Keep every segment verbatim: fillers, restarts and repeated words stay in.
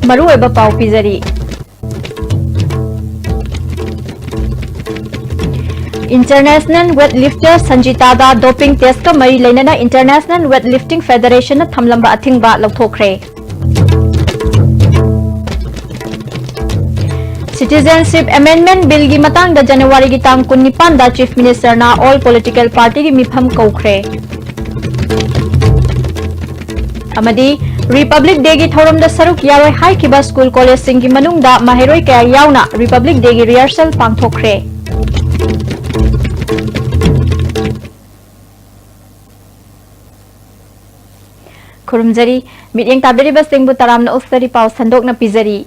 ꯃꯔꯨꯑꯣꯏꯕ ꯄꯥꯎ ꯄꯤꯖꯔꯤ꯫ International weight lifter ꯁꯟꯖꯤꯇꯥꯗ doping test ꯀ ꯃꯔꯤ ꯂꯩꯅꯅ International Weight Lifting Federation ꯅ ꯊꯝꯂꯝꯕ ꯑꯊꯤꯡꯕ ꯂꯧꯊꯣꯛꯈ꯭ꯔꯦ꯫ Citizenship Amendment Bill ꯒꯤ ꯃꯇꯥꯡꯗ ꯖꯅꯋꯥꯔꯤꯒꯤ ꯇꯥꯡ ꯀꯨꯟꯅꯤꯄꯥꯟꯗ Chief Minister ꯅ all political party ꯒꯤ ꯃꯤꯐꯝ ꯀꯧꯈ꯭ꯔꯦ꯫ ꯑꯃꯗꯤ Republic Day ꯒꯤ ꯊꯧꯔꯝꯗ ꯁꯔꯨꯛ ꯌꯥꯔꯣꯏ ꯍꯥꯏꯈꯤꯕ school college ꯁꯤꯡꯒꯤ ꯃꯅꯨꯡꯗ ꯃꯍꯩꯔꯣꯏ ꯀꯌꯥ ꯌꯥꯎꯅ Republic Day ꯒꯤ rehearsal ꯄꯥꯡꯊꯣꯛꯈ꯭ꯔꯦ꯫ ꯈꯨꯔꯨꯝꯖꯔꯤ꯫ ꯃꯤꯠꯌꯦꯡ ꯇꯥꯕꯤꯔꯤꯕꯁꯤꯡꯕꯨ ꯇꯔꯥꯝꯅ ꯑꯣꯛꯆꯔꯤ꯫ ꯄꯥꯎ ꯁꯟꯗꯣꯛꯅ ꯄꯤꯖꯔꯤ꯫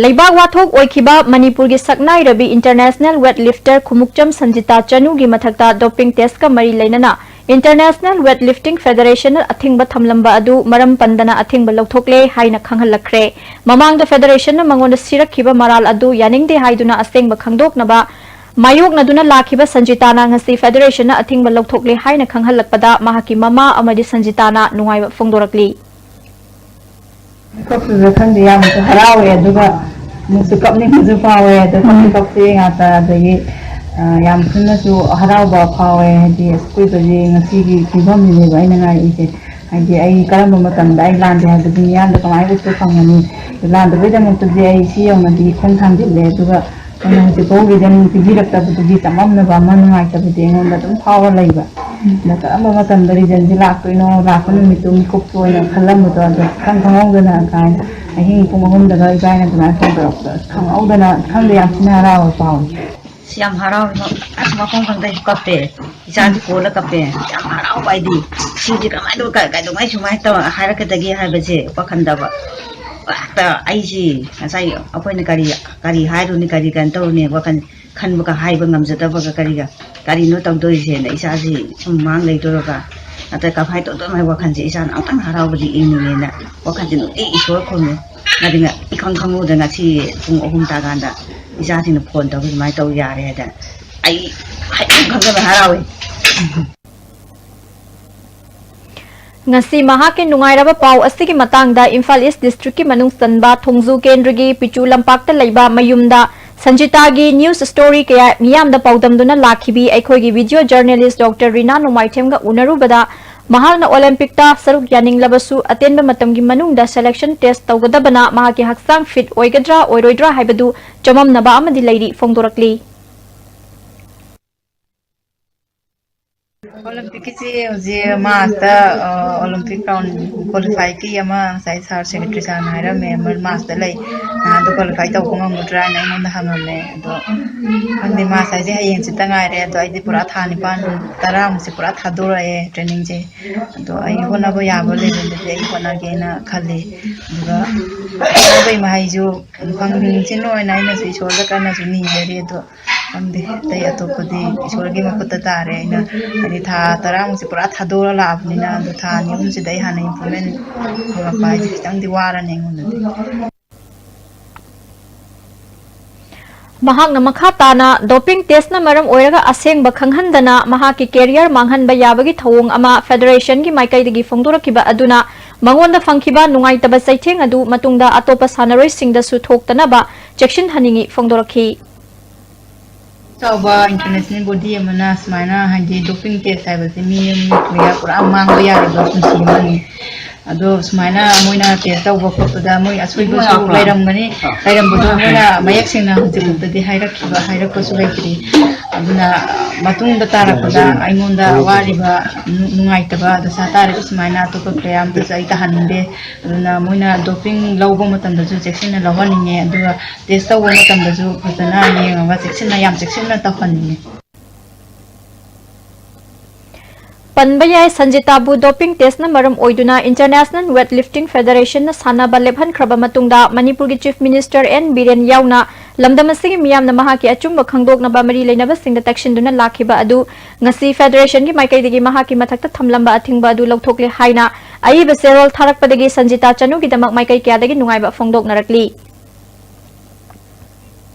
ꯂꯩꯕꯥꯛ ꯋꯥꯊꯣꯛ ꯑꯣꯏꯈꯤꯕ ꯃꯅꯤꯄꯨꯔꯒꯤ ꯁꯛꯅꯥꯏꯔꯕꯤ International weight lifter ꯈꯨꯃꯨꯛꯆꯝ ꯁꯟꯖꯤꯇꯥ ꯆꯅꯨꯒꯤ ꯃꯊꯛꯇ doping test ꯀ ꯃꯔꯤ ꯂꯩꯅꯅ International Weight Lifting Federation ꯅ ꯑꯊꯤꯡꯕ ꯊꯝꯂꯝꯕ ꯑꯗꯨ ꯃꯔꯝ ꯄꯟꯗꯅ ꯑꯊꯤꯡꯕ ꯂꯧꯊꯣꯛꯂꯦ ꯍꯥꯏꯅ ꯈꯪꯍꯜꯂꯛꯈ꯭ꯔꯦ꯫ ꯃꯃꯥꯡꯗ federation ꯅ ꯃꯉꯣꯟꯗ ꯁꯤꯔꯛꯈꯤꯕ ꯃꯔꯥꯜ ꯑꯗꯨ ꯌꯥꯅꯤꯡꯗꯦ ꯍꯥꯏꯗꯨꯅ ꯑꯁꯦꯡꯕ ꯈꯪꯗꯣꯛꯅꯕ ꯃꯥꯌꯣꯛꯅꯗꯨꯅ ꯂꯥꯛꯈꯤꯕ ꯁꯟꯖꯤꯇꯥꯅ ꯉꯁꯤ federation ꯅ ꯑꯊꯤꯡꯕ ꯂꯧꯊꯣꯛꯂꯦ ꯍꯥꯏꯅ ꯈꯪꯍꯜꯂꯛꯄꯗ ꯃꯍꯥꯛꯀꯤ ꯃꯃꯥ ꯑꯃꯗꯤ ꯁꯟꯖꯤꯇꯥꯅ ꯅꯨꯡꯉꯥꯏꯕ ꯐꯣꯡꯗꯣꯔꯛꯂꯤ꯫ ꯃꯤꯀꯞꯁꯤꯗ ꯈꯪꯗꯦ, ꯌꯥꯝꯅꯁꯨ ꯍꯔꯥꯎꯋꯦ, ꯑꯗꯨꯒ ꯑꯃꯨꯛꯁꯨ ꯀꯞꯅꯤꯡꯕꯁꯨ ꯐꯥꯎꯋꯦ꯫ ꯑꯗꯣ ꯀꯞꯁꯨ ꯀꯞꯄꯦ ꯉꯥꯛꯇ, ꯑꯗꯒꯤ, ꯑ, ꯌꯥꯝ ꯊꯤꯅꯁꯨ ꯍꯔꯥꯎꯕ ꯐꯥꯎꯋꯦ꯫ ꯍꯥꯏꯗꯤ ꯑꯁ, ꯑꯀꯣꯏꯕꯁꯦ ꯉꯁꯤꯒꯤ ꯐꯤꯕꯝꯁꯤꯅꯦꯕ ꯑꯩꯅ ꯉꯥꯏꯔꯛꯏꯁꯦ꯫ ꯍꯥꯏꯗꯤ ꯑꯩ ꯀꯔꯝꯕ ꯃꯇꯝꯗ ꯑꯩ ꯂꯥꯟꯗꯦ ꯍꯥꯏꯕꯗꯤ ꯃꯤꯌꯥꯝꯗ ꯀꯃꯥꯏꯅ ꯎꯠꯄ ꯐꯪꯒꯅꯤ? ꯂꯥꯟꯗꯕꯩꯗꯃꯛꯇꯗꯤ ꯑꯩ ꯁꯤ ꯌꯧꯅꯗꯤ ꯈꯣꯡ ꯊꯥꯡꯖꯤꯜꯂꯦ, ꯑꯗꯨꯒ ꯑꯩꯅ ꯍꯧꯖꯤꯛꯐꯥꯎ reason ꯄꯤꯕꯤꯔꯛꯇꯕꯗꯨꯒꯤ ꯆꯃꯝꯅꯕ ꯑꯃ, ꯅꯨꯡꯉꯥꯏꯇꯕꯗꯤ ꯑꯩꯉꯣꯟꯗ ꯑꯗꯨꯝ ꯐꯥꯎꯔ ꯂꯩꯕ꯫ ꯑꯗ ꯀꯔꯝꯕ ꯃꯇꯝꯗ reason ꯁꯦ ꯂꯥꯛꯇꯣꯏꯅꯣ, ꯂꯥꯛꯄ ꯅꯨꯃꯤꯠꯇꯣ ꯃꯤꯀꯨꯞꯇ ꯑꯣꯏꯅ ꯈꯜꯂꯝꯕꯗꯣ, ꯑꯗꯣ ꯈꯪ ꯈꯪꯍꯧꯗꯅ ꯀꯥꯏꯅ ꯑꯍꯤꯡ ꯄꯨꯡ ꯑꯍꯨꯝꯗꯒ ꯏꯕꯥꯏꯅ ꯑꯗꯨꯃꯥꯏꯅ ꯐꯣꯟ ꯇꯧꯔꯛꯄꯗꯣ, ꯑꯁ, ꯈꯪꯍꯧꯗꯅ, ꯈꯪꯗꯦ, ꯌꯥꯝ ꯊꯤꯅ ꯍꯔꯥꯎꯕ ꯄꯥꯎꯅꯤ꯫ ꯑꯁ, ꯌꯥꯝ ꯍꯔꯥꯎꯋꯦ, ꯑꯁ, ꯃꯐꯝ ꯈꯪꯗꯦ, ꯑꯩꯁꯨ ꯀꯞꯄꯦ, ꯏꯆꯥꯁꯨ ꯀꯣꯜꯂ ꯀꯞꯄꯦ꯫ ꯌꯥꯝ ꯍꯔꯥꯎꯕ ꯍꯥꯏꯗꯤ, ꯁꯤꯁꯦ ꯀꯃꯥꯏꯅ ꯇꯧ-, ꯀ-, ꯀꯩꯗꯧꯉꯩ ꯁꯨꯃꯥꯏꯅ ꯇꯧ-, ꯍꯥꯏꯔꯛꯀꯗꯒꯦ ꯍꯥꯏꯕꯁꯦ ꯋꯥꯈꯜꯗꯕ ꯍꯦꯛꯇ ꯑꯩꯁꯤ ꯉꯁꯥꯏ ꯑꯩꯈꯣꯏꯅ ꯀꯔꯤ, ꯀꯔꯤ ꯍꯥꯏꯔꯨꯅꯤ, ꯀꯔꯤ ꯀꯩꯅꯣ ꯇꯧꯔꯨꯅꯤ, ꯋꯥꯈꯜ ꯈꯟꯕꯒ ꯍꯥꯏꯕ ꯉꯝꯖꯗꯕꯒ ꯀꯔꯤꯒ, ꯀꯔꯤꯅꯣ ꯇꯧꯗꯣꯏꯁꯦꯅ ꯏꯆꯥꯁꯤ ꯁꯨꯝ ꯃꯥꯡ ꯂꯩꯗꯣꯔꯒ, ꯅꯠꯇ꯭ꯔꯒ ꯀꯃꯥꯏꯅ ꯇꯧꯗꯣꯏꯅꯣ ꯍꯥꯏꯕ ꯋꯥꯈꯜꯁꯦ, ꯏꯆꯥꯅ ꯑꯃꯨꯛꯇꯪ ꯍꯔꯥꯎꯕꯗꯤ ꯏꯪꯅꯤꯡꯉꯦꯅ ꯋꯥꯈꯜꯁꯦ ꯅꯨꯡꯇꯤ ꯏꯁꯣꯔ ꯈꯨꯔꯨꯝꯃꯦ꯫ ꯑꯗꯨꯅ ꯏꯈꯪ ꯈꯪꯍꯧꯗ ꯉꯁꯤ ꯄꯨꯡ ꯑꯍꯨꯝ ꯇꯥꯀꯥꯟꯗ ꯏꯆꯥꯁꯤꯡꯅ ꯐꯣꯟ ꯇꯧꯔꯒ ꯁꯨꯃꯥꯏꯅ ꯇꯧ ꯌꯥꯔꯦ ꯍꯥꯏꯗꯅ ꯑꯩ ꯍꯥꯏꯐꯝ ꯈꯪꯗꯅ ꯍꯔꯥꯎꯋꯦ꯫ ꯉꯁꯤ ꯃꯍꯥꯛꯀꯤ ꯅꯨꯡꯉꯥꯏꯔꯕ ꯄꯥꯎ ꯑꯁꯤꯒꯤ ꯃꯇꯥꯡꯗ ꯏꯝꯐꯥꯜ ꯏꯁ ꯗꯤꯁꯇ꯭ꯔꯤꯛꯀꯤ ꯃꯅꯨꯡ ꯆꯟꯕ ꯊꯣꯡꯖꯨ ꯀꯦꯟꯗ꯭ꯔꯒꯤ ꯄꯤꯆꯨ ꯂꯝꯄꯥꯛꯇ ꯂꯩꯕ ꯃꯌꯨꯝꯗ ꯁꯟꯖꯤꯇꯥꯒꯤ ꯅ꯭ꯌꯨꯁ ꯁ꯭ꯇꯣꯔꯤ ꯀꯌꯥ ꯃꯤꯌꯥꯝꯗ ꯄꯥꯎꯗꯝꯗꯨꯅ ꯂꯥꯛꯈꯤꯕꯤ ꯑꯩꯈꯣꯏꯒꯤ ꯚꯤꯗꯤꯑꯣ ꯖꯔꯅꯦꯂꯤꯁ ꯗꯣꯛꯇꯔ ꯔꯤꯅꯥ ꯅꯣꯡꯃꯥꯏꯊꯦꯝꯒ ꯎꯅꯔꯨꯕꯗ ꯃꯍꯥꯛꯅ ꯑꯣꯂꯦꯝꯄꯤꯛꯇ ꯁꯔꯨꯛ ꯌꯥꯅꯤꯡꯂꯕꯁꯨ ꯑꯇꯦꯟꯕ ꯃꯇꯝꯒꯤ ꯃꯅꯨꯡꯗ ꯁꯦꯂꯦꯛꯁꯟ ꯇꯦꯁ ꯇꯧꯒꯗꯕꯅ ꯃꯍꯥꯛꯀꯤ ꯍꯛꯆꯥꯡ ꯐꯤꯠ ꯑꯣꯏꯒꯗ꯭ꯔꯥ ꯑꯣꯏꯔꯣꯏꯗ꯭ꯔꯥ ꯍꯥꯏꯕꯗꯨ ꯆꯃꯝꯅꯕ ꯑꯃꯗꯤ ꯂꯩꯔꯤ ꯐꯣꯡꯗꯣꯔꯛꯂꯤ꯫ ꯑꯣꯂꯦꯝꯄꯤꯛꯀꯤꯁꯤ ꯍꯧꯖꯤꯛ ꯃꯥꯔꯁꯇ, ꯑ, ꯑꯣꯂꯦꯝꯄꯤꯛ ꯔꯥꯎꯟ ꯀ꯭ꯋꯥꯂꯤꯐꯥꯏꯒꯤ ꯑꯃ ꯉꯁꯥꯏ ꯁꯥꯔ ꯁꯦꯀ꯭ꯔꯦꯇꯔꯤ ꯁꯥꯔꯅ ꯍꯥꯏꯔꯝꯃꯦ, ꯃꯥꯔꯁꯇ ꯂꯩ, ꯅꯍꯥꯟꯗꯣ ꯀ꯭ꯋꯥꯂꯤꯐꯥꯏ ꯇꯧꯕ ꯉꯝꯒꯗ꯭ꯔꯥꯅ ꯑꯩꯉꯣꯟꯗ ꯍꯪꯉꯝꯃꯦ꯫ ꯑꯗꯣ ꯈꯪꯗꯦ, ꯃꯥꯔꯁ ꯍꯥꯏꯁꯦ ꯍꯌꯦꯡ ꯆꯠꯇ ꯉꯥꯏꯔꯦ꯫ ꯑꯗꯣ ꯑꯩꯗꯤ ꯄꯨꯔꯥ ꯊꯥ ꯅꯤꯄꯥꯟ, ꯇꯔꯥꯃꯨꯛꯁꯦ ꯄꯨꯔꯥ ꯊꯥꯗꯣꯔꯛꯑꯦ ꯇ꯭ꯔꯦꯅꯤꯡꯁꯦ꯫ ꯑꯗꯣ ꯑꯩ ꯍꯣꯠꯅꯕ ꯌꯥꯕ ꯂꯦꯚꯦꯜꯗꯗꯤ ꯑꯩ ꯍꯣꯠꯅꯒꯦꯅ ꯈꯜꯂꯤ꯫ ꯑꯗꯨꯒ ꯍꯣꯠꯅꯕꯒꯤ ꯃꯍꯩꯁꯨ ꯐꯪꯁꯤꯟ ꯑꯣꯏꯅ ꯑꯩꯅꯁꯨ ꯏꯁꯣꯔꯗ ꯀꯟꯅꯁꯨ ꯅꯤꯖꯔꯤ꯫ ꯑꯗꯣ ꯈꯪꯗꯦ, ꯑꯇꯩ ꯑꯇꯣꯞꯄꯗꯤ ꯏꯁꯣꯔꯒꯤ ꯃꯈꯨꯠꯇ ꯇꯥꯔꯦ꯫ ꯑꯩꯅ ꯍꯥꯏꯗꯤ ꯊꯥ ꯇꯔꯥꯃꯨꯛꯁꯦ ꯄꯨꯔꯥ ꯊꯥꯗꯣꯛꯑ ꯂꯥꯛꯑꯕꯅꯤꯅ, ꯑꯗꯣ ꯊꯥ ꯑꯅꯤ ꯑꯍꯨꯝꯁꯤꯗ ꯑꯩ ꯍꯥꯟꯅ ꯏꯝꯄ꯭ꯔꯨꯚꯃꯦꯟ ꯄꯨꯔꯛꯄ ꯍꯥꯏꯁꯦ ꯈꯤꯇꯪꯗꯤ ꯋꯥꯔꯅꯤ ꯑꯩꯉꯣꯟꯗꯗꯤ꯫ ꯃꯍꯥꯛꯅ ꯃꯈꯥ ꯇꯥꯅ, "ꯗꯣꯄꯤꯡ ꯇꯦꯁꯅ ꯃꯔꯝ ꯑꯣꯏꯔꯒ ꯑꯁꯦꯡꯕ ꯈꯪꯍꯟꯗꯅ ꯃꯍꯥꯛꯀꯤ ꯀꯦꯔꯤꯌꯔ ꯃꯥꯡꯍꯟꯕ ꯌꯥꯕꯒꯤ ꯊꯧꯑꯣꯡ ꯑꯃ ꯐꯦꯗꯔꯦꯁꯟꯒꯤ ꯃꯥꯏꯀꯩꯗꯒꯤ ꯐꯣꯡꯗꯣꯔꯛꯈꯤꯕ ꯑꯗꯨꯅ ꯃꯉꯣꯟꯗ ꯐꯪꯈꯤꯕ ꯅꯨꯡꯉꯥꯏꯇꯕ ꯆꯩꯊꯦꯡ ꯑꯗꯨ ꯃꯇꯨꯡꯗ ꯑꯇꯣꯞꯄ ꯁꯥꯟꯅꯔꯣꯏꯁꯤꯡꯗꯁꯨ ꯊꯣꯛꯇꯅꯕ ꯆꯦꯛꯁꯤꯟꯍꯟꯅꯤꯡꯏ" ꯐꯣꯡꯗꯣꯔꯛꯈꯤ꯫ ꯆꯥꯎꯕ ꯏꯟꯇꯔꯅꯦꯁꯅꯦꯜ ꯕꯣꯗꯤ ꯑꯃꯅ ꯁꯨꯃꯥꯏꯅ, ꯍꯥꯏꯗꯤ, ꯗꯣꯄꯤꯡ ꯇꯦꯁ ꯍꯥꯏꯕꯁꯤ ꯃꯤ ꯑꯃꯒꯤ ꯀꯦꯔꯤꯌꯔ ꯄꯨꯔꯥ ꯃꯥꯡꯕ ꯌꯥꯔꯤꯕ ꯄꯨꯟꯁꯤ ꯑꯃꯅꯤ꯫ ꯑꯗꯣ ꯁꯨꯃꯥꯏꯅ ꯃꯣꯏꯅ ꯇꯦꯁ ꯇꯧꯕ ꯈꯣꯠꯄꯗ ꯃꯣꯏ ꯑꯁꯣꯏꯕꯁꯨ ꯂꯩꯔꯝꯒꯅꯤ, ꯂꯩꯔꯝꯕꯗꯣ ꯃꯣꯏꯅ ꯃꯌꯦꯛ ꯁꯦꯡꯅ ꯍꯧꯖꯤꯛ ꯐꯥꯎꯗꯗꯤ ꯍꯥꯏꯔꯛꯈꯤꯕ, ꯍꯥꯏꯔꯛꯄꯁꯨ ꯂꯩꯇ꯭ꯔꯤ꯫ ꯑꯗꯨꯅ ꯃꯇꯨꯡꯗ ꯇꯥꯔꯛꯄꯗ ꯑꯩꯉꯣꯟꯗ ꯋꯥꯔꯤꯕ, ꯅꯨꯡꯉꯥꯏꯇꯕ ꯗꯁꯥ ꯇꯥꯔꯤꯕ ꯁꯨꯃꯥꯏꯅ ꯑꯇꯣꯞꯄ ꯄ꯭ꯂꯦꯌꯔ ꯑꯃꯗꯁꯨ ꯑꯩ ꯇꯥꯍꯟꯅꯤꯡꯗꯦ꯫ ꯑꯗꯨꯅ ꯃꯣꯏꯅ ꯗꯣꯄꯤꯡ ꯂꯧꯕ ꯃꯇꯝꯗꯁꯨ ꯆꯦꯛꯁꯤꯟꯅ ꯂꯧꯍꯟꯅꯤꯡꯉꯦ, ꯑꯗꯨꯒ ꯇꯦꯁ ꯇꯧꯕ ꯃꯇꯝꯗꯁꯨ ꯐꯖꯅ ꯌꯦꯡꯉꯒ ꯆꯦꯛꯁꯤꯟꯅ, ꯌꯥꯝ ꯆꯦꯛꯁꯤꯟꯅ ꯇꯧꯍꯟꯅꯤꯡꯉꯦ꯫ ꯄꯟꯕ ꯌꯥꯏ, ꯁꯟꯖꯤꯇꯥꯕꯨ ꯗꯣꯄꯤꯡ ꯇꯦꯁꯅ ꯃꯔꯝ ꯑꯣꯏꯗꯨꯅ ꯏꯟꯇꯔꯅꯦꯁꯅꯦꯜ ꯋꯦꯠ ꯂꯤꯐꯇꯤꯡ ꯐꯦꯗꯔꯦꯁꯟꯅ ꯁꯥꯟꯅꯕ ꯂꯦꯞꯍꯟꯈ꯭ꯔꯕ ꯃꯇꯨꯡꯗ ꯃꯅꯤꯄꯨꯔꯒꯤ ꯆꯤꯐ ꯃꯤꯅꯤꯁꯇꯔ ꯑꯦꯟ ꯕꯤꯔꯦꯟ ꯌꯥꯎꯅ ꯂꯝꯗꯝ ꯑꯁꯤꯒꯤ ꯃꯤꯌꯥꯝꯅ ꯃꯍꯥꯛꯀꯤ ꯑꯆꯨꯝꯕ ꯈꯪꯗꯣꯛꯅꯕ ꯃꯔꯤ ꯂꯩꯅꯕꯁꯤꯡꯗ ꯇꯛꯁꯤꯟꯗꯨꯅ ꯂꯥꯛꯈꯤꯕ ꯑꯗꯨ ꯉꯁꯤ ꯐꯦꯗꯔꯦꯁꯟꯒꯤ ꯃꯥꯏꯀꯩꯗꯒꯤ ꯃꯍꯥꯛꯀꯤ ꯃꯊꯛꯇ ꯊꯝꯂꯝꯕ ꯑꯊꯤꯡꯕ ꯑꯗꯨ ꯂꯧꯊꯣꯛꯂꯦ ꯍꯥꯏꯅ ꯑꯏꯕ ꯆꯦꯔꯣꯜ ꯊꯥꯔꯛꯄꯗꯒꯤ ꯁꯟꯖꯤꯇꯥ ꯆꯅꯨꯒꯤꯗꯃꯛ ꯃꯥꯏꯀꯩ ꯀꯌꯥꯗꯒꯤ ꯅꯨꯡꯉꯥꯏꯕ ꯐꯣꯡꯗꯣꯛꯅꯔꯛꯂꯤ꯫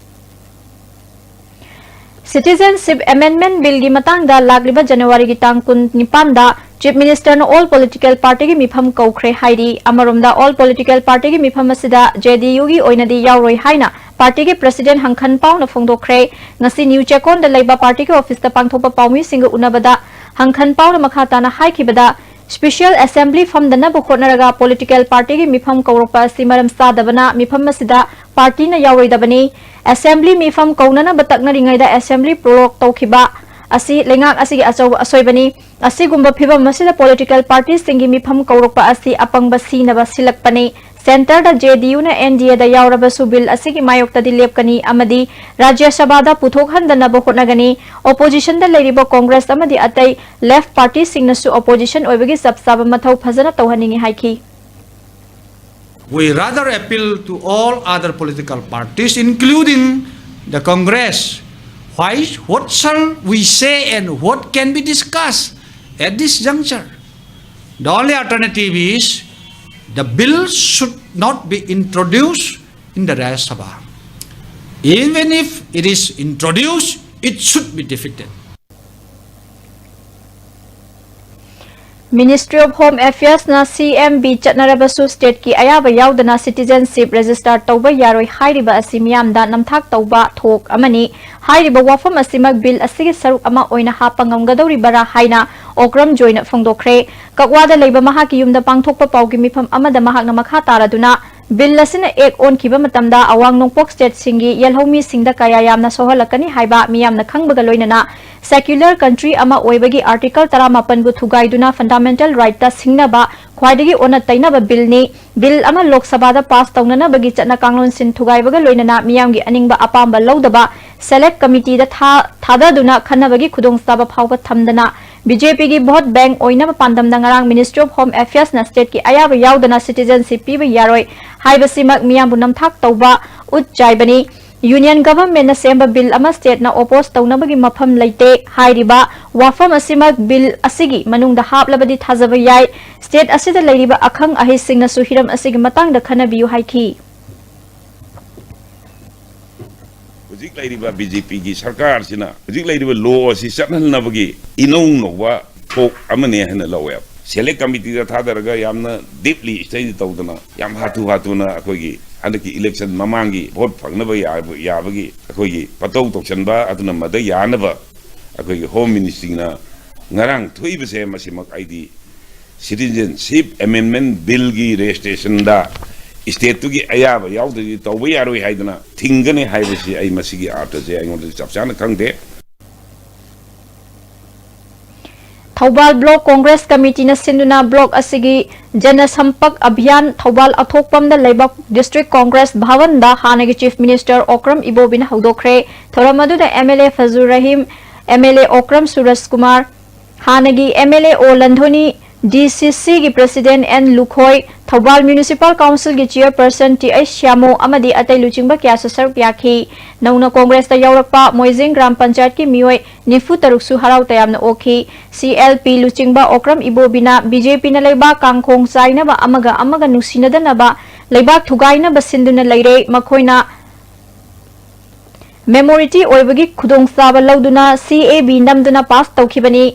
Citizenship Amendment Billꯒꯤ ꯃꯇꯥꯡꯗ ꯂꯥꯛꯂꯤꯕ ꯖꯅꯋꯥꯔꯤꯒꯤ ꯇꯥꯡ ꯀꯨꯟꯅꯤꯄꯥꯟꯗ Chief Ministerꯅ all political partyꯒꯤ ꯃꯤꯐꯝ ꯀꯧꯈ꯭ꯔꯦ ꯍꯥꯏꯔꯤ꯫ ꯑꯃꯔꯣꯝꯗ, all political partyꯒꯤ ꯃꯤꯐꯝ ꯑꯁꯤꯗ JDUꯒꯤ ꯑꯣꯏꯅꯗꯤ ꯌꯥꯎꯔꯣꯏ ꯍꯥꯏꯅ partyꯒꯤ president ꯍꯪꯈꯟ ꯄꯥꯎꯅ ꯐꯣꯡꯗꯣꯛꯈ꯭ꯔꯦ꯫ ꯉꯁꯤ ꯅ꯭ꯌꯨ ꯆꯦꯛꯀꯣꯟꯗ ꯂꯩꯕ partyꯒꯤ officeꯇ ꯄꯥꯡꯊꯣꯛꯄ ꯄꯥꯎꯃꯤꯁꯤꯡꯒ ꯎꯅꯕꯗ ꯍꯪꯈꯟ ꯄꯥꯎꯅ ꯃꯈꯥ ꯇꯥꯅ ꯍꯥꯏꯈꯤꯕꯗ, special assembly ꯐꯝꯗꯅꯕ ꯍꯣꯠꯅꯔꯒ political partyꯒꯤ ꯃꯤꯐꯝ ꯀꯧꯔꯛꯄ ꯑꯁꯤ ꯃꯔꯝ ꯆꯥꯗꯕꯅ ꯃꯤꯐꯝ ꯑꯁꯤꯗ partyꯅ ꯌꯥꯎꯔꯣꯏꯗꯕꯅꯤ꯫ Assembly ꯃꯤꯐꯝ ꯀꯧꯅꯅꯕ ꯇꯛꯅꯔꯤꯉꯩꯗ assembly prorogue ꯇꯧꯈꯤꯕ ꯑꯁꯤ ꯂꯩꯉꯥꯛ ꯑꯁꯤꯒꯤ ꯑꯆꯧꯕ ꯑꯁꯣꯏꯕꯅꯤ꯫ ꯑꯁꯤꯒꯨꯝꯕ ꯐꯤꯚꯝ ꯑꯁꯤꯗ political partyꯁꯤꯡꯒꯤ ꯃꯤꯐꯝ ꯀꯧꯔꯛꯄ ꯑꯁꯤ ꯑꯄꯪꯕ ꯁꯤꯅꯕ ꯁꯤꯜꯂꯛꯄꯅꯤ꯫ Centreꯗ JDUꯅ NDAꯗ ꯌꯥꯎꯔꯕꯁꯨ bill ꯑꯁꯤꯒꯤ ꯃꯥꯌꯣꯛꯇꯗꯤ ꯂꯦꯞꯀꯅꯤ ꯑꯃꯗꯤ ꯔꯥꯖ꯭ꯌ ꯁꯚꯥꯗ ꯄꯨꯊꯣꯛꯍꯟꯗꯅꯕ ꯍꯣꯠꯅꯒꯅꯤ꯫ Oppositionꯗ ꯂꯩꯔꯤꯕ Congress ꯑꯃꯗꯤ ꯑꯇꯩ left partyꯁꯤꯡꯅꯁꯨ opposition ꯑꯣꯏꯕꯒꯤ ꯆꯞ ꯆꯥꯕ ꯃꯊꯧ ꯐꯖꯅ ꯇꯧꯍꯟꯅꯤꯡꯏ ꯍꯥꯏꯈꯤ꯫ We rather appeal to all other political parties, including the Congress, why, what shall we say and what can be discussed at this juncture? The only alternative is the bill should not be introduced in the Rajya Sabha. Even if it is introduced, it should be defeated. Ministry of Home Affairsꯅ CMB ꯆꯠꯅꯔꯕꯁꯨ stateꯀꯤ ꯑꯌꯥꯕ ꯌꯥꯎꯗꯅ citizenship register ꯇꯧꯕ ꯌꯥꯔꯣꯏ ꯍꯥꯏꯔꯤꯕ ꯑꯁꯤ ꯃꯤꯌꯥꯝꯗ ꯅꯝꯊꯥꯛ ꯇꯧꯕ ꯊꯣꯛ ꯑꯃꯅꯤ꯫ ꯍꯥꯏꯔꯤꯕ ꯋꯥꯐꯝ ꯑꯁꯤꯃꯛ bill ꯑꯁꯤꯒꯤ ꯁꯔꯨꯛ ꯑꯃ ꯑꯣꯏꯅ ꯍꯥꯞꯄ ꯉꯝꯒꯗꯧꯔꯤꯕꯔꯥ ꯍꯥꯏꯅ ꯑꯣꯀ꯭ꯔꯝ ꯖꯣꯏꯅ ꯐꯣꯡꯗꯣꯛꯈ꯭ꯔꯦ꯫ ꯀꯛꯋꯥꯗ ꯂꯩꯕ ꯃꯍꯥꯛꯀꯤ ꯌꯨꯝꯗ ꯄꯥꯡꯊꯣꯛꯄ ꯄꯥꯎꯒꯤ ꯃꯤꯐꯝ ꯑꯃꯗ ꯃꯍꯥꯛꯅ ꯃꯈꯥ ꯇꯥꯔꯗꯨꯅ, bill ꯑꯁꯤꯅ act ꯑꯣꯟꯈꯤꯕ ꯃꯇꯝꯗ ꯑꯋꯥꯡ ꯅꯣꯡꯄꯣꯛ stateꯁꯤꯡꯒꯤ ꯌꯦꯜꯍꯧꯃꯤꯁꯤꯡꯗ ꯀꯌꯥ ꯌꯥꯝꯅ ꯁꯣꯛꯍꯜꯂꯛꯀꯅꯤ ꯍꯥꯏꯕ ꯃꯤꯌꯥꯝꯅ ꯈꯪꯕꯒ ꯂꯣꯏꯅꯅ, secular country ꯑꯃ ꯑꯣꯏꯕꯒꯤ article ꯇꯔꯥꯃꯥꯄꯟꯕꯨ ꯊꯨꯒꯥꯏꯗꯨꯅ fundamental rightꯇ ꯁꯤꯡꯅꯕ ꯈ꯭ꯋꯥꯏꯗꯒꯤ ꯑꯣꯟꯅ ꯇꯩꯅꯕ billꯅꯤ꯫ Bill ꯑꯃ ꯂꯣꯛ ꯁꯚꯥꯗ pass ꯇꯧꯅꯅꯕꯒꯤ ꯆꯠꯅ ꯀꯥꯡꯂꯣꯟꯁꯤꯡ ꯊꯨꯒꯥꯏꯕꯒ ꯂꯣꯏꯅꯅ ꯃꯤꯌꯥꯝꯒꯤ ꯑꯅꯤꯡꯕ ꯑꯄꯥꯝꯕ ꯂꯧꯗꯕ select committeeꯗ ꯊꯥ-, ꯊꯥꯗꯗꯨꯅ ꯈꯟꯅꯕꯒꯤ ꯈꯨꯗꯣꯡꯆꯥꯕ ꯐꯥꯎꯕ ꯊꯝꯗꯅ BJPꯒꯤ vote bank ꯑꯣꯏꯅꯕ ꯄꯥꯟꯗꯝꯗ ꯉꯔꯥꯡ Ministry of Home Affairsꯅ stateꯀꯤ ꯑꯌꯥꯕ ꯌꯥꯎꯗꯅ citizenship ꯄꯤꯕ ꯌꯥꯔꯣꯏ ꯍꯥꯏꯕꯁꯤꯃꯛ ꯃꯤꯌꯥꯝꯕꯨ ꯅꯝꯊꯥꯛ ꯇꯧꯕ ꯎꯠ ꯆꯥꯏꯕꯅꯤ꯫ Union governmentꯅ ꯁꯦꯝꯕ bill ꯑꯃ stateꯅ oppose ꯇꯧꯅꯕꯒꯤ ꯃꯐꯝ ꯂꯩꯇꯦ ꯍꯥꯏꯔꯤꯕ ꯋꯥꯐꯝ ꯑꯁꯤꯃꯛ bill ꯑꯁꯤꯒꯤ ꯃꯅꯨꯡꯗ ꯍꯥꯞꯂꯕꯗꯤ ꯊꯥꯖꯕ ꯌꯥꯏ꯫ State ꯑꯁꯤꯗ ꯂꯩꯔꯤꯕ ꯑꯈꯪ ꯑꯍꯩꯁꯤꯡꯅꯁꯨ ꯍꯤꯔꯝ ꯑꯁꯤꯒꯤ ꯃꯇꯥꯡꯗ ꯈꯟꯅꯕꯤꯌꯨ ꯍꯥꯏꯈꯤ꯫ We ꯍꯧꯖꯤꯛ ꯂꯩꯔꯤꯕ ꯕꯤ ꯖꯦ ꯄꯤꯒꯤ ꯁꯔꯀꯥꯔꯁꯤꯅ ꯍꯧꯖꯤꯛ ꯂꯩꯔꯤꯕ ꯂꯣ ꯑꯁꯤ ꯆꯠꯍꯟꯅꯕꯒꯤ ꯏꯅꯧ ꯅꯧꯕ ꯊꯣꯛ ꯑꯃꯅꯦ ꯍꯥꯏꯅ ꯂꯧꯋꯦꯕ꯫ ꯁꯦꯂꯦꯛ ꯀꯃꯤꯇꯤꯗ ꯊꯥꯗꯔꯒ ꯌꯥꯝꯅ ꯗꯤꯞꯂꯤ ꯁ꯭ꯇꯗꯤ ꯇꯧꯗꯅ ꯌꯥꯝ ꯍꯥꯊꯨ ꯍꯥꯊꯨꯅ ꯑꯩꯈꯣꯏꯒꯤ ꯍꯟꯗꯛꯀꯤ ꯏꯂꯦꯛꯁꯟ ꯃꯃꯥꯡꯒꯤ ꯚꯣꯠ ꯐꯪꯅꯕ ꯌꯥꯕ- ꯌꯥꯕꯒꯤ ꯑꯩꯈꯣꯏꯒꯤ ꯄꯇꯧ ꯇꯧꯁꯟꯕ, ꯑꯗꯨꯅ ꯃꯗ ꯌꯥꯅꯕ ꯑꯩꯈꯣꯏꯒꯤ ꯍꯣꯝ ꯃꯤꯅꯤꯁꯇ꯭ꯔꯤꯅ ꯉꯔꯥꯡ ꯊꯣꯛꯏꯕꯁꯦ ꯃꯁꯤꯃꯛ ꯑꯩꯗꯤ ꯁꯤꯇꯤꯖꯦꯟꯁꯤꯞ ꯑꯦꯃꯦꯟꯃꯦꯟ ꯕꯤꯜꯒꯤ ꯔꯦꯖꯤꯁꯇ꯭ꯔꯦꯁꯟꯗ ꯁ꯭ꯇꯦꯠꯇꯨꯒꯤ ꯑꯌꯥꯕ ꯌꯥꯎꯗ꯭ꯔꯗꯤ ꯇꯧꯕ ꯌꯥꯔꯣꯏ ꯍꯥꯏꯗꯅ ꯊꯤꯡꯒꯅꯤ ꯍꯥꯏꯕꯁꯤ ꯑꯩ ꯃꯁꯤꯒꯤ ꯑꯥꯔꯊꯁꯦ ꯑꯩꯉꯣꯟꯗꯗꯤ ꯆꯞ ꯆꯥꯅ ꯈꯪꯗꯦ꯫ ꯊꯧꯕꯥꯜ ꯕ꯭ꯂꯣꯛ ꯀꯣꯡꯒ꯭ꯔꯦꯁ ꯀꯃꯤꯇꯤꯅ ꯁꯤꯟꯗꯨꯅ ꯕ꯭ꯂꯣꯛ ꯑꯁꯤꯒꯤ ꯖꯅ ꯁꯝꯄꯛ ꯑꯚꯤꯌꯥꯟ ꯊꯧꯕꯥꯜ ꯑꯊꯣꯛꯄꯝꯗ ꯂꯩꯕ ꯗꯤꯁꯇ꯭ꯔꯤꯛ ꯀꯣꯡꯒ꯭ꯔꯦꯁ ꯚꯕꯟꯗ ꯍꯥꯟꯅꯒꯤ ꯆꯤꯐ ꯃꯤꯅꯤꯁꯇꯔ ꯑꯣꯀ꯭ꯔꯝ ꯏꯕꯣꯕꯤꯅ ꯍꯧꯗꯣꯛꯈ꯭ꯔꯦ꯫ ꯊꯧꯔꯝ ꯑꯗꯨꯗ M L A Fazur Rahim, M L A Okram Suraj Kumar, ꯍꯥꯟꯅꯒꯤ M L A O Lanthoni, D C ꯁꯤꯒꯤ president N Lukhoi, Thoubal municipal ꯀꯥꯎꯟꯁꯤꯜꯒꯤ ꯆꯤꯌꯔꯄꯔꯁꯟ ꯇꯤ ꯑꯩꯆ ꯁ꯭ꯌꯥꯃꯣ ꯑꯃꯗꯤ ꯑꯇꯩ ꯂꯨꯆꯤꯡꯕ ꯀꯌꯥꯁꯨ ꯁꯔꯨꯛ ꯌꯥꯈꯤ꯫ ꯅꯧꯅ ꯀꯣꯡꯒ꯭ꯔꯦꯁꯇ ꯌꯥꯎꯔꯛꯄ ꯃꯣꯏꯖꯤꯡ ꯒ꯭ꯔꯥꯝ ꯄꯟꯆꯥꯌꯠꯀꯤ ꯃꯤꯑꯣꯏ ꯅꯤꯐꯨ ꯇꯔꯨꯛꯁꯨ ꯍꯔꯥꯎ ꯇꯌꯥꯝꯅ ꯑꯣꯛꯈꯤ꯫ ꯁꯤ ꯑꯦꯜ ꯄꯤ ꯂꯨꯆꯤꯡꯕ ꯑꯣꯀ꯭ꯔꯝ ꯏꯕꯣꯕꯤꯅ ꯕꯤ ꯖꯦ ꯄꯤꯅ ꯂꯩꯕꯥꯛ ꯀꯥꯡꯈꯣꯡ ꯆꯥꯏꯅꯕ ꯑꯃꯒ ꯑꯃꯒ ꯅꯨꯡꯁꯤꯅꯗꯅꯕ ꯂꯩꯕꯥꯛ ꯊꯨꯒꯥꯏꯅꯕ ꯁꯤꯟꯗꯨꯅ ꯂꯩꯔꯦ꯫ ꯃꯈꯣꯏꯅ ꯃꯦꯃꯣꯔꯤꯇꯤ ꯑꯣꯏꯕꯒꯤ ꯈꯨꯗꯣꯡꯆꯥꯕ ꯂꯧꯗꯨꯅ ꯁꯤ ꯑꯦ ꯕꯤ ꯅꯝꯗꯨꯅ ꯄꯥꯁ ꯇꯧꯈꯤꯕꯅꯤ꯫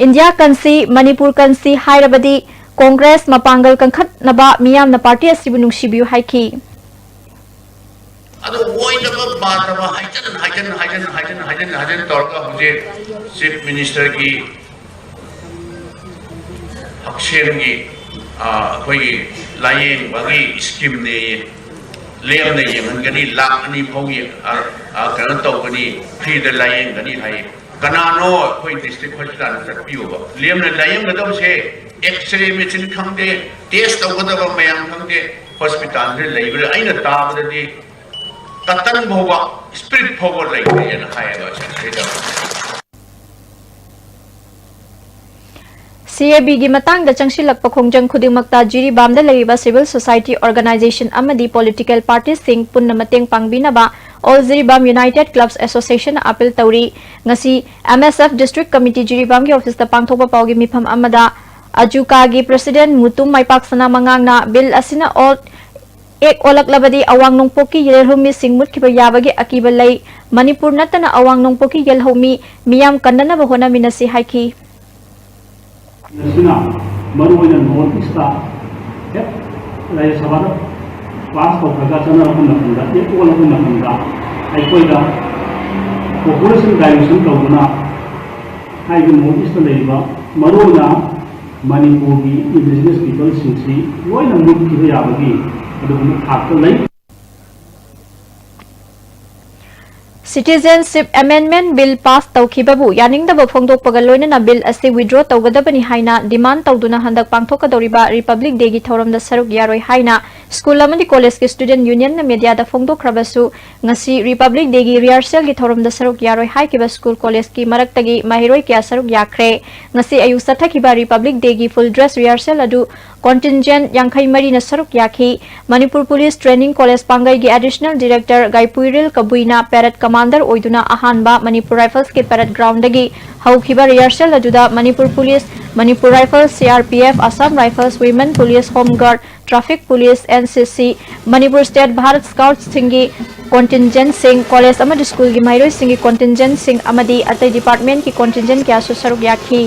ꯏꯟꯗꯤꯌꯥ ꯀꯟꯁꯤ, ꯃꯅꯤꯄꯨꯔ ꯀꯟꯁꯤ ꯍꯥꯏꯔꯕꯗꯤ ꯀꯣꯡꯒ꯭ꯔꯦꯁ ꯃꯄꯥꯡꯒꯜ ꯀꯟꯈꯠꯅꯕ ꯃꯤꯌꯥꯝꯅ ꯄꯥꯔꯇꯤ ꯑꯁꯤꯕꯨ ꯅꯨꯡꯁꯤꯕꯤꯌꯨ ꯍꯥꯏꯈꯤ꯫ ꯑꯗꯨ ꯑꯣꯏꯗꯕ ꯄꯥꯗꯕ ꯍꯥꯏꯖꯟ ꯍꯥꯏꯖꯟ ꯍꯥꯏꯖꯟ ꯍꯥꯏꯖꯟ ꯍꯥꯏꯖꯟ ꯍꯥꯏꯖꯟ ꯇꯧꯔꯒ ꯍꯧꯖꯤꯛ ꯆꯤꯐ ꯃꯤꯅꯤꯁꯇꯔꯒꯤ ꯍꯛꯁꯦꯜꯒꯤ, ꯑ, ꯑꯩꯈꯣꯏꯒꯤ ꯂꯥꯌꯦꯡꯕꯒꯤ ꯁ꯭ꯀꯤꯝꯅꯦꯌꯦ꯫ ꯂꯦꯝꯅ ꯌꯦꯡꯍꯟꯒꯅꯤ, ꯂꯥꯛ ꯑꯅꯤ ꯐꯥꯎꯒꯤ, ꯑ, ꯑ, ꯀꯩꯅꯣ ꯇꯧꯒꯅꯤ, ꯐ꯭ꯔꯤꯗ ꯂꯥꯌꯦꯡꯒꯅꯤ ꯍꯥꯏꯌꯦ꯫ ꯀꯅꯥꯅꯣ ꯑꯩꯈꯣꯏ ꯗꯤꯁꯇ꯭ꯔꯤꯛ ꯍꯣꯁꯄꯤꯇꯥꯜꯗ ꯆꯠꯄꯤꯌꯣꯕ? ꯂꯦꯝꯅ ꯂꯥꯌꯦꯡꯒꯗꯕꯁꯦ ꯑꯦꯛꯁꯔꯦ ꯃꯦꯆꯤꯟ ꯈꯪꯗꯦ, ꯇꯦꯁ ꯇꯧꯒꯗꯕ ꯃꯌꯥꯝ ꯈꯪꯗꯦ, ꯍꯣꯁꯄꯤꯇꯥꯜꯗ ꯂꯩꯕꯗ ꯑꯩꯅ ꯇꯥꯕꯗꯗꯤ ꯀꯇꯟ ꯐꯥꯎꯕ, ꯁ꯭ꯄꯤꯔꯤꯠ ꯐꯥꯎꯕ ꯂꯩꯇꯦꯅ ꯍꯥꯏꯌꯦꯕ ꯁꯤꯗꯩꯗ꯫ ꯁꯤ ꯑꯦ ꯕꯤꯒꯤ ꯃꯇꯥꯡꯗ ꯆꯪꯁꯤꯜꯂꯛꯄ ꯈꯣꯡꯖꯪ ꯈꯨꯗꯤꯡꯃꯛꯇ ꯖꯤꯔꯤꯕꯥꯝꯗ ꯂꯩꯔꯤꯕ ꯁꯤꯚꯤꯜ ꯁꯣꯁꯥꯏꯇꯤ ꯑꯣꯔꯒꯅꯥꯏꯖꯦꯁꯟ ꯑꯃꯗꯤ ꯄꯣꯂꯤꯇꯤꯀꯦꯜ ꯄꯥꯔꯇꯤꯁꯤꯡ ꯄꯨꯟꯅ ꯃꯇꯦꯡ ꯄꯥꯡꯕꯤꯅꯕ ꯑꯣꯜ ꯖꯤꯔꯤꯕꯥꯝ ꯌꯨꯅꯥꯏꯇꯦꯗ ꯀ꯭ꯂꯕꯁ ꯑꯦꯁꯣꯁꯤꯌꯦꯁꯟꯅ ꯑꯥꯄꯤꯜ ꯇꯧꯔꯤ꯫ ꯉꯁꯤ ꯑꯦꯝ ꯑꯦꯁ ꯑꯦꯐ ꯗꯤꯁꯇ꯭ꯔꯤꯛ ꯀꯃꯤꯇꯤ ꯖꯤꯔꯤꯕꯥꯝꯒꯤ ꯑꯣꯐꯤꯁꯇ ꯄꯥꯡꯊꯣꯛꯄ ꯄꯥꯎꯒꯤ ꯃꯤꯐꯝ ꯑꯃꯗ ꯑꯖꯨꯀꯥꯒꯤ ꯄ꯭ꯔꯦꯁꯤꯗꯦꯟꯠ ꯃꯨꯇꯨꯝ ꯃꯥꯏꯄꯥꯛꯁꯅꯥ ꯃꯉꯥꯡꯅ ꯕꯤꯜ ꯑꯁꯤꯅ ꯑꯣꯜ ꯑꯦꯛ ꯑꯣꯜꯂꯛꯂꯕꯗꯤ ꯑꯋꯥꯡ ꯅꯣꯡꯄꯣꯛꯀꯤ ꯌꯦꯜꯍꯧꯃꯤꯁꯤꯡ ꯃꯨꯠꯈꯤꯕ ꯌꯥꯕꯒꯤ ꯑꯀꯤꯕ ꯂꯩ꯫ ꯃꯅꯤꯄꯨꯔ ꯅꯠꯇꯅ ꯑꯋꯥꯡ ꯅꯣꯡꯄꯣꯛꯀꯤ ꯌꯦꯜꯍꯧꯃꯤ ꯃꯤꯌꯥꯝ ꯀꯟꯅꯅꯕ ꯍꯣꯠꯅꯃꯤꯟꯅꯁꯤ ꯍꯥꯏꯈꯤ꯫ ꯑꯁꯤꯅ ꯃꯔꯨꯑꯣꯏꯅ ꯅꯣꯔꯠ ꯏꯁꯇ ꯍꯦꯛ ꯔꯥꯖ꯭ꯌ ꯁꯚꯥꯗ ꯄꯥꯁ ꯇꯧꯈ꯭ꯔꯒ ꯆꯠꯅꯔꯛꯄ ꯃꯇꯝꯗ, ꯑꯦꯛ ꯑꯣꯜꯂꯛꯄ ꯃꯇꯝꯗ ꯑꯩꯈꯣꯏꯗ ꯄꯣꯄꯨꯂꯦꯁꯟ ꯗꯥꯏꯂꯨꯁꯟ ꯇꯧꯗꯨꯅ ꯍꯥꯏꯔꯤꯕ ꯅꯣꯔꯠ ꯏꯁꯇ ꯂꯩꯔꯤꯕ ꯃꯔꯨꯑꯣꯏꯅ ꯃꯅꯤꯄꯨꯔꯒꯤ ꯏꯟꯗꯤꯖꯤꯅꯁ ꯄꯤꯄꯜꯁꯤꯡꯁꯤ ꯂꯣꯏꯅ ꯃꯨꯠꯈꯤꯕ ꯌꯥꯕꯒꯤ ꯑꯗꯨꯒꯨꯝꯕ ꯊꯥꯛꯇ ꯂꯩ꯫ Citizenship Amendment Bill pass ꯇꯧꯈꯤꯕꯕꯨ ꯌꯥꯅꯤꯡꯗꯕ ꯐꯣꯡꯗꯣꯛꯄꯒ ꯂꯣꯏꯅꯅ bill ꯑꯁꯤ withdraw ꯇꯧꯒꯗꯕꯅꯤ ꯍꯥꯏꯅ demand ꯇꯧꯗꯨꯅ ꯍꯟꯗꯛ ꯄꯥꯡꯊꯣꯛꯀꯗꯧꯔꯤꯕ Republic Day ꯒꯤ ꯊꯧꯔꯝꯗ ꯁꯔꯨꯛ ꯌꯥꯔꯣꯏ ꯍꯥꯏꯅ school ꯑꯃꯗꯤ college ꯀꯤ student union ꯅ media ꯗ ꯐꯣꯡꯗꯣꯛꯈ꯭ꯔꯕꯁꯨ, ꯉꯁꯤ Republic Day ꯒꯤ rehearsal ꯒꯤ ꯊꯧꯔꯝꯗ ꯁꯔꯨꯛ ꯌꯥꯔꯣꯏ ꯍꯥꯏꯈꯤꯕ school college ꯀꯤ ꯃꯔꯛꯇꯒꯤ ꯃꯍꯩꯔꯣꯏ ꯀꯌꯥ ꯁꯔꯨꯛ ꯌꯥꯈ꯭ꯔꯦ꯫ ꯉꯁꯤ ꯑꯌꯨꯛ ꯆꯠꯊꯈꯤꯕ Republic Day ꯒꯤ full dress rehearsal ꯑꯗꯨ contingent ꯌꯥꯡꯈꯩ ꯃꯔꯤꯅ ꯁꯔꯨꯛ ꯌꯥꯈꯤ꯫ Manipur Police Training College ꯄꯥꯡꯒꯩꯒꯤ additional director ꯒꯥꯏꯄꯨꯏꯔꯤꯜ ꯀꯕꯨꯏꯅ parade commander ꯑꯣꯏꯗꯨꯅ ꯑꯍꯥꯟꯕ Manipur Rifles ꯀꯤ parade ground ꯗꯒꯤ ꯍꯧꯈꯤꯕ rehearsal ꯑꯗꯨꯗ Manipur police, Manipur Rifles, C R P F, Assam Rifles, Women Police, Home Guard, Traffic Police, N C C, Manipur State Bharat Scouts ꯁꯤꯡꯒꯤ contingent ꯁꯤꯡ, college ꯑꯃꯗꯤ school ꯒꯤ ꯃꯍꯩꯔꯣꯏꯁꯤꯡꯒꯤ contingent ꯁꯤꯡ ꯑꯃꯗꯤ ꯑꯇꯩ department ꯀꯤ contingent ꯀꯌꯥꯁꯨ ꯁꯔꯨꯛ ꯌꯥꯈꯤ꯫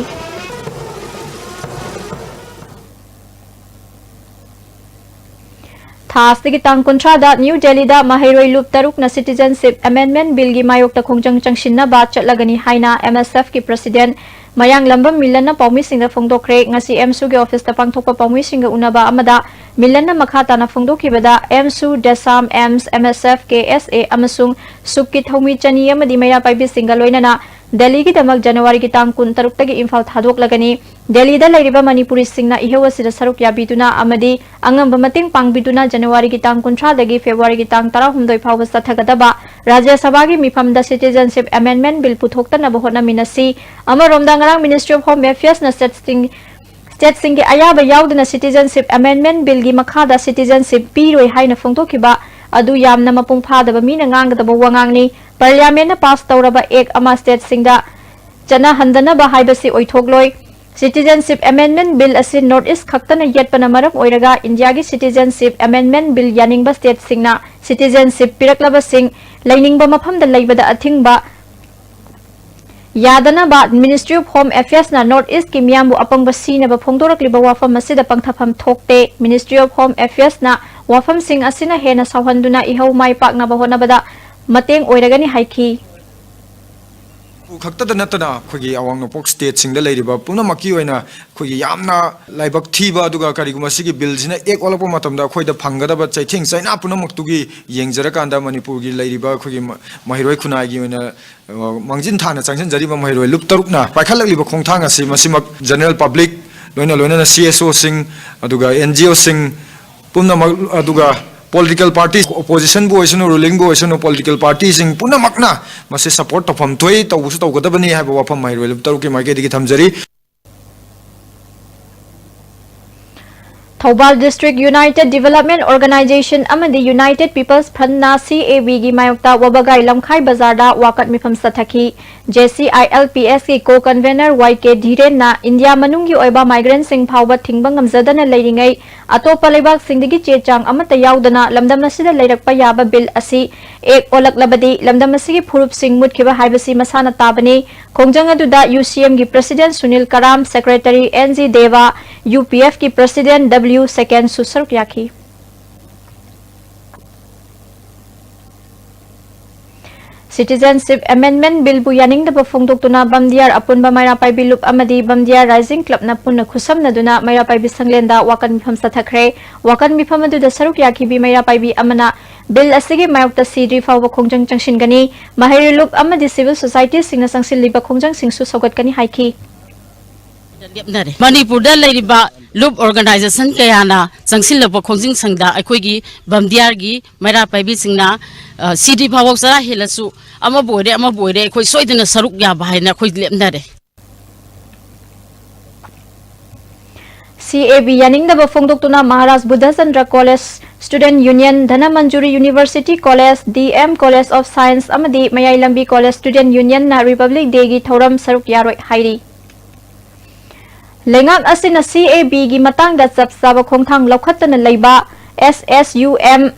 ꯊꯥ ꯑꯁꯤꯒꯤ ꯇꯥꯡ ꯀꯨꯟꯊ꯭ꯔꯥꯗ ꯅ꯭ꯌꯨ ꯗꯦꯜꯂꯤꯗ ꯃꯍꯩꯔꯣꯏ ꯂꯨꯞ ꯇꯔꯨꯛꯅ Citizenship Amendment Bill ꯒꯤ ꯃꯥꯌꯣꯛꯇ ꯈꯣꯡꯖꯪ ꯆꯪꯁꯤꯟꯅꯕ ꯆꯠꯂꯒꯅꯤ ꯍꯥꯏꯅ M S F ꯀꯤ president ꯃꯌꯥꯡꯂꯝꯕꯝ ꯃꯤꯂꯟꯅ ꯄꯥꯎꯃꯤꯁꯤꯡꯗ ꯐꯣꯡꯗꯣꯛꯈ꯭ꯔꯦ꯫ ꯉꯁꯤ ꯑꯦꯝꯁꯨꯒꯤ office ꯇ ꯄꯥꯡꯊꯣꯛꯄ ꯄꯥꯎꯃꯤꯁꯤꯡꯒ ꯎꯅꯕ ꯑꯃꯗ ꯃꯤꯂꯟꯅ ꯃꯈꯥ ꯇꯥꯅ ꯐꯣꯡꯗꯣꯛꯈꯤꯕꯗ, ꯑꯦꯝꯁꯨ, ꯗꯦꯁꯥꯝ, AIMS, M S F, K S A ꯑꯃꯁꯨꯡ ꯁꯨꯛꯀꯤ ꯊꯧꯃꯤ ꯆꯅꯤ ꯑꯃꯗꯤ ꯃꯩꯔꯥ ꯄꯥꯏꯕꯤꯁꯤꯡꯒ ꯂꯣꯏꯅꯅ ꯗꯦꯜꯂꯤꯒꯤꯗꯃꯛ ꯖꯅꯋꯥꯔꯤꯒꯤ ꯇꯥꯡ ꯀꯨꯟ ꯇꯔꯨꯛꯇꯒꯤ ꯏꯝꯐꯥꯜ ꯊꯥꯗꯣꯛꯂꯒꯅꯤ꯫ ꯗꯦꯜꯂꯤꯗ ꯂꯩꯔꯤꯕ ꯃꯅꯤꯄꯨꯔꯤꯁꯤꯡꯅ ꯏꯍꯧ ꯑꯁꯤꯗ ꯁꯔꯨꯛ ꯌꯥꯕꯤꯗꯨꯅ ꯑꯃꯗꯤ ꯑꯉꯝꯕ ꯃꯇꯦꯡ ꯄꯥꯡꯕꯤꯗꯨꯅ ꯖꯅꯋꯥꯔꯤꯒꯤ ꯇꯥꯡ ꯀꯨꯟꯊ꯭ꯔꯥꯗꯒꯤ ꯐꯦꯕ꯭ꯔꯨꯋꯥꯔꯤꯒꯤ ꯇꯥꯡ ꯇꯔꯥꯍꯨꯝꯗꯣꯏ ꯐꯥꯎꯕ ꯆꯠꯊꯒꯗꯕ ꯔꯥꯖ꯭ꯌ ꯁꯚꯥꯒꯤ ꯃꯤꯐꯝꯗ Citizenship Amendment Bill ꯄꯨꯊꯣꯛꯇꯅꯕ ꯍꯣꯠꯅꯃꯤꯟꯅꯁꯤ꯫ ꯑꯃꯔꯣꯝꯗ, ꯉꯔꯥꯡ Ministry of Home Affairs ꯅ states ꯁꯤꯡ, states ꯁꯤꯡꯒꯤ ꯑꯌꯥꯕ ꯌꯥꯎꯗꯅ Citizenship Amendment Bill ꯒꯤ ꯃꯈꯥꯗ citizenship ꯄꯤꯔꯣꯏ ꯍꯥꯏꯅ ꯐꯣꯡꯗꯣꯛꯈꯤꯕ ꯑꯗꯨ ꯌꯥꯝꯅ ꯃꯄꯨꯡ ꯐꯥꯗꯕ ꯃꯤꯅ ꯉꯥꯡꯒꯗꯕ ꯋꯥꯉꯥꯡꯅꯤ꯫ Parliament ꯅ pass ꯇꯧꯔꯕ act ꯑꯃ states ꯁꯤꯡꯗ ꯆꯠꯅꯍꯟꯗꯅꯕ ꯍꯥꯏꯕꯁꯤ ꯑꯣꯏꯊꯣꯛꯂꯣꯏ꯫ Citizenship Amendment Bill ꯑꯁꯤ North East ꯈꯛꯇꯅ ꯌꯦꯠꯄꯅ ꯃꯔꯝ ꯑꯣꯏꯔꯒ ꯏꯟꯗꯤꯌꯥꯒꯤ Citizenship Amendment Bill ꯌꯥꯅꯤꯡꯕ stateꯁꯤꯡꯅ citizenship ꯄꯤꯔꯛꯂꯕꯁꯤꯡ ꯂꯩꯅꯤꯡꯕ ꯃꯐꯝꯗ ꯂꯩꯕꯗ ꯑꯊꯤꯡꯕ ꯌꯥꯗꯅꯕ Ministry of Home Affairsꯅ North Eastꯀꯤ ꯃꯤꯌꯥꯝꯕꯨ ꯑꯄꯪꯕ ꯁꯤꯅꯕ ꯐꯣꯡꯗꯣꯔꯛꯂꯤꯕ ꯋꯥꯐꯝ ꯑꯁꯤꯗ ꯄꯪꯊꯐꯝ ꯊꯣꯛꯇꯦ꯫ Ministry of Home Affairsꯅ ꯋꯥꯐꯝꯁꯤꯡ ꯑꯁꯤꯅ ꯍꯦꯟꯅ ꯁꯥꯎꯍꯟꯗꯨꯅ ꯏꯍꯧ ꯃꯥꯏ ꯄꯥꯛꯅꯕ ꯍꯣꯠꯅꯕꯗ ꯃꯇꯦꯡ ꯑꯣꯏꯔꯒꯅꯤ ꯍꯥꯏꯈꯤ꯫ ꯃꯅꯤꯄꯨꯔ ꯈꯛꯇꯗ ꯅꯠꯇꯅ ꯑꯩꯈꯣꯏꯒꯤ ꯑꯋꯥꯡ ꯅꯣꯡꯄꯣꯛ stateꯁꯤꯡꯗ ꯂꯩꯔꯤꯕ ꯄꯨꯝꯅꯃꯛꯀꯤ ꯑꯣꯏꯅ ꯑꯩꯈꯣꯏꯒꯤ ꯌꯥꯝꯅ ꯂꯥꯏꯕꯛ ꯊꯤꯕ, ꯑꯗꯨꯒ ꯀꯔꯤꯒꯨꯝꯕ ꯁꯤꯒꯤ billꯁꯤꯅ act ꯑꯣꯜꯂꯛꯄ ꯃꯇꯝꯗ ꯑꯩꯈꯣꯏꯗ ꯐꯪꯒꯗꯕ ꯆꯩꯊꯦꯡ ꯆꯩꯅꯥ ꯄꯨꯝꯅꯃꯛꯇꯨꯒꯤ ꯌꯦꯡꯖꯔꯀꯥꯟꯗ ꯃꯅꯤꯄꯨꯔꯒꯤ ꯂꯩꯔꯤꯕ ꯑꯩꯈꯣꯏꯒꯤ ꯃ-, ꯃꯍꯩꯔꯣꯏ ꯈꯨꯟꯅꯥꯏꯒꯤ ꯑꯣꯏꯅ, ꯑ, ꯃꯥꯡꯖꯤꯟ ꯊꯥꯅ ꯆꯪꯁꯤꯟꯖꯔꯤꯕ ꯃꯍꯩꯔꯣꯏ ꯂꯨꯞ ꯇꯔꯨꯛꯅ ꯄꯥꯏꯈꯠꯂꯛꯂꯤꯕ ꯈꯣꯡꯊꯥꯡ ꯑꯁꯤ ꯃꯁꯤꯃꯛ general public ꯂꯣꯏꯅ ꯂꯣꯏꯅꯅ CSOꯁꯤꯡ, ꯑꯗꯨꯒ NGOꯁꯤꯡ ꯄꯨꯝꯅꯃꯛ, ꯑꯗꯨꯒ political party, oppositionꯕꯨ ꯑꯣꯏꯁꯅꯨ, rulingꯕꯨ ꯑꯣꯏꯁꯅꯨ, political partyꯁꯤꯡ ꯄꯨꯝꯅꯃꯛꯅ ꯃꯁꯤ support ꯇꯧꯐꯝ ꯊꯣꯛꯏ, ꯇꯧꯕꯁꯨ ꯇꯧꯒꯗꯕꯅꯤ ꯍꯥꯏꯕ ꯋꯥꯐꯝ ꯃꯍꯩꯔꯣꯏ ꯂꯨꯞ ꯇꯔꯨꯛꯀꯤ ꯃꯥꯏꯀꯩꯗꯒꯤ ꯊꯝꯖꯔꯤ꯫ Thoubal District United Development Organisation ꯑꯃꯗꯤ United People's Frontꯅ CABꯒꯤ ꯃꯥꯌꯣꯛꯇ ꯋꯥꯕꯒꯥꯏ ꯂꯝꯈꯥꯏ ꯕꯖꯥꯔꯗ ꯋꯥꯀꯠ ꯃꯤꯐꯝ ꯆꯠꯊꯈꯤ꯫ JCILPSꯀꯤ co-convener YK ꯙꯤꯔꯦꯟꯅ ꯏꯟꯗꯤꯌꯥ ꯃꯅꯨꯡꯒꯤ ꯑꯣꯏꯕ migrantꯁꯤꯡ ꯐꯥꯎꯕ ꯊꯤꯡꯕ ꯉꯝꯖꯗꯅ ꯂꯩꯔꯤꯉꯩ ꯑꯇꯣꯞꯄ ꯂꯩꯕꯥꯛꯁꯤꯡꯗꯒꯤ ꯆꯦ ꯆꯥꯡ ꯑꯃꯠꯇ ꯌꯥꯎꯗꯅ ꯂꯝꯗꯝ ꯑꯁꯤꯗ ꯂꯩꯔꯛꯄ ꯌꯥꯕ bill ꯑꯁꯤ act ꯑꯣꯜꯂꯛꯂꯕꯗꯤ ꯂꯝꯗꯝ ꯑꯁꯤꯒꯤ ꯐꯨꯔꯨꯞꯁꯤꯡ ꯃꯨꯠꯈꯤꯕ ꯍꯥꯏꯕꯁꯤ ꯃꯁꯥꯅ ꯇꯥꯕꯅꯤ꯫ ꯈꯣꯡꯖꯪ ꯑꯗꯨꯗ UCMꯒꯤ President ꯁꯨꯅꯤꯜ ꯀꯔꯥꯝ, Secretary NG ꯗꯦꯕ, UPFꯀꯤ President W ꯁꯦꯀꯦꯟꯁꯨ ꯁꯔꯨꯛ ꯌꯥꯈꯤ꯫ Citizenship Amendment Billꯕꯨ ꯌꯥꯅꯤꯡꯗꯕ ꯐꯣꯡꯗꯣꯛꯇꯨꯅ ꯕꯝꯗꯤꯌꯥꯔ ꯑꯄꯨꯟꯕ ꯃꯩꯔꯥ ꯄꯥꯏꯕꯤ ꯂꯨꯞ ꯑꯃꯗꯤ ꯕꯝꯗꯤꯌꯥꯔ ꯔꯥꯏꯖꯤꯡ ꯀ꯭ꯂꯕꯅ ꯄꯨꯟꯅ ꯈꯨꯠꯁꯝꯅꯗꯨꯅ ꯃꯩꯔꯥ ꯄꯥꯏꯕꯤ ꯁꯪꯂꯦꯟꯗ ꯋꯥꯀꯠ ꯃꯤꯐꯝ ꯆꯠꯊꯈ꯭ꯔꯦ꯫ ꯋꯥꯀꯠ ꯃꯤꯐꯝ ꯑꯗꯨꯗ ꯁꯔꯨꯛ ꯌꯥꯈꯤꯕꯤ ꯃꯩꯔꯥ ꯄꯥꯏꯕꯤ ꯑꯃꯅ bill ꯑꯁꯤꯒꯤ ꯃꯥꯌꯣꯛꯇ ꯁꯤꯗ꯭ꯔꯤ ꯐꯥꯎꯕ ꯈꯣꯡꯖꯪ ꯆꯪꯁꯤꯟꯒꯅꯤ, ꯃꯍꯩꯔꯣꯏ ꯂꯨꯞ ꯑꯃꯗꯤ civil societyꯁꯤꯡꯅ ꯆꯪꯁꯤꯜꯂꯤꯕ ꯈꯣꯡꯖꯪꯁꯤꯡꯁꯨ ꯁꯧꯒꯠꯀꯅꯤ ꯍꯥꯏꯈꯤ꯫ ꯂꯦꯞꯅꯔꯦ꯫ ꯃꯅꯤꯄꯨꯔꯗ ꯂꯩꯔꯤꯕ ꯂꯨꯞ organization ꯀꯌꯥꯅ ꯆꯪꯁꯤꯜꯂꯛꯄ ꯈꯣꯡꯖꯪꯁꯤꯡꯗ ꯑꯩꯈꯣꯏꯒꯤ ꯕꯝꯗꯤꯌꯥꯔꯒꯤ ꯃꯩꯔꯥ ꯄꯥꯏꯕꯤꯁꯤꯡꯅ, ꯑ, ꯁꯤꯗ꯭ꯔꯤ ꯐꯥꯎꯕ ꯆꯔꯥ ꯍꯦꯜꯂꯁꯨ, ꯑꯃꯕꯨ ꯑꯣꯏꯔꯦ ꯑꯃꯕꯨ ꯑꯣꯏꯔꯦ, ꯑꯩꯈꯣꯏ ꯁꯣꯏꯗꯅ ꯁꯔꯨꯛ ꯌꯥꯕ ꯍꯥꯏꯅ ꯑꯩꯈꯣꯏ ꯂꯦꯞꯅꯔꯦ꯫ CAB ꯌꯥꯅꯤꯡꯗꯕ ꯐꯣꯡꯗꯣꯛꯇꯨꯅ Maharaj Budhachandra College Student Union, Dhanamanjuri University College, DM College of Science ꯑꯃꯗꯤ ꯃꯌꯥꯏ ꯂꯝꯕꯤ College Student Unionꯅ Republic Dayꯒꯤ ꯊꯧꯔꯝ ꯁꯔꯨꯛ ꯌꯥꯔꯣꯏ ꯍꯥꯏꯔꯤ꯫ ꯂꯩꯉꯥꯛ ꯑꯁꯤꯅ C A B ꯒꯤ ꯃꯇꯥꯡꯗ ꯆꯞ ꯆꯥꯕ ꯈꯣꯡꯊꯥꯡ ꯂꯧꯈꯠꯇꯅ ꯂꯩꯕ S S U M,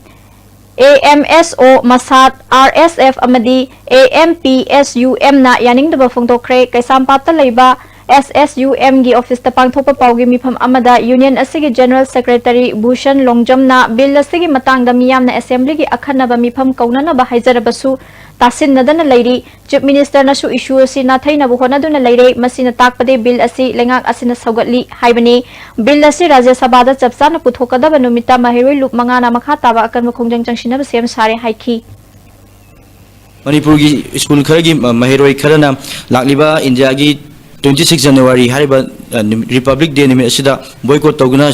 A M S O, ꯃꯁꯥꯠ, R S F ꯑꯃꯗꯤ A M P S U M ꯅ ꯌꯥꯅꯤꯡꯗꯕ ꯐꯣꯡꯗꯣꯛꯈ꯭ꯔꯦ꯫ ꯀꯩꯁꯥꯝꯄꯥꯠꯇ ꯂꯩꯕ S S U M ꯒꯤ ꯑꯣꯐꯤꯁꯇ ꯄꯥꯡꯊꯣꯛꯄ ꯄꯥꯎꯒꯤ ꯃꯤꯐꯝ ꯑꯃꯗ ꯌꯨꯅꯤꯌꯟ ꯑꯁꯤꯒꯤ ꯖꯦꯅꯔꯦꯜ ꯁꯦꯀ꯭ꯔꯦꯇꯔꯤ ꯚꯨꯁꯟ ꯂꯣꯡꯖꯝꯅ ꯕꯤꯜ ꯑꯁꯤꯒꯤ ꯃꯇꯥꯡꯗ ꯃꯤꯌꯥꯝꯅ ꯑꯦꯁꯦꯝꯕ꯭ꯂꯤꯒꯤ ꯑꯈꯟꯅꯕ ꯃꯤꯐꯝ ꯀꯧꯅꯅꯕ ꯍꯥꯏꯖꯔꯕꯁꯨ ꯇꯥꯁꯤꯟꯅꯗꯅ ꯂꯩꯔꯤ꯫ ꯆꯤꯐ ꯃꯤꯅꯤꯁꯇꯔꯅꯁꯨ ꯏꯁꯨ ꯑꯁꯤ ꯅꯥꯊꯩꯅꯕ ꯍꯣꯠꯅꯗꯨꯅ ꯂꯩꯔꯦ꯫ ꯃꯁꯤꯅ ꯇꯥꯛꯄꯗꯤ ꯕꯤꯜ ꯑꯁꯤ ꯂꯩꯉꯥꯛ ꯑꯁꯤꯅ ꯁꯧꯒꯠꯂꯤ ꯍꯥꯏꯕꯅꯤ꯫ ꯕꯤꯜ ꯑꯁꯤ ꯔꯥꯖ꯭ꯌ ꯁꯚꯥꯗ ꯆꯞ ꯆꯥꯅ ꯄꯨꯊꯣꯛꯀꯗꯕ ꯅꯨꯃꯤꯠꯇ ꯃꯍꯩꯔꯣꯏ ꯂꯨꯞ ꯃꯉꯥꯅ ꯃꯈꯥ ꯇꯥꯕ ꯑꯀꯟꯕ ꯈꯣꯡꯖꯪ ꯆꯪꯁꯤꯟꯅꯕ ꯁꯦꯝ ꯁꯥꯔꯦ ꯍꯥꯏꯈꯤ꯫ ꯃꯅꯤꯄꯨꯔꯒꯤ ꯁ꯭ꯀꯨꯜ ꯈꯔꯒꯤ ꯃ-, ꯃꯍꯩꯔꯣꯏ ꯈꯔꯅ ꯂꯥꯛꯂꯤꯕ ꯏꯟꯗꯤꯌꯥꯒꯤ twenty six January ꯍꯥꯏꯔꯤꯕ, ꯑ, ꯅꯨꯃꯤꯠ, Republic Day ꯅꯨꯃꯤꯠ ꯑꯁꯤꯗ ꯕꯣꯏꯀꯣꯠ ꯇꯧꯗꯨꯅ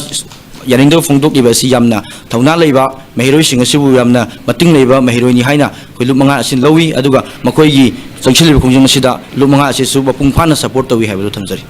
ꯌꯥꯅꯤꯡꯗꯕ ꯐꯣꯡꯗꯣꯛꯂꯤꯕ ꯑꯁꯤ ꯌꯥꯝꯅ ꯊꯧꯅꯥ ꯂꯩꯕ, ꯃꯍꯩꯔꯣꯏꯁꯤꯡ ꯑꯁꯤꯕꯨ ꯌꯥꯝꯅ ꯃꯇꯤꯡ ꯂꯩꯕ ꯃꯍꯩꯔꯣꯏꯅꯤ ꯍꯥꯏꯅ ꯑꯩꯈꯣꯏ ꯂꯨꯞ ꯃꯉꯥ ꯑꯁꯤ ꯂꯧꯏ꯫ ꯑꯗꯨꯒ ꯃꯈꯣꯏꯒꯤ ꯆꯪꯁꯤꯜꯂꯤꯕ ꯈꯣꯡꯖꯪ ꯑꯁꯤꯗ ꯂꯨꯞ ꯃꯉꯥ ꯑꯁꯤꯁꯨ ꯃꯄꯨꯡ ꯐꯥꯅ support ꯇꯧꯏ ꯍꯥꯏꯕꯗꯨ ꯊꯝꯖꯔꯤ꯫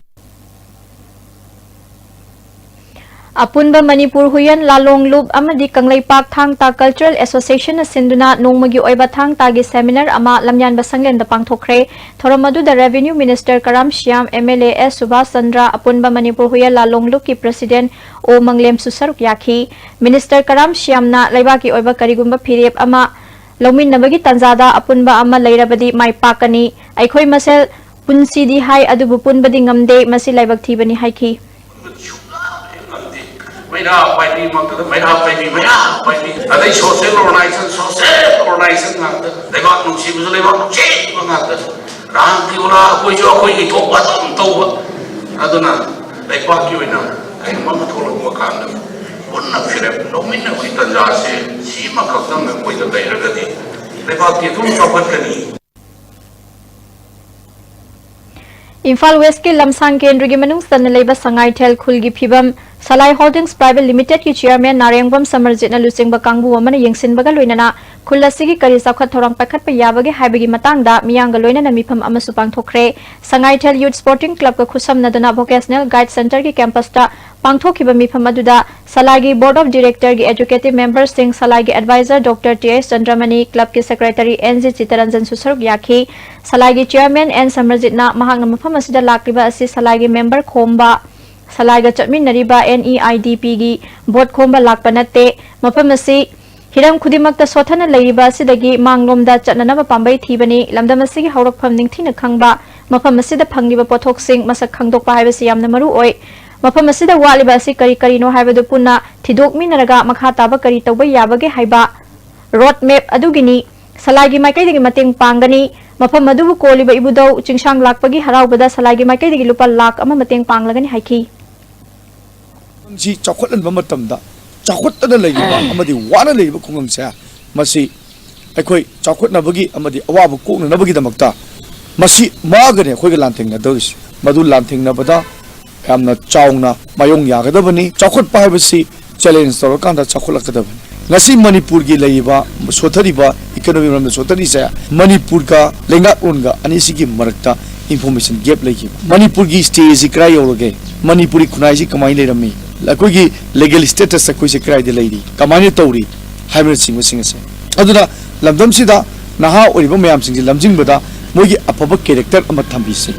ꯑꯄꯨꯟꯕ ꯃꯅꯤꯄꯨꯔ ꯍꯨꯏꯌꯦꯟ ꯂꯥꯂꯣꯡ ꯂꯨꯞ ꯑꯃꯗꯤ ꯀꯪꯂꯩꯄꯥꯛ ꯊꯥꯡ ꯇꯥ Cultural Association ꯅ ꯁꯤꯟꯗꯨꯅ ꯅꯣꯡꯃꯒꯤ ꯑꯣꯏꯕ ꯊꯥꯡ ꯇꯥꯒꯤ seminar ꯑꯃ ꯂꯝꯌꯥꯟꯕ ꯁꯪꯂꯦꯟꯗ ꯄꯥꯡꯊꯣꯛꯈ꯭ꯔꯦ꯫ ꯊꯧꯔꯝ ꯑꯗꯨꯗ Revenue Minister Karam Shyam, M L A S Subhash Chandra, ꯑꯄꯨꯟꯕ ꯃꯅꯤꯄꯨꯔ ꯍꯨꯏꯌꯦꯟ ꯂꯥꯂꯣꯡ ꯂꯨꯞꯀꯤ President O ꯃꯪꯂꯦꯝꯁꯨ ꯁꯔꯨꯛ ꯌꯥꯈꯤ꯫ Minister ꯀꯔꯥꯝ ꯁ꯭ꯌꯥꯝꯅ ꯂꯩꯕꯥꯛꯀꯤ ꯑꯣꯏꯕ ꯀꯔꯤꯒꯨꯝꯕ ꯐꯤꯔꯦꯞ ꯑꯃ ꯂꯧꯃꯤꯟꯅꯕꯒꯤ ꯇꯥꯟꯖꯥꯗ ꯑꯄꯨꯟꯕ ꯑꯃ ꯂꯩꯔꯕꯗꯤ ꯃꯥꯏ ꯄꯥꯛꯀꯅꯤ꯫ ꯑꯩꯈꯣꯏ ꯃꯁꯦꯜ ꯄꯨꯟꯁꯤꯗꯤ ꯍꯥꯏ, ꯑꯗꯨꯕꯨ ꯄꯨꯟꯕꯗꯤ ꯉꯝꯗꯦ꯫ ꯃꯁꯤ ꯂꯥꯏꯕꯛ ꯊꯤꯕꯅꯤ ꯍꯥꯏꯈꯤ꯫ ꯁꯨꯡꯉꯝ ꯍꯦꯛ ꯉꯝꯗꯦ꯫ ꯃꯩꯔꯥ ꯄꯥꯏꯕꯤꯃꯛꯇꯗ ꯃꯩꯔꯥ ꯄꯥꯏꯕꯤ, ꯃꯩꯔꯥ ꯄꯥꯏꯕꯤ, ꯑꯗꯩ social organization, social organization ꯉꯥꯛꯇ꯫ ꯂꯩꯕꯥꯛ ꯅꯨꯡꯁꯤꯕꯁꯨ ꯂꯩꯕꯥꯛ ꯅꯨꯡꯁꯤꯕ ꯉꯥꯛꯇ꯫ ꯔꯥꯝ ꯀꯦꯋꯂꯥ ꯑꯩꯈꯣꯏꯁꯨ ꯑꯩꯈꯣꯏꯒꯤ ꯊꯣꯛꯄ ꯑꯗꯨꯝ ꯇꯧꯕ꯫ ꯑꯗꯨꯅ ꯂꯩꯕꯥꯛꯀꯤ ꯑꯣꯏꯅ ꯀꯔꯤꯒꯨꯝꯕ ꯑꯃ ꯊꯣꯛꯂꯛꯄ ꯀꯥꯟꯗ ꯄꯨꯟꯅ ꯐꯤꯔꯦꯞ ꯂꯧꯃꯤꯟꯅꯕꯒꯤ ꯇꯥꯟꯖꯥꯁꯦ ꯁꯤꯃꯈꯛꯇꯪ ꯑꯩꯈꯣꯏꯗ ꯂꯩꯔꯒꯗꯤ ꯂꯩꯕꯥꯛꯇꯤ ꯑꯗꯨꯝ ꯆꯥꯎꯈꯠꯀꯅꯤ꯫ ꯏꯝꯐꯥꯜ ꯋꯦꯁꯀꯤ ꯂꯝꯁꯥꯡ ꯀꯦꯟꯗ꯭ꯔꯒꯤ ꯃꯅꯨꯡ ꯆꯟꯅ ꯂꯩꯕ ꯁꯉꯥꯏꯊꯦꯜ ꯈꯨꯜꯒꯤ ꯐꯤꯕꯝ ꯁꯂꯥꯏ ꯍꯣꯜꯗꯤꯡꯁ ꯄ꯭ꯔꯥꯏꯚꯦꯠ ꯂꯤꯃꯤꯇꯦꯗꯀꯤ ꯆꯤꯌꯔꯃꯦꯟ ꯅꯥꯔꯦꯡꯕꯝ ꯁꯃꯔꯖꯤꯠꯅ ꯂꯨꯆꯤꯡꯕ ꯀꯥꯡꯕꯨ ꯑꯃꯅ ꯌꯦꯡꯁꯤꯟꯕꯒ ꯂꯣꯏꯅꯅ ꯈꯨꯜ ꯑꯁꯤꯒꯤ ꯀꯔꯤ ꯆꯥꯎꯈꯠ ꯊꯧꯔꯥꯡ ꯄꯥꯏꯈꯠꯄ ꯌꯥꯕꯒꯦ ꯍꯥꯏꯕꯒꯤ ꯃꯇꯥꯡꯗ ꯃꯤꯌꯥꯝꯒ ꯂꯣꯏꯅꯅ ꯃꯤꯐꯝ ꯑꯃꯁꯨ ꯄꯥꯡꯊꯣꯛꯈ꯭ꯔꯦ꯫ ꯁꯉꯥꯏꯊꯦꯜ ꯌꯨꯠ ꯁ꯭ꯄꯣꯔꯇꯤꯡ ꯀ꯭ꯂꯕꯀ ꯈꯨꯠꯁꯝꯅꯗꯨꯅ ꯚꯣꯀꯦꯁꯅꯦꯜ ꯒꯥꯏꯗ ꯁꯦꯟꯇꯔꯒꯤ ꯀꯦꯝꯄꯁꯇ ꯄꯥꯡꯊꯣꯛꯈꯤꯕ ꯃꯤꯐꯝ ꯑꯗꯨꯗ ꯁꯂꯥꯏꯒꯤ Board of Directorꯒꯤ executive memberꯁꯤꯡ, ꯁꯂꯥꯏꯒꯤ advisor Doctor T H ꯆꯟꯗ꯭ꯔꯃꯅꯤ, ꯀ꯭ꯂꯕꯀꯤ secretary N G ꯆꯤꯠꯇꯔꯟꯖꯟꯁꯨ ꯁꯔꯨꯛ ꯌꯥꯈꯤ꯫ ꯁꯂꯥꯏꯒꯤ chairman N ꯁꯃꯔꯖꯤꯠꯅ ꯃꯍꯥꯛꯅ ꯃꯐꯝ ꯑꯁꯤꯗ ꯂꯥꯛꯂꯤꯕ ꯑꯁꯤ ꯁꯂꯥꯏꯒꯤ member ꯈꯣꯝꯕ ꯁꯂꯥꯏꯒ ꯆꯠꯃꯤꯟꯅꯔꯤꯕ NEIDPꯒꯤ ꯚꯣꯠ ꯈꯣꯝꯕ ꯂꯥꯛꯄ ꯅꯠꯇꯦ꯫ ꯃꯐꯝ ꯑꯁꯤ ꯍꯤꯔꯝ ꯈꯨꯗꯤꯡꯃꯛꯇ ꯁꯣꯠꯊꯅ ꯂꯩꯔꯤꯕ ꯑꯁꯤꯗꯒꯤ ꯃꯥꯡꯂꯣꯝꯗ ꯆꯠꯅꯅꯕ ꯄꯥꯝꯕꯩ ꯊꯤꯕꯅꯤ꯫ ꯂꯝꯗꯝ ꯑꯁꯤꯒꯤ ꯍꯧꯔꯛꯐꯝ ꯅꯤꯡꯊꯤꯅ ꯈꯪꯕ, ꯃꯐꯝ ꯑꯁꯤꯗ ꯐꯪꯂꯤꯕ ꯄꯣꯠꯊꯣꯛꯁꯤꯡ ꯃꯁꯛ ꯈꯪꯗꯣꯛꯄ ꯍꯥꯏꯕꯁꯤ ꯌꯥꯝꯅ ꯃꯔꯨ ꯑꯣꯏ꯫ ꯃꯐꯝ ꯑꯁꯤꯗ ꯋꯥꯠꯂꯤꯕ ꯑꯁꯤ ꯀꯔꯤ ꯀꯔꯤꯅꯣ ꯍꯥꯏꯕꯗꯨ ꯄꯨꯟꯅ ꯊꯤꯗꯣꯛꯃꯤꯟꯅꯔꯒ ꯃꯈꯥ ꯇꯥꯕ ꯀꯔꯤ ꯇꯧꯕ ꯌꯥꯕꯒꯦ ꯍꯥꯏꯕ ꯔꯣꯗ ꯃꯦꯞ ꯑꯗꯨꯒꯤꯅꯤ꯫ ꯁꯂꯥꯏꯒꯤ ꯃꯥꯏꯀꯩꯗꯒꯤ ꯃꯇꯦꯡ ꯄꯥꯡꯒꯅꯤ꯫ ꯃꯐꯝ ꯑꯗꯨꯕꯨ ꯀꯣꯜꯂꯤꯕ ꯏꯕꯨꯙꯧ ꯆꯤꯡꯁꯥꯡ ꯂꯥꯛꯄꯒꯤ ꯍꯔꯥꯎꯕꯗ ꯁꯂꯥꯏꯒꯤ ꯃꯥꯏꯀꯩꯗꯒꯤ ꯂꯨꯄꯥ ꯂꯥꯈ ꯑꯃ ꯃꯇꯦꯡ ꯄꯥꯡꯂꯒꯅꯤ ꯍꯥꯏꯈꯤ꯫ ꯈꯨꯡꯒꯪꯁꯤ ꯆꯥꯎꯈꯠꯍꯟꯕ ꯃꯇꯝꯗ ꯆꯥꯎꯈꯠꯇꯅ ꯂꯩꯔꯤꯕ ꯑꯃꯗꯤ ꯋꯥꯅ ꯂꯩꯔꯤꯕ ꯈꯨꯡꯒꯪꯁꯦ, ꯃꯁꯤ ꯑꯩꯈꯣꯏ ꯆꯥꯎꯈꯠꯅꯕꯒꯤ ꯑꯃꯗꯤ ꯑꯋꯥꯕ ꯀꯣꯛꯅꯅꯕꯒꯤꯗꯃꯛꯇ ꯃꯁꯤ ꯃꯥꯒꯅꯤ ꯑꯩꯈꯣꯏꯒ ꯂꯥꯟꯊꯦꯡꯅꯗꯧꯔꯤꯁꯤ꯫ ꯃꯗꯨ ꯂꯥꯟꯊꯦꯡꯅꯕꯗ ꯌꯥꯝꯅ ꯆꯥꯎꯅ ꯃꯥꯌꯣꯡ ꯌꯥꯒꯗꯕꯅꯤ꯫ ꯆꯥꯎꯈꯠꯄ ꯍꯥꯏꯕꯁꯤ ꯆꯦꯂꯦꯟꯖ ꯇꯧꯔꯀꯥꯟꯗ ꯆꯥꯎꯈꯠꯂꯛꯀꯗꯕꯅꯤ꯫ ꯉꯁꯤ ꯃꯅꯤꯄꯨꯔꯒꯤ ꯂꯩꯔꯤꯕ ꯁꯣꯠꯊꯔꯤꯕ ꯏꯀꯣꯅꯣꯃꯤ ꯃꯔꯝꯗ ꯁꯣꯠꯊꯔꯤꯁꯦ ꯃꯅꯤꯄꯨꯔꯒ ꯂꯩꯉꯥꯛꯂꯣꯟꯒ ꯑꯅꯤꯁꯤꯒꯤ ꯃꯔꯛꯇ ꯏꯟꯐꯣꯔꯃꯦꯁꯟ ꯒꯦꯞ ꯂꯩꯈꯤꯕ꯫ ꯃꯅꯤꯄꯨꯔꯒꯤ ꯁ꯭ꯇꯦꯖꯁꯤ ꯀꯗꯥꯏ ꯌꯧꯔꯒꯦ? ꯃꯅꯤꯄꯨꯔꯤ ꯈꯨꯟꯅꯥꯏꯁꯤ ꯀꯃꯥꯏꯅ ꯂꯩꯔꯝꯃꯤ? ꯑꯩꯈꯣꯏꯒꯤ ꯂꯤꯒꯦꯜ ꯁ꯭ꯇꯦꯇꯁ ꯑꯩꯈꯣꯏꯁꯦ ꯀꯗꯥꯏꯗ ꯂꯩꯔꯤ? ꯀꯃꯥꯏꯅ ꯇꯧꯔꯤ? ꯍꯥꯏꯕꯅꯆꯤꯡꯕꯁꯤꯡ ꯑꯁꯦ꯫ ꯑꯗꯨꯅ ꯂꯝꯗꯝꯁꯤꯗ ꯅꯍꯥ ꯑꯣꯏꯔꯤꯕ ꯃꯌꯥꯝꯁꯤꯡꯁꯤ ꯂꯝꯖꯤꯡꯕꯗ ꯃꯣꯏꯒꯤ ꯑꯐꯕ ꯀꯦꯔꯦꯛꯇꯔ ꯑꯃ ꯊꯝꯕꯤꯁꯤ꯫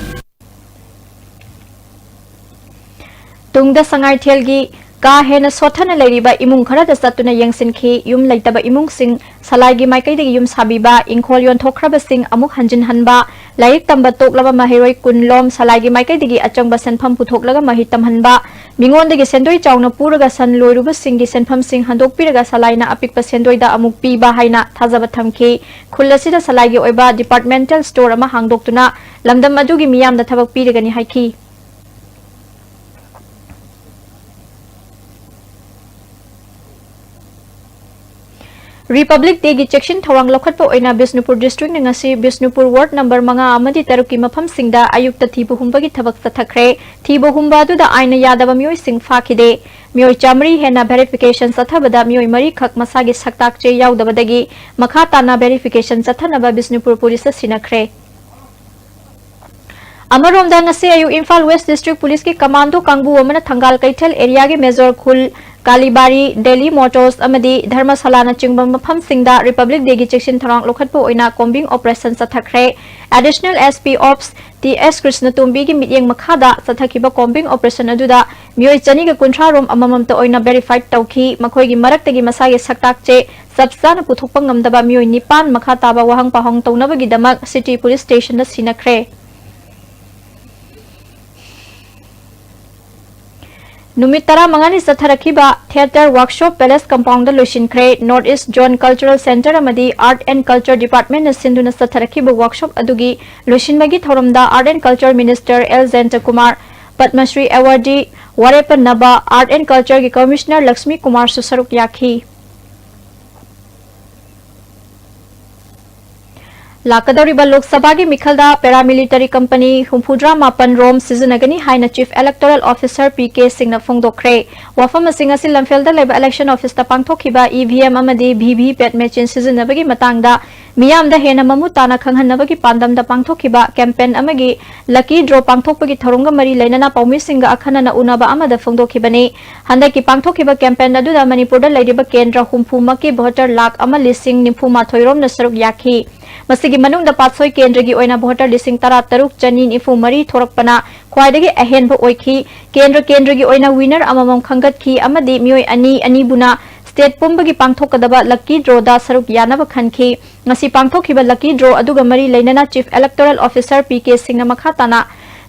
ꯇꯨꯡꯗ ꯁꯉꯥꯏꯊꯦꯜꯒꯤ ꯀꯥ ꯍꯦꯟꯅ ꯁꯣꯠꯊꯅ ꯂꯩꯔꯤꯕ ꯏꯃꯨꯡ ꯈꯔꯗ ꯆꯠꯇꯨꯅ ꯌꯦꯡꯁꯤꯟꯈꯤ꯫ ꯌꯨꯝ ꯂꯩꯇꯕ ꯏꯃꯨꯡꯁꯤꯡ ꯁꯂꯥꯏꯒꯤ ꯃꯥꯏꯀꯩꯗꯒꯤ ꯌꯨꯝ ꯁꯥꯕꯤꯕ, ꯏꯪꯈꯣꯜ ꯌꯣꯟꯊꯣꯛꯈ꯭ꯔꯕꯁꯤꯡ ꯑꯃꯨꯛ ꯍꯟꯖꯤꯟꯍꯟꯕ, ꯂꯥꯏꯔꯤꯛ ꯇꯝꯕ ꯇꯣꯛꯂꯕ ꯃꯍꯩꯔꯣꯏ ꯀꯨꯟ ꯂꯣꯝ ꯁꯂꯥꯏꯒꯤ ꯃꯥꯏꯀꯩꯗꯒꯤ ꯑꯆꯪꯕ ꯁꯦꯟꯐꯝ ꯄꯨꯊꯣꯛꯂꯒ ꯃꯍꯩ ꯇꯝꯍꯟꯕ, ꯃꯤꯉꯣꯟꯗꯒꯤ ꯁꯦꯟꯗꯣꯏ ꯆꯥꯎꯅ ꯄꯨꯔꯒ ꯁꯟ ꯂꯣꯏꯔꯨꯕꯁꯤꯡꯒꯤ ꯁꯦꯟꯐꯝꯁꯤꯡ ꯍꯟꯗꯣꯛꯄꯤꯔꯒ ꯁꯂꯥꯏꯅ ꯑꯄꯤꯛꯄ ꯁꯦꯟꯗꯣꯏꯗ ꯑꯃꯨꯛ ꯄꯤꯕ ꯍꯥꯏꯅ ꯊꯥꯖꯕ ꯊꯝꯈꯤ꯫ ꯈꯨꯜ ꯑꯁꯤꯗ ꯁꯂꯥꯏꯒꯤ ꯑꯣꯏꯕ ꯗꯤꯄꯥꯔꯠꯃꯦꯟꯇꯦꯜ ꯁ꯭ꯇꯣꯔ ꯑꯃ ꯍꯥꯡꯗꯣꯛꯇꯨꯅ ꯂꯝꯗꯝ ꯑꯗꯨꯒꯤ ꯃꯤꯌꯥꯝꯗ ꯊꯕꯛ ꯄꯤꯔꯒꯅꯤ ꯍꯥꯏꯈꯤ꯫ ꯔꯤꯄꯕ꯭ꯂꯤꯛ ꯗꯦꯒꯤ ꯆꯦꯛꯁꯤꯟ ꯊꯧꯔꯥꯡ ꯂꯧꯈꯠꯄ ꯑꯣꯏꯅ ꯕꯤꯁꯅꯨꯄꯨꯔ ꯗꯤꯁꯇ꯭ꯔꯤꯛꯅ ꯉꯁꯤ ꯕꯤꯁꯅꯨꯄꯨꯔ ꯋꯥꯔꯗ ꯅꯝꯕꯔ ꯃꯉꯥ ꯑꯃꯗꯤ ꯇꯔꯨꯛꯀꯤ ꯃꯐꯝꯁꯤꯡꯗ ꯑꯌꯨꯛꯇ ꯊꯤꯕ ꯍꯨꯝꯕꯒꯤ ꯊꯕꯛ ꯆꯠꯊꯈ꯭ꯔꯦ꯫ ꯊꯤꯕ ꯍꯨꯝꯕ ꯑꯗꯨꯗ ꯑꯥꯏꯟꯅ ꯌꯥꯗꯕ ꯃꯤꯑꯣꯏꯁꯤꯡ ꯐꯥꯈꯤꯗꯦ꯫ ꯃꯤꯑꯣꯏ ꯆꯥꯃꯔꯤ ꯍꯦꯟꯅ ꯚꯦꯔꯤꯐꯤꯀꯦꯁꯟ ꯆꯠꯊꯕꯗ ꯃꯤꯑꯣꯏ ꯃꯔꯤꯈꯛ ꯃꯁꯥꯒꯤ ꯁꯛꯇꯥꯛ ꯆꯦ ꯌꯥꯎꯗꯕꯗꯒꯤ ꯃꯈꯥ ꯇꯥꯅ ꯚꯦꯔꯤꯐꯤꯀꯦꯁꯟ ꯆꯠꯊꯅꯕ ꯕꯤꯁꯅꯨꯄꯨꯔ ꯄꯨꯂꯤꯁꯇ ꯁꯤꯟꯅꯈ꯭ꯔꯦ꯫ ꯑꯃꯔꯣꯝꯗ ꯉꯁꯤ ꯑꯌꯨꯛ ꯏꯝꯐꯥꯜ ꯋꯦꯁ ꯗꯤꯁꯇ꯭ꯔꯤꯛ ꯄꯨꯂꯤꯁꯀꯤ ꯀꯃꯥꯟꯗꯣ ꯀꯥꯡꯕꯨ ꯑꯃꯅ ꯊꯪꯒꯥꯜ ꯀꯩꯊꯦꯜ ꯑꯦꯔꯤꯌꯥꯒꯤ ꯃꯦꯖꯣꯔ ꯈꯨꯜ ꯀꯥꯂꯤꯕꯥꯔꯤ, ꯗꯦꯜꯂꯤ ꯃꯣꯇꯣꯔꯁ ꯑꯃꯗꯤ ꯙꯔꯃꯁꯥꯂꯥꯅꯆꯤꯡꯕ ꯃꯐꯝꯁꯤꯡꯗ ꯔꯤꯄꯕ꯭ꯂꯤꯛ ꯗꯦꯒꯤ ꯆꯦꯛꯁꯤꯟ ꯊꯧꯔꯥꯡ ꯂꯧꯈꯠꯄ ꯑꯣꯏꯅ ꯀꯣꯝꯕꯤꯡ ꯑꯣꯄꯔꯦꯁꯟ ꯆꯠꯊꯈ꯭ꯔꯦ꯫ Additional S P ops T S ꯀ꯭ꯔꯤꯁꯅꯇꯣꯝꯕꯤꯒꯤ ꯃꯤꯠꯌꯦꯡ ꯃꯈꯥꯗ ꯆꯠꯊꯈꯤꯕ ꯀꯣꯝꯕꯤꯡ ꯑꯣꯄꯔꯦꯁꯟ ꯑꯗꯨꯗ ꯃꯤꯑꯣꯏ ꯆꯅꯤꯒ ꯀꯨꯟꯊ꯭ꯔꯥ ꯔꯣꯝ ꯑꯃꯃꯝꯇ ꯑꯣꯏꯅ ꯚꯦꯔꯤꯐꯥꯏꯠ ꯇꯧꯈꯤ꯫ ꯃꯈꯣꯏꯒꯤ ꯃꯔꯛꯇꯒꯤ ꯃꯁꯥꯒꯤ ꯁꯛꯇꯥꯛ ꯆꯦ ꯆꯞ ꯆꯥꯅ ꯄꯨꯊꯣꯛꯄ ꯉꯝꯗꯕ ꯃꯤꯑꯣꯏ ꯅꯤꯄꯥꯟ ꯃꯈꯥ ꯇꯥꯕ ꯋꯥꯍꯪ ꯄꯥꯎꯍꯪ ꯇꯧꯅꯕꯒꯤꯗꯃꯛ ꯁꯤꯇꯤ ꯄꯨꯂꯤꯁ ꯁ꯭ꯇꯦꯁꯟꯗ ꯁꯤꯟꯅꯈ꯭ꯔꯦ꯫ ꯅꯨꯃꯤꯠ ꯇꯔꯥꯃꯉꯥꯅꯤ ꯆꯠꯊꯔꯛꯈꯤꯕ ꯊꯤꯌꯦꯇꯔ ꯋꯥꯔꯛꯁꯣꯞ ꯄꯦꯂꯦꯁ ꯀꯝꯄꯥꯎꯟꯗ ꯂꯣꯏꯁꯤꯟꯈ꯭ꯔꯦ꯫ North east zone cultural centre ꯑꯃꯗꯤ ꯑꯥꯔꯠ ꯑꯦꯟ ꯀꯜꯆꯔ ꯗꯤꯄꯥꯔꯠꯃꯦꯟꯅ ꯁꯤꯟꯗꯨꯅ ꯆꯠꯊꯔꯛꯈꯤꯕ ꯋꯥꯔꯛꯁꯣꯞ ꯑꯗꯨꯒꯤ ꯂꯣꯏꯁꯤꯟꯕꯒꯤ ꯊꯧꯔꯝꯗ art and culture minister L Jayantakumar, Padmashri awardee ꯋꯥꯔꯦꯄꯟ ꯅꯕ, ꯑꯥꯔꯠ ꯑꯦꯟ ꯀꯜꯆꯔꯒꯤ ꯀꯃꯤꯁꯅꯔ ꯂꯛꯁꯃꯤ ꯀꯨꯃꯥꯔꯁꯨ ꯁꯔꯨꯛ ꯌꯥꯈꯤ꯫ ꯂꯥꯛꯀꯗꯧꯔꯤꯕ ꯂꯣꯛ ꯁꯚꯥꯒꯤ ꯃꯤꯈꯜꯗ ꯄꯦꯔꯥꯃꯤꯂꯤꯇꯔꯤ ꯀꯝꯄꯅꯤ ꯍꯨꯝꯐꯨꯇꯔꯥ ꯃꯥꯄꯟ ꯔꯣꯝ ꯁꯤꯖꯤꯟꯅꯒꯅꯤ ꯍꯥꯏꯅ chief electoral officer P K ꯁꯤꯡꯅ ꯐꯣꯡꯗꯣꯛꯈ꯭ꯔꯦ꯫ ꯋꯥꯐꯝ ꯑꯁꯤ ꯉꯁꯤ ꯂꯝꯐꯦꯜꯗ ꯂꯩꯕ ꯏꯂꯦꯛꯁꯟ ꯑꯣꯐꯤꯁꯇ ꯄꯥꯡꯊꯣꯛꯈꯤꯕ ꯏ ꯚꯤ ꯑꯦꯝ ꯑꯃꯗꯤ ꯚꯤ ꯚꯤ ꯄꯦꯠ ꯃꯦꯆꯤꯟ ꯁꯤꯖꯤꯟꯅꯕꯒꯤ ꯃꯇꯥꯡꯗ ꯃꯤꯌꯥꯝꯗ ꯍꯦꯟꯅ ꯃꯃꯨꯠ ꯇꯥꯅ ꯈꯪꯍꯟꯅꯕꯒꯤ ꯄꯥꯟꯗꯝꯗ ꯄꯥꯡꯊꯣꯛꯈꯤꯕ ꯀꯦꯝꯄꯦꯟ ꯑꯃꯒꯤ ꯂꯛꯀꯤ ꯗ꯭ꯔꯣ ꯄꯥꯡꯊꯣꯛꯄꯒꯤ ꯊꯧꯔꯝꯒ ꯃꯔꯤ ꯂꯩꯅꯅ ꯄꯥꯎꯃꯤꯁꯤꯡꯒ ꯑꯈꯟꯅꯅ ꯎꯅꯕ ꯑꯃꯗ ꯐꯣꯡꯗꯣꯛꯈꯤꯕꯅꯤ꯫ ꯍꯟꯗꯛꯀꯤ ꯄꯥꯡꯊꯣꯛꯈꯤꯕ ꯀꯦꯝꯄꯦꯟ ꯑꯗꯨꯗ ꯃꯅꯤꯄꯨꯔꯗ ꯂꯩꯔꯤꯕ ꯀꯦꯟꯗ꯭ꯔ ꯍꯨꯝꯐꯨ ꯃꯛꯀꯤ ꯚꯣꯇꯔ ꯂꯥꯈ ꯑꯃ ꯂꯤꯁꯤꯡ ꯅꯤꯐꯨ ꯃꯥꯊꯣꯏ ꯔꯣꯝꯅ ꯁꯔꯨꯛ ꯌꯥꯈꯤ꯫ ꯃꯁꯤꯒꯤ ꯃꯅꯨꯡꯗ ꯄꯥꯠꯁꯣꯏ ꯀꯦꯟꯗ꯭ꯔꯒꯤ ꯑꯣꯏꯅ ꯚꯣꯇꯔ ꯂꯤꯁꯤꯡ ꯇꯔꯥ ꯇꯔꯨꯛ ꯆꯅꯤ ꯅꯤꯐꯨ ꯃꯔꯤ ꯊꯣꯔꯛꯄꯅ ꯈ꯭ꯋꯥꯏꯗꯒꯤ ꯑꯍꯦꯟꯕ ꯑꯣꯏꯈꯤ꯫ ꯀꯦꯟꯗ꯭ꯔ ꯀꯦꯟꯗ꯭ꯔꯒꯤ ꯑꯣꯏꯅ ꯋꯤꯅꯔ ꯑꯃꯃꯝ ꯈꯟꯒꯠꯈꯤ ꯑꯃꯗꯤ ꯃꯤꯑꯣꯏ ꯑꯅꯤ ꯑꯅꯤꯕꯨꯅ ꯁ꯭ꯇꯦꯠ ꯄꯨꯝꯕꯒꯤ ꯄꯥꯡꯊꯣꯛꯀꯗꯕ ꯂꯛꯀꯤ ꯗ꯭ꯔꯣꯗ ꯁꯔꯨꯛ ꯌꯥꯅꯕ ꯈꯟꯈꯤ꯫ ꯉꯁꯤ ꯄꯥꯡꯊꯣꯛꯈꯤꯕ ꯂꯛꯀꯤ ꯗ꯭ꯔꯣ ꯑꯗꯨꯒ ꯃꯔꯤ ꯂꯩꯅꯅ chief electoral officer P K ꯁꯤꯡꯅ ꯃꯈꯥ ꯇꯥꯅ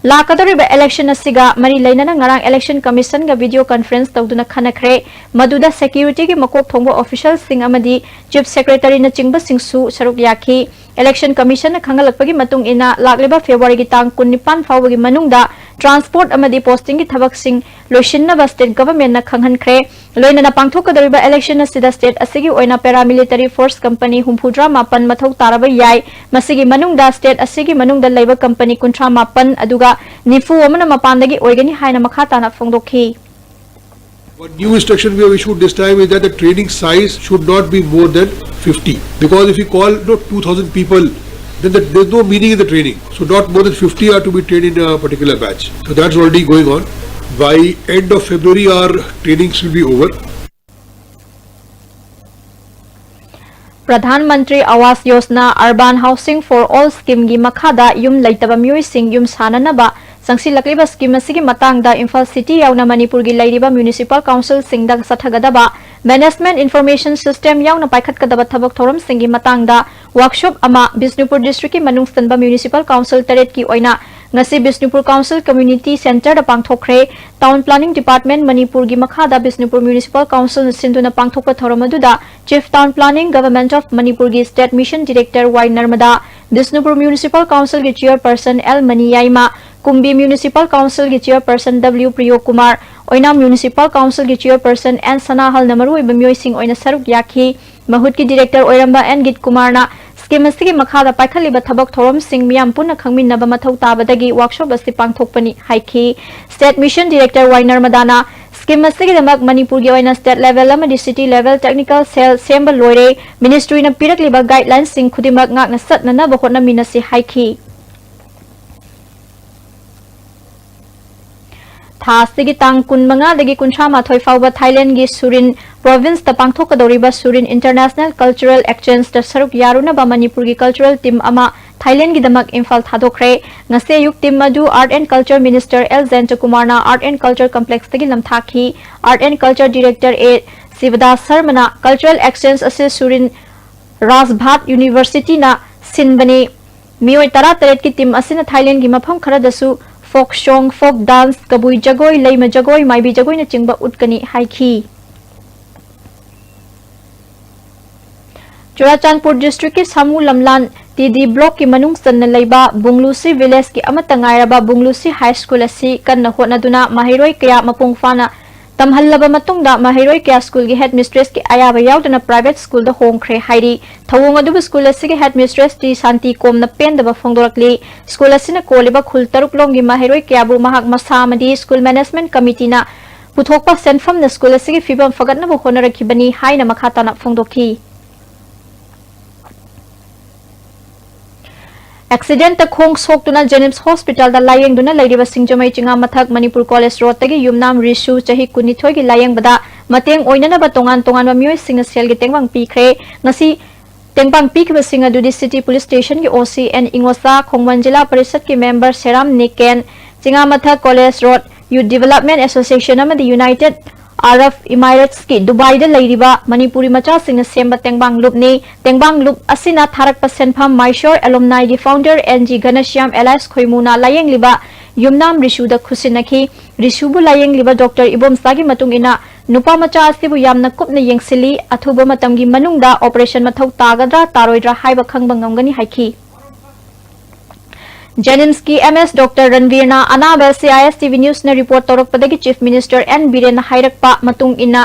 ꯂꯥꯛꯀꯗꯧꯔꯤꯕ ꯏꯂꯦꯛꯁꯟ ꯑꯁꯤꯒ ꯃꯔꯤ ꯂꯩꯅꯅ ꯉꯔꯥꯡ ꯏꯂꯦꯛꯁꯟ ꯀꯃꯤꯁꯟꯒ ꯚꯤꯗꯤꯑꯣ ꯀꯟꯐꯔꯦꯟꯁ ꯇꯧꯗꯨꯅ ꯈꯟꯅꯈ꯭ꯔꯦ꯫ ꯃꯗꯨꯗ ꯁꯦꯀ꯭ꯌꯨꯔꯤꯇꯤꯒꯤ ꯃꯀꯣꯛ ꯊꯣꯡꯕ ꯑꯣꯐꯤꯁꯤꯌꯦꯜꯁꯤꯡ ꯑꯃꯗꯤ ꯆꯤꯐ ꯁꯦꯀ꯭ꯔꯦꯇꯔꯤꯅꯆꯤꯡꯕꯁꯤꯡꯁꯨ ꯁꯔꯨꯛ ꯌꯥꯈꯤ꯫ ꯏꯂꯦꯛꯁꯟ ꯀꯃꯤꯁꯟꯅ ꯈꯪꯍꯜꯂꯛꯄꯒꯤ ꯃꯇꯨꯡ ꯏꯟꯅ ꯂꯥꯛꯂꯤꯕ ꯐꯦꯕ꯭ꯔꯨꯋꯥꯔꯤꯒꯤ ꯇꯥꯡ ꯀꯨꯟꯅꯤꯄꯥꯟ ꯐꯥꯎꯕꯒꯤ ꯃꯅꯨꯡꯗ ꯇ꯭ꯔꯥꯟꯁꯄꯣꯔꯠ ꯑꯃꯗꯤ ꯄꯣꯁꯇꯤꯡꯒꯤ ꯊꯕꯛꯁꯤꯡ ꯂꯣꯏꯁꯤꯟꯅꯕ ꯁ꯭ꯇꯦꯠ ꯒꯚꯔꯟꯃꯦꯟꯠꯅ ꯈꯪꯍꯟꯈ꯭ꯔꯦ꯫ ꯂꯣꯏꯅꯅ ꯄꯥꯡꯊꯣꯛꯀꯗꯧꯔꯤꯕ ꯏꯂꯦꯛꯁꯟ ꯑꯁꯤꯗ ꯁ꯭ꯇꯦꯠ ꯑꯁꯤꯒꯤ ꯑꯣꯏꯅ ꯄꯦꯔꯥꯃꯤꯂꯤꯇꯔꯤ ꯐꯣꯔꯁ ꯀꯝꯄꯅꯤ ꯍꯨꯝꯐꯨꯇꯔꯥ ꯃꯥꯄꯟ ꯃꯊꯧ ꯇꯥꯔꯕ ꯌꯥꯏ꯫ ꯃꯁꯤꯒꯤ ꯃꯅꯨꯡꯗ ꯁ꯭ꯇꯦꯠ ꯑꯁꯤꯒꯤ ꯃꯅꯨꯡꯗ ꯂꯩꯕ ꯀꯝꯄꯅꯤ ꯀꯨꯟꯊ꯭ꯔꯥ ꯃꯥꯄꯟ ꯑꯗꯨꯒ ꯅꯤꯐꯨ ꯑꯃꯅ ꯃꯄꯥꯟꯗꯒꯤ ꯑꯣꯏꯒꯅꯤ ꯍꯥꯏꯅ ꯃꯈꯥ ꯇꯥꯅ ꯐꯣꯡꯗꯣꯛꯈꯤ꯫ One new instruction we have issued this time is that the training size should not be more than fifty. Because if you call, you know, two thousand people, then the, there's no meaning in the training. So not more than fifty are to be trained in a particular batch. So that's already going on. By end of February, our trainings will be over. Pradhan Mantri Awas Yojana urban housing for all ꯁ꯭ꯀꯤꯝꯒꯤ ꯃꯈꯥꯗ ꯌꯨꯝ ꯂꯩꯇꯕ ꯃꯤꯑꯣꯏꯁꯤꯡ ꯌꯨꯝ ꯁꯥꯅꯅꯕ ꯆꯪꯁꯤꯜꯂꯛꯂꯤꯕ scheme ꯑꯁꯤꯒꯤ ꯃꯇꯥꯡꯗ Imphal city ꯌꯥꯎꯅ ꯃꯅꯤꯄꯨꯔꯒꯤ ꯂꯩꯔꯤꯕ ꯃ꯭ꯌꯨꯅꯤꯁꯤꯄꯥꯜ ꯀꯥꯎꯟꯁꯤꯜꯁꯤꯡꯗ ꯆꯠꯊꯒꯗꯕ ꯃꯦꯅꯦꯖꯃꯦꯟꯠ ꯏꯟꯐꯣꯔꯃꯦꯁꯟ ꯁꯤꯁꯇꯦꯝ ꯌꯥꯎꯅ ꯄꯥꯏꯈꯠꯀꯗꯕ ꯊꯕꯛ ꯊꯧꯔꯝꯁꯤꯡꯒꯤ ꯃꯇꯥꯡꯗ ꯋꯥꯔꯛꯁꯣꯞ ꯑꯃ ꯕꯤꯁꯅꯨꯄꯨꯔ ꯗꯤꯁꯇ꯭ꯔꯤꯛꯀꯤ ꯃꯅꯨꯡ ꯆꯟꯕ ꯃ꯭ꯌꯨꯅꯤꯁꯤꯄꯥꯜ ꯀꯥꯎꯟꯁꯤꯜ ꯇꯔꯦꯠꯀꯤ ꯑꯣꯏꯅ ꯉꯁꯤ ꯕꯤꯁꯅꯨꯄꯨꯔ ꯀꯥꯎꯟꯁꯤꯜ ꯀꯝꯃ꯭ꯌꯨꯅꯤꯇꯤ ꯁꯦꯟꯇꯔꯗ ꯄꯥꯡꯊꯣꯛꯈ꯭ꯔꯦ꯫ ꯇꯥꯎꯟ ꯄ꯭ꯂꯥꯅꯤꯡ ꯗꯤꯄꯥꯔꯠꯃꯦꯟꯠ ꯃꯅꯤꯄꯨꯔꯒꯤ ꯃꯈꯥꯗ ꯕꯤꯁꯅꯨꯄꯨꯔ ꯃ꯭ꯌꯨꯅꯤꯁꯤꯄꯥꯜ ꯀꯥꯎꯟꯁꯤꯜꯅ ꯁꯤꯟꯗꯨꯅ ꯄꯥꯡꯊꯣꯛꯄ ꯊꯧꯔꯝ ꯑꯗꯨꯗ chief town planning, government of ꯃꯅꯤꯄꯨꯔꯒꯤ ꯁ꯭ꯇꯦꯠ ꯃꯤꯁꯟ ꯗꯤꯔꯦꯛꯇꯔ ꯋꯥꯏ ꯅꯔꯃꯗꯥ, ꯕꯤꯁꯅꯨꯄꯨꯔ ꯃ꯭ꯌꯨꯅꯤꯁꯤꯄꯥꯜ ꯀꯥꯎꯟꯁꯤꯜꯒꯤ ꯆꯤꯌꯔꯄꯔꯁꯟ ꯑꯦꯜ ꯃꯅꯤ ꯌꯥꯏꯃ, ꯀꯨꯝꯕꯤ ꯃ꯭ꯌꯨꯅꯤꯁꯤꯄꯥꯜ ꯀꯥꯎꯟꯁꯤꯜꯒꯤ ꯆꯤꯌꯔꯄꯔꯁꯟ ꯗꯕ꯭ꯂꯤꯎ ꯄ꯭ꯔꯤꯌꯣ ꯀꯨꯃꯥꯔ, ꯑꯣꯏꯅꯥꯝ ꯃ꯭ꯌꯨꯅꯤꯁꯤꯄꯥꯜ ꯀꯥꯎꯟꯁꯤꯜꯒꯤ ꯆꯤꯌꯔꯄꯔꯁꯟ ꯑꯦꯟ ꯁꯅꯥꯍꯜꯅ ꯃꯔꯨꯑꯣꯏꯕ ꯃꯤꯑꯣꯏꯁꯤꯡ ꯑꯣꯏꯅ ꯁꯔꯨꯛ ꯌꯥꯈꯤ꯫ ꯃꯍꯨꯠꯀꯤ ꯗꯤꯔꯦꯛꯇꯔ ꯑꯣꯏꯔꯝꯕ ꯑꯦꯟ ꯒꯤꯠ ꯀꯨꯃꯥꯔꯅ ꯁ꯭ꯀꯤꯝ ꯑꯁꯤꯒꯤ ꯃꯈꯥꯗ ꯄꯥꯏꯈꯠꯂꯤꯕ ꯊꯕꯛ ꯊꯧꯔꯝꯁꯤꯡ ꯃꯤꯌꯥꯝ ꯄꯨꯟꯅ ꯈꯪꯃꯤꯟꯅꯕ ꯃꯊꯧ ꯇꯥꯕꯗꯒꯤ ꯋꯥꯔꯛꯁꯣꯞ ꯑꯁꯤ ꯄꯥꯡꯊꯣꯛꯄꯅꯤ ꯍꯥꯏꯈꯤ꯫ ꯁ꯭ꯇꯦꯠ ꯃꯤꯁꯟ ꯗꯤꯔꯦꯛꯇꯔ ꯋꯥꯏ ꯅꯔꯃꯗꯥꯅ ꯁ꯭ꯀꯤꯝ ꯑꯁꯤꯒꯤꯗꯃꯛ ꯃꯅꯤꯄꯨꯔꯒꯤ ꯑꯣꯏꯅ ꯁ꯭ꯇꯦꯠ ꯂꯦꯚꯦꯜ ꯑꯃꯗꯤ ꯁꯤꯇꯤ ꯂꯦꯚꯦꯜ ꯇꯦꯛꯅꯤꯀꯦꯜ ꯁꯦꯜ ꯁꯦꯝꯕ ꯂꯣꯏꯔꯦ꯫ ꯃꯤꯅꯤꯁꯇ꯭ꯔꯤꯅ ꯄꯤꯔꯛꯂꯤꯕ ꯒꯥꯏꯗꯂꯥꯏꯟꯁꯤꯡ ꯈꯨꯗꯤꯡꯃꯛ ꯉꯥꯛꯅ ꯆꯠꯅꯅꯕ ꯍꯣꯠꯅꯃꯤꯟꯅꯁꯤ ꯍꯥꯏꯈꯤ꯫ ꯊꯥ ꯑꯁꯤꯒꯤ ꯇꯥꯡ ꯀꯨꯟꯃꯉꯥꯗꯒꯤ ꯀꯨꯟꯊ꯭ꯔꯥ ꯃꯥꯊꯣꯏ ꯐꯥꯎꯕ ꯊꯥꯏꯂꯦꯟꯒꯤ ꯁꯨꯔꯤꯟ ꯄ꯭ꯔꯣꯚꯤꯟꯁꯇ ꯄꯥꯡꯊꯣꯛꯀꯗꯧꯔꯤꯕ ꯁꯨꯔꯤꯟ ꯏꯟꯇꯔꯅꯦꯁꯅꯦꯜ ꯀꯜꯆꯔꯦꯜ ꯑꯦꯛꯁꯆꯦꯟꯖꯇ ꯁꯔꯨꯛ ꯌꯥꯔꯨꯅꯕ ꯃꯅꯤꯄꯨꯔꯒꯤ ꯀꯜꯆꯔꯦꯜ ꯇꯤꯝ ꯑꯃ ꯊꯥꯏꯂꯦꯟꯒꯤꯗꯃꯛ ꯏꯝꯐꯥꯜ ꯊꯥꯗꯣꯛꯈ꯭ꯔꯦ꯫ ꯉꯁꯤ ꯑꯌꯨꯛ ꯇꯤꯝ ꯑꯗꯨ art and culture minister L ꯖꯌꯟꯇꯀꯨꯃꯥꯔꯅ ꯑꯥꯔꯠ ꯑꯦꯟ ꯀꯜꯆꯔ ꯀꯝꯄ꯭ꯂꯦꯛꯁꯇꯒꯤ ꯂꯝꯊꯥꯈꯤ꯫ Art and culture director A Sivadas ꯁꯔꯃꯅ ꯀꯜꯆꯔꯦꯜ ꯑꯦꯛꯁꯆꯦꯟꯖ ꯑꯁꯤ ꯁꯨꯔꯤꯟ ꯔꯥꯖꯚꯥꯠ ꯌꯨꯅꯤꯚꯔꯁꯤꯇꯤꯅ ꯁꯤꯟꯕꯅꯤ꯫ ꯃꯤꯑꯣꯏ ꯇꯔꯥꯇꯔꯦꯠꯀꯤ ꯇꯤꯝ ꯑꯁꯤꯅ ꯊꯥꯏꯂꯦꯟꯒꯤ ꯃꯐꯝ ꯈꯔꯗꯁꯨ ꯐꯣꯛ ꯁꯣꯡ, ꯐꯣꯛ ꯗꯥꯟꯁ, ꯀꯕꯨꯏ ꯖꯒꯣꯏ, ꯂꯩꯃ ꯖꯒꯣꯏ, ꯃꯥꯏꯕꯤ ꯖꯒꯣꯏꯅꯆꯤꯡꯕ ꯎꯠꯀꯅꯤ ꯍꯥꯏꯈꯤ꯫ ꯆꯨꯔꯥꯆꯥꯟꯄꯨꯔ ꯗꯤꯁꯇ꯭ꯔꯤꯛꯀꯤ ꯁꯥꯃꯨ ꯂꯝꯂꯥꯟ ꯇꯤ ꯗꯤ ꯕ꯭ꯂꯣꯛꯀꯤ ꯃꯅꯨꯡ ꯆꯟꯅ ꯂꯩꯕ ꯕꯨꯡꯂꯨꯁꯤ ꯚꯤꯂꯦꯖꯀꯤ ꯑꯃꯠꯇ ꯉꯥꯏꯔꯕ ꯕꯨꯡꯂꯨꯁꯤ ꯍꯥꯏ ꯁ꯭ꯀꯨꯜ ꯑꯁꯤ ꯀꯟꯅ ꯍꯣꯠꯅꯗꯨꯅ ꯃꯍꯩꯔꯣꯏ ꯀꯌꯥ ꯃꯄꯨꯡ ꯐꯥꯅ ꯇꯝꯍꯜꯂꯕ ꯃꯇꯨꯡꯗ ꯃꯍꯩꯔꯣꯏ ꯀꯌꯥ ꯁ꯭ꯀꯨꯜꯒꯤ ꯍꯦꯗ ꯃꯤꯁꯇ꯭ꯔꯦꯁꯀꯤ ꯑꯌꯥꯕ ꯌꯥꯎꯗꯅ ꯄ꯭ꯔꯥꯏꯚꯦꯠ ꯁ꯭ꯀꯨꯜꯗ ꯍꯣꯡꯈ꯭ꯔꯦ ꯍꯥꯏꯔꯤ꯫ ꯊꯧꯑꯣꯡ ꯑꯗꯨꯕꯨ ꯁ꯭ꯀꯨꯜ ꯑꯁꯤꯒꯤ ꯍꯦꯗ ꯃꯤꯁꯇ꯭ꯔꯦꯁ ꯇꯤ ꯁꯥꯟꯇꯤ ꯀꯣꯝꯅ ꯄꯦꯟꯗꯕ ꯐꯣꯡꯗꯣꯔꯛꯂꯤ꯫ ꯁ꯭ꯀꯨꯜ ꯑꯁꯤꯅ ꯀꯣꯜꯂꯤꯕ ꯈꯨꯜ ꯇꯔꯨꯛ ꯂꯣꯝꯒꯤ ꯃꯍꯩꯔꯣꯏ ꯀꯌꯥꯕꯨ ꯃꯍꯥꯛ ꯃꯁꯥ ꯑꯃꯗꯤ ꯁ꯭ꯀꯨꯜ ꯃꯦꯅꯦꯖꯃꯦꯟꯠ ꯀꯃꯤꯇꯤꯅ ꯄꯨꯊꯣꯛꯄ ꯁꯦꯟꯐꯝꯅ ꯁ꯭ꯀꯨꯜ ꯑꯁꯤꯒꯤ ꯐꯤꯕꯝ ꯐꯒꯠꯅꯕ ꯍꯣꯠꯅꯔꯛꯈꯤꯕꯅꯤ ꯍꯥꯏꯅ ꯃꯈꯥ ꯇꯥꯅ ꯐꯣꯡꯗꯣꯛꯈꯤ꯫ ꯑꯦꯛꯁꯤꯗꯦꯟꯇ ꯈꯣꯡ ꯁꯣꯛꯇꯨꯅ ꯖꯦꯅꯤꯝꯁ ꯍꯣꯁꯄꯤꯇꯥꯜꯗ ꯂꯥꯌꯦꯡꯗꯨꯅ ꯂꯩꯔꯤꯕ ꯁꯤꯡꯖꯃꯩ ꯆꯤꯉꯥꯃꯊꯛ ꯃꯅꯤꯄꯨꯔ ꯀꯣꯂꯦꯖ ꯔꯣꯗꯇꯒꯤ ꯌꯨꯝꯅꯥꯝ ꯔꯤꯁꯨ, ꯆꯍꯤ ꯀꯨꯟꯅꯤꯊꯣꯏꯒꯤ, ꯂꯥꯌꯦꯡꯕꯗ ꯃꯇꯦꯡ ꯑꯣꯏꯅꯅꯕ ꯇꯣꯉꯥꯟ ꯇꯣꯉꯥꯟꯕ ꯃꯤꯑꯣꯏꯁꯤꯡꯅ ꯁꯦꯜꯒꯤ ꯇꯦꯡꯕꯥꯡ ꯄꯤꯈ꯭ꯔꯦ꯫ ꯉꯁꯤ ꯇꯦꯡꯕꯥꯡ ꯄꯤꯈꯤꯕꯁꯤꯡ ꯑꯗꯨꯗꯤ ꯁꯤꯇꯤ ꯄꯨꯂꯤꯁ ꯁ꯭ꯇꯦꯁꯟꯒꯤ ꯑꯣ ꯁꯤ and ꯏꯉꯣꯆꯥ, ꯈꯣꯡꯕꯟ zila ꯄꯔꯤꯁꯠꯀꯤ member ꯁꯦꯔꯥꯝ ꯅꯤꯀꯦꯟ, ꯆꯤꯉꯥꯃꯊꯛ college road youth development association ꯑꯃꯗꯤ ꯌꯨꯅꯥꯏꯇꯦꯗ ꯑꯔꯕ ꯏꯃꯥꯏꯔꯦꯠꯁꯀꯤ ꯗꯨꯕꯥꯏꯗ ꯂꯩꯔꯤꯕ ꯃꯅꯤꯄꯨꯔꯤ ꯃꯆꯥꯁꯤꯡꯅ ꯁꯦꯝꯕ ꯇꯦꯡꯕꯥꯡ ꯂꯨꯞꯅꯤ꯫ ꯇꯦꯡꯕꯥꯡ ꯂꯨꯞ ꯑꯁꯤꯅ ꯊꯥꯔꯛꯄ ꯁꯦꯟꯐꯝ ꯃꯥꯏꯁꯣꯔ ꯑꯦꯂꯨꯝꯅꯥꯏꯒꯤ ꯐꯥꯎꯟꯗꯔ ꯑꯦꯟ ꯖꯤ ꯘꯅꯁ꯭ꯌꯥꯝ ꯑꯦꯂꯥꯏꯁ ꯈꯣꯏꯃꯨꯅ ꯂꯥꯌꯦꯡꯂꯤꯕ ꯌꯨꯝꯅꯥꯝ ꯔꯤꯁꯨꯗ ꯈꯨꯠꯁꯤꯟꯅꯈꯤ꯫ ꯔꯤꯁꯨꯕꯨ ꯂꯥꯌꯦꯡꯂꯤꯕ ꯗꯣꯛꯇꯔ ꯏꯕꯣꯝꯆꯥꯒꯤ ꯃꯇꯨꯡ ꯏꯟꯅ, ꯅꯨꯄꯥ ꯃꯆꯥ ꯑꯁꯤꯕꯨ ꯌꯥꯝꯅ ꯀꯨꯞꯅ ꯌꯦꯡꯁꯤꯜꯂꯤ꯫ ꯑꯊꯨꯕ ꯃꯇꯝꯒꯤ ꯃꯅꯨꯡꯗ ꯑꯣꯄꯔꯦꯁꯟ ꯃꯊꯧ ꯇꯥꯒꯗ꯭ꯔꯥ ꯇꯥꯔꯣꯏꯗ꯭ꯔꯥ ꯍꯥꯏꯕ ꯈꯪꯕ ꯉꯝꯒꯅꯤ ꯍꯥꯏꯈꯤ꯫ ꯖꯦꯅꯤꯝꯁꯀꯤ ꯑꯦꯝ ꯑꯦꯁ ꯗꯣꯛꯇꯔ ꯔꯟꯕꯤꯔꯅ ꯑꯅꯥꯕ ꯑꯁꯤ ꯑꯥꯏ ꯑꯦꯁ ꯇꯤ ꯚꯤ ꯅ꯭ꯌꯨꯁꯅ ꯔꯤꯄꯣꯔꯠ ꯇꯧꯔꯛꯄꯗꯒꯤ ꯆꯤꯐ ꯃꯤꯅꯤꯁꯇꯔ ꯑꯦꯟ ꯕꯤꯔꯦꯟꯅ ꯍꯥꯏꯔꯛꯄ ꯃꯇꯨꯡ ꯏꯟꯅ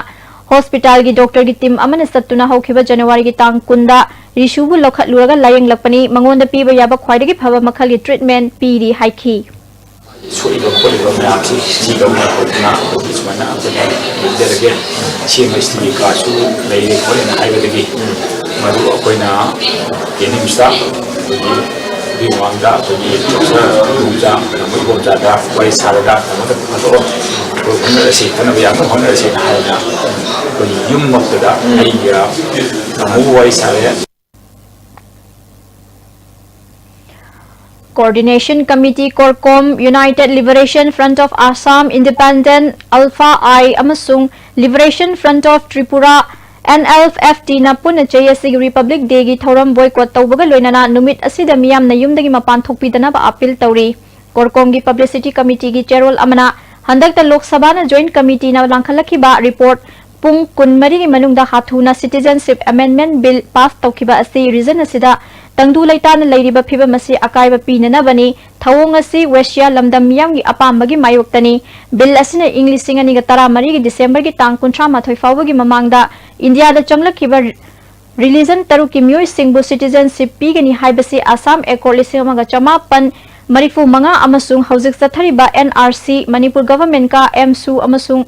ꯍꯣꯁꯄꯤꯇꯥꯜꯒꯤ ꯗꯣꯛꯇꯔꯒꯤ ꯇꯤꯝ ꯑꯃꯅ ꯆꯠꯇꯨꯅ ꯍꯧꯈꯤꯕ ꯖꯅꯋꯥꯔꯤꯒꯤ ꯇꯥꯡ ꯀꯨꯟꯗ ꯔꯤꯁꯨꯕꯨ ꯂꯧꯈꯠꯂꯨꯔꯒ ꯂꯥꯌꯦꯡꯂꯛꯄꯅꯤ꯫ ꯃꯉꯣꯟꯗ ꯄꯤꯕ ꯌꯥꯕ ꯈ꯭ꯋꯥꯏꯗꯒꯤ ꯐꯕ ꯃꯈꯜꯒꯤ ꯇ꯭ꯔꯤꯠꯃꯦꯟ ꯄꯤꯔꯤ ꯍꯥꯏꯈꯤ꯫ ꯁꯣꯛꯏꯕ ꯈꯣꯠꯂꯤꯕ ꯃꯌꯥꯝꯁꯤ ꯁꯤꯗꯧꯅ ꯈꯣꯠꯇꯅ ꯑꯩꯈꯣꯏꯒꯤ ꯁꯨꯃꯥꯏꯅ ꯑꯩꯈꯣꯏꯅ ꯌꯦꯡꯖꯔꯒꯦ꯫ ꯁꯤ ꯑꯦꯝ ꯑꯩꯆ ꯇꯤꯒꯤ ꯀꯥꯔꯗꯁꯨ ꯂꯩꯔꯦ ꯈꯣꯠꯂꯦꯅ ꯍꯥꯏꯕꯗꯒꯤ ꯃꯗꯨ ꯑꯩꯈꯣꯏꯅ ꯖꯦꯅꯤꯝꯁꯇ ꯑꯩꯈꯣꯏꯒꯤ ꯑꯗꯨꯒꯤ ꯃꯃꯥꯡꯗ ꯑꯩꯈꯣꯏꯒꯤ ꯗꯣꯛꯇꯔ ꯏꯕꯣꯝꯆꯥ, ꯏꯕꯣꯝꯆꯥꯗ ꯋꯥꯔꯤ ꯁꯥꯔꯒ ꯊꯝꯃꯒ ꯐꯒꯠꯂꯛꯑꯣ, ꯑꯩꯈꯣꯏ ꯍꯣꯠꯅꯔꯁꯤ, ꯐꯅꯕ ꯌꯥꯝꯅ ꯍꯣꯠꯅꯔꯁꯤꯅ ꯍꯥꯏꯅ ꯑꯩꯈꯣꯏꯒꯤ ꯌꯨꯝꯃꯛꯇꯗ ꯑꯩꯒ ꯇꯥꯃꯣꯒ ꯋꯥꯔꯤ ꯁꯥꯔꯦ꯫ Coordination Committee, CORCOM, United Liberation Front of Assam, Independent Alpha I ꯑꯃꯁꯨꯡ Liberation Front of Tripura, N L F T ꯅ ꯄꯨꯟꯅ ꯆꯍꯤ ꯑꯁꯤꯒꯤ ꯔꯤꯄꯕ꯭ꯂꯤꯛ ꯗꯦꯒꯤ ꯊꯧꯔꯝ ꯕꯣꯏꯀꯣꯠ ꯇꯧꯕꯒ ꯂꯣꯏꯅꯅ ꯅꯨꯃꯤꯠ ꯑꯁꯤꯗ ꯃꯤꯌꯥꯝꯅ ꯌꯨꯝꯗꯒꯤ ꯃꯄꯥꯟ ꯊꯣꯛꯄꯤꯗꯅꯕ ꯑꯥꯄꯤꯜ ꯇꯧꯔꯤ꯫ ꯀꯣꯔꯀꯣꯝꯒꯤ ꯄꯕ꯭ꯂꯤꯁꯤꯇꯤ ꯀꯃꯤꯇꯤꯒꯤ ꯆꯦꯔꯣꯜ ꯑꯃꯅ ꯍꯟꯗꯛꯇ ꯂꯣꯛ ꯁꯚꯥꯅ ꯖꯣꯏꯟꯠ ꯀꯃꯤꯇꯤꯅ ꯂꯥꯡꯈꯠꯂꯛꯈꯤꯕ ꯔꯤꯄꯣꯔꯠ ꯄꯨꯡ ꯀꯨꯟꯃꯔꯤꯒꯤ ꯃꯅꯨꯡꯗ ꯍꯥꯊꯨꯅ ꯁꯤꯇꯤꯖꯦꯟꯁꯤꯞ ꯑꯦꯃꯦꯟꯗꯃꯦꯟꯠ ꯕꯤꯜ ꯄꯥꯁ ꯇꯧꯈꯤꯕ ꯑꯁꯤ ꯔꯤꯖꯟ ꯑꯁꯤꯗ ꯇꯪꯗꯨ ꯂꯩꯇꯥꯅ ꯂꯩꯔꯤꯕ ꯐꯤꯚꯝ ꯑꯁꯤ ꯑꯀꯥꯏꯕ ꯄꯤꯅꯅꯕꯅꯤ꯫ ꯊꯧꯑꯣꯡ ꯑꯁꯤ ꯋꯦꯁꯤꯌꯥ ꯂꯝꯗꯝ ꯃꯤꯌꯥꯝꯒꯤ ꯑꯄꯥꯝꯕꯒꯤ ꯃꯥꯌꯣꯛꯇꯅꯤ꯫ ꯕꯤꯜ ꯑꯁꯤꯅ ꯏꯪ ꯂꯤꯁꯤꯡ ꯑꯅꯤꯒ ꯇꯔꯥꯃꯔꯤꯒꯤ ꯗꯤꯁꯦꯝꯕꯔꯒꯤ ꯇꯥꯡ ꯀꯨꯟꯊ꯭ꯔꯥ ꯃꯥꯊꯣꯏ ꯐꯥꯎꯕꯒꯤ ꯃꯃꯥꯡꯗ ꯏꯟꯗꯤꯌꯥꯗ ꯆꯪꯂꯛꯈꯤꯕ ꯔꯤꯂꯤꯖꯟ ꯇꯔꯨꯛꯀꯤ ꯃꯤꯑꯣꯏꯁꯤꯡꯕꯨ ꯁꯤꯇꯤꯖꯦꯟꯁꯤꯞ ꯄꯤꯒꯅꯤ ꯍꯥꯏꯕꯁꯤ ꯑꯁꯥꯝ ꯑꯦꯀꯣꯔꯗ ꯂꯤꯁꯤꯡ ꯑꯃꯒ ꯆꯃꯥꯄꯟ ꯃꯔꯤꯐꯨ ꯃꯉꯥ ꯑꯃꯁꯨꯡ ꯍꯧꯖꯤꯛ ꯆꯠꯊꯔꯤꯕ N R C, ꯃꯅꯤꯄꯨꯔ ꯒꯚꯔꯟꯃꯦꯟꯠꯀ ꯑꯦꯝꯁꯨ ꯑꯃꯁꯨꯡ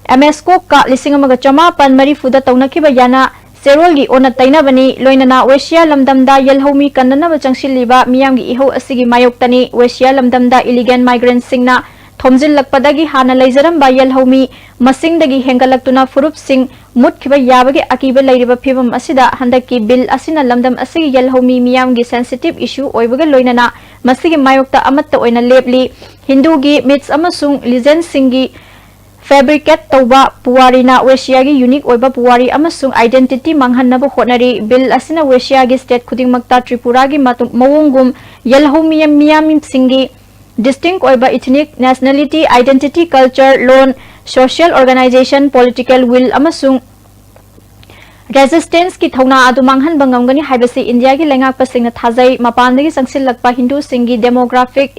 ꯑꯦꯝ ꯑꯦꯁ ꯀꯣꯛꯀ ꯂꯤꯁꯤꯡ ꯑꯃꯒ ꯆꯃꯥꯄꯟ ꯃꯔꯤꯐꯨꯗ ꯇꯧꯅꯈꯤꯕ ꯌꯥꯅ ꯆꯦꯔꯣꯜꯒꯤ ꯑꯣꯟꯅ ꯇꯩꯅꯕꯅꯤ꯫ ꯂꯣꯏꯅꯅ ꯋꯦꯁꯤꯌꯥ ꯂꯝꯗꯝꯗ ꯌꯦꯜꯍꯧꯃꯤ ꯀꯟꯅꯅꯕ ꯆꯪꯁꯤꯜꯂꯤꯕ ꯃꯤꯌꯥꯝꯒꯤ ꯏꯍꯧ ꯑꯁꯤꯒꯤ ꯃꯥꯌꯣꯛꯇꯅꯤ꯫ ꯋꯦꯁꯤꯌꯥ ꯂꯝꯗꯝꯗ illegal migrantꯁꯤꯡꯅ ꯊꯣꯝꯖꯤꯜꯂꯛꯄꯗꯒꯤ ꯍꯥꯟꯅ ꯂꯩꯖꯔꯝꯕ ꯌꯦꯜꯍꯧꯃꯤ ꯃꯁꯤꯡꯗꯒꯤ ꯍꯦꯟꯒꯠꯂꯛꯇꯨꯅ ꯐꯨꯔꯨꯞꯁꯤꯡ ꯃꯨꯠꯈꯤꯕ ꯌꯥꯕꯒꯤ ꯑꯀꯤꯕ ꯂꯩꯔꯤꯕ ꯐꯤꯕꯝ ꯑꯁꯤꯗ, ꯍꯟꯗꯛꯀꯤ ꯕꯤꯜ ꯑꯁꯤꯅ ꯂꯝꯗꯝ ꯑꯁꯤꯒꯤ ꯌꯦꯜꯍꯧꯃꯤ ꯃꯤꯌꯥꯝꯒꯤ sensitive issue ꯑꯣꯏꯕꯒ ꯂꯣꯏꯅꯅ ꯃꯁꯤꯒꯤ ꯃꯥꯌꯣꯛꯇ ꯑꯃꯠꯇ ꯑꯣꯏꯅ ꯂꯦꯞꯂꯤ꯫ ꯍꯤꯟꯗꯨꯒꯤ myths ꯑꯃꯁꯨꯡ legendꯁꯤꯡꯒꯤ fabricate ꯇꯧꯕ ꯄꯨꯋꯥꯔꯤꯅ ꯋꯦꯁꯤꯌꯥꯒꯤ unique ꯑꯣꯏꯕ ꯄꯨꯋꯥꯔꯤ ꯑꯃꯁꯨꯡ identity ꯃꯥꯡꯍꯟꯅꯕ ꯍꯣꯠꯅꯔꯤ꯫ ꯕꯤꯜ ꯑꯁꯤꯅ ꯋꯦꯁꯤꯌꯥꯒꯤ state ꯈꯨꯗꯤꯡꯃꯛꯇ ꯇ꯭ꯔꯤꯄꯨꯔꯥꯒꯤ ꯃꯇꯨ-, ꯃꯑꯣꯡꯒꯨꯝ ꯌꯦꯜꯍꯧꯃꯤ ꯃꯤꯌꯥꯝꯁꯤꯡꯒꯤ distinct ꯑꯣꯏꯕ ethnic, nationality, identity, culture, loan, social organization, political will ꯑꯃꯁꯨꯡ resistanceꯀꯤ ꯊꯧꯅꯥ ꯑꯗꯨ ꯃꯥꯡꯍꯟꯕ ꯉꯝꯒꯅꯤ ꯍꯥꯏꯕꯁꯤ ꯏꯟꯗꯤꯌꯥꯒꯤ ꯂꯩꯉꯥꯛꯄꯁꯤꯡꯅ ꯊꯥꯖꯩ꯫ ꯃꯄꯥꯟꯗꯒꯤ ꯆꯪꯁꯤꯜꯂꯛꯄ ꯍꯤꯟꯗꯨꯁꯤꯡꯒꯤ demographic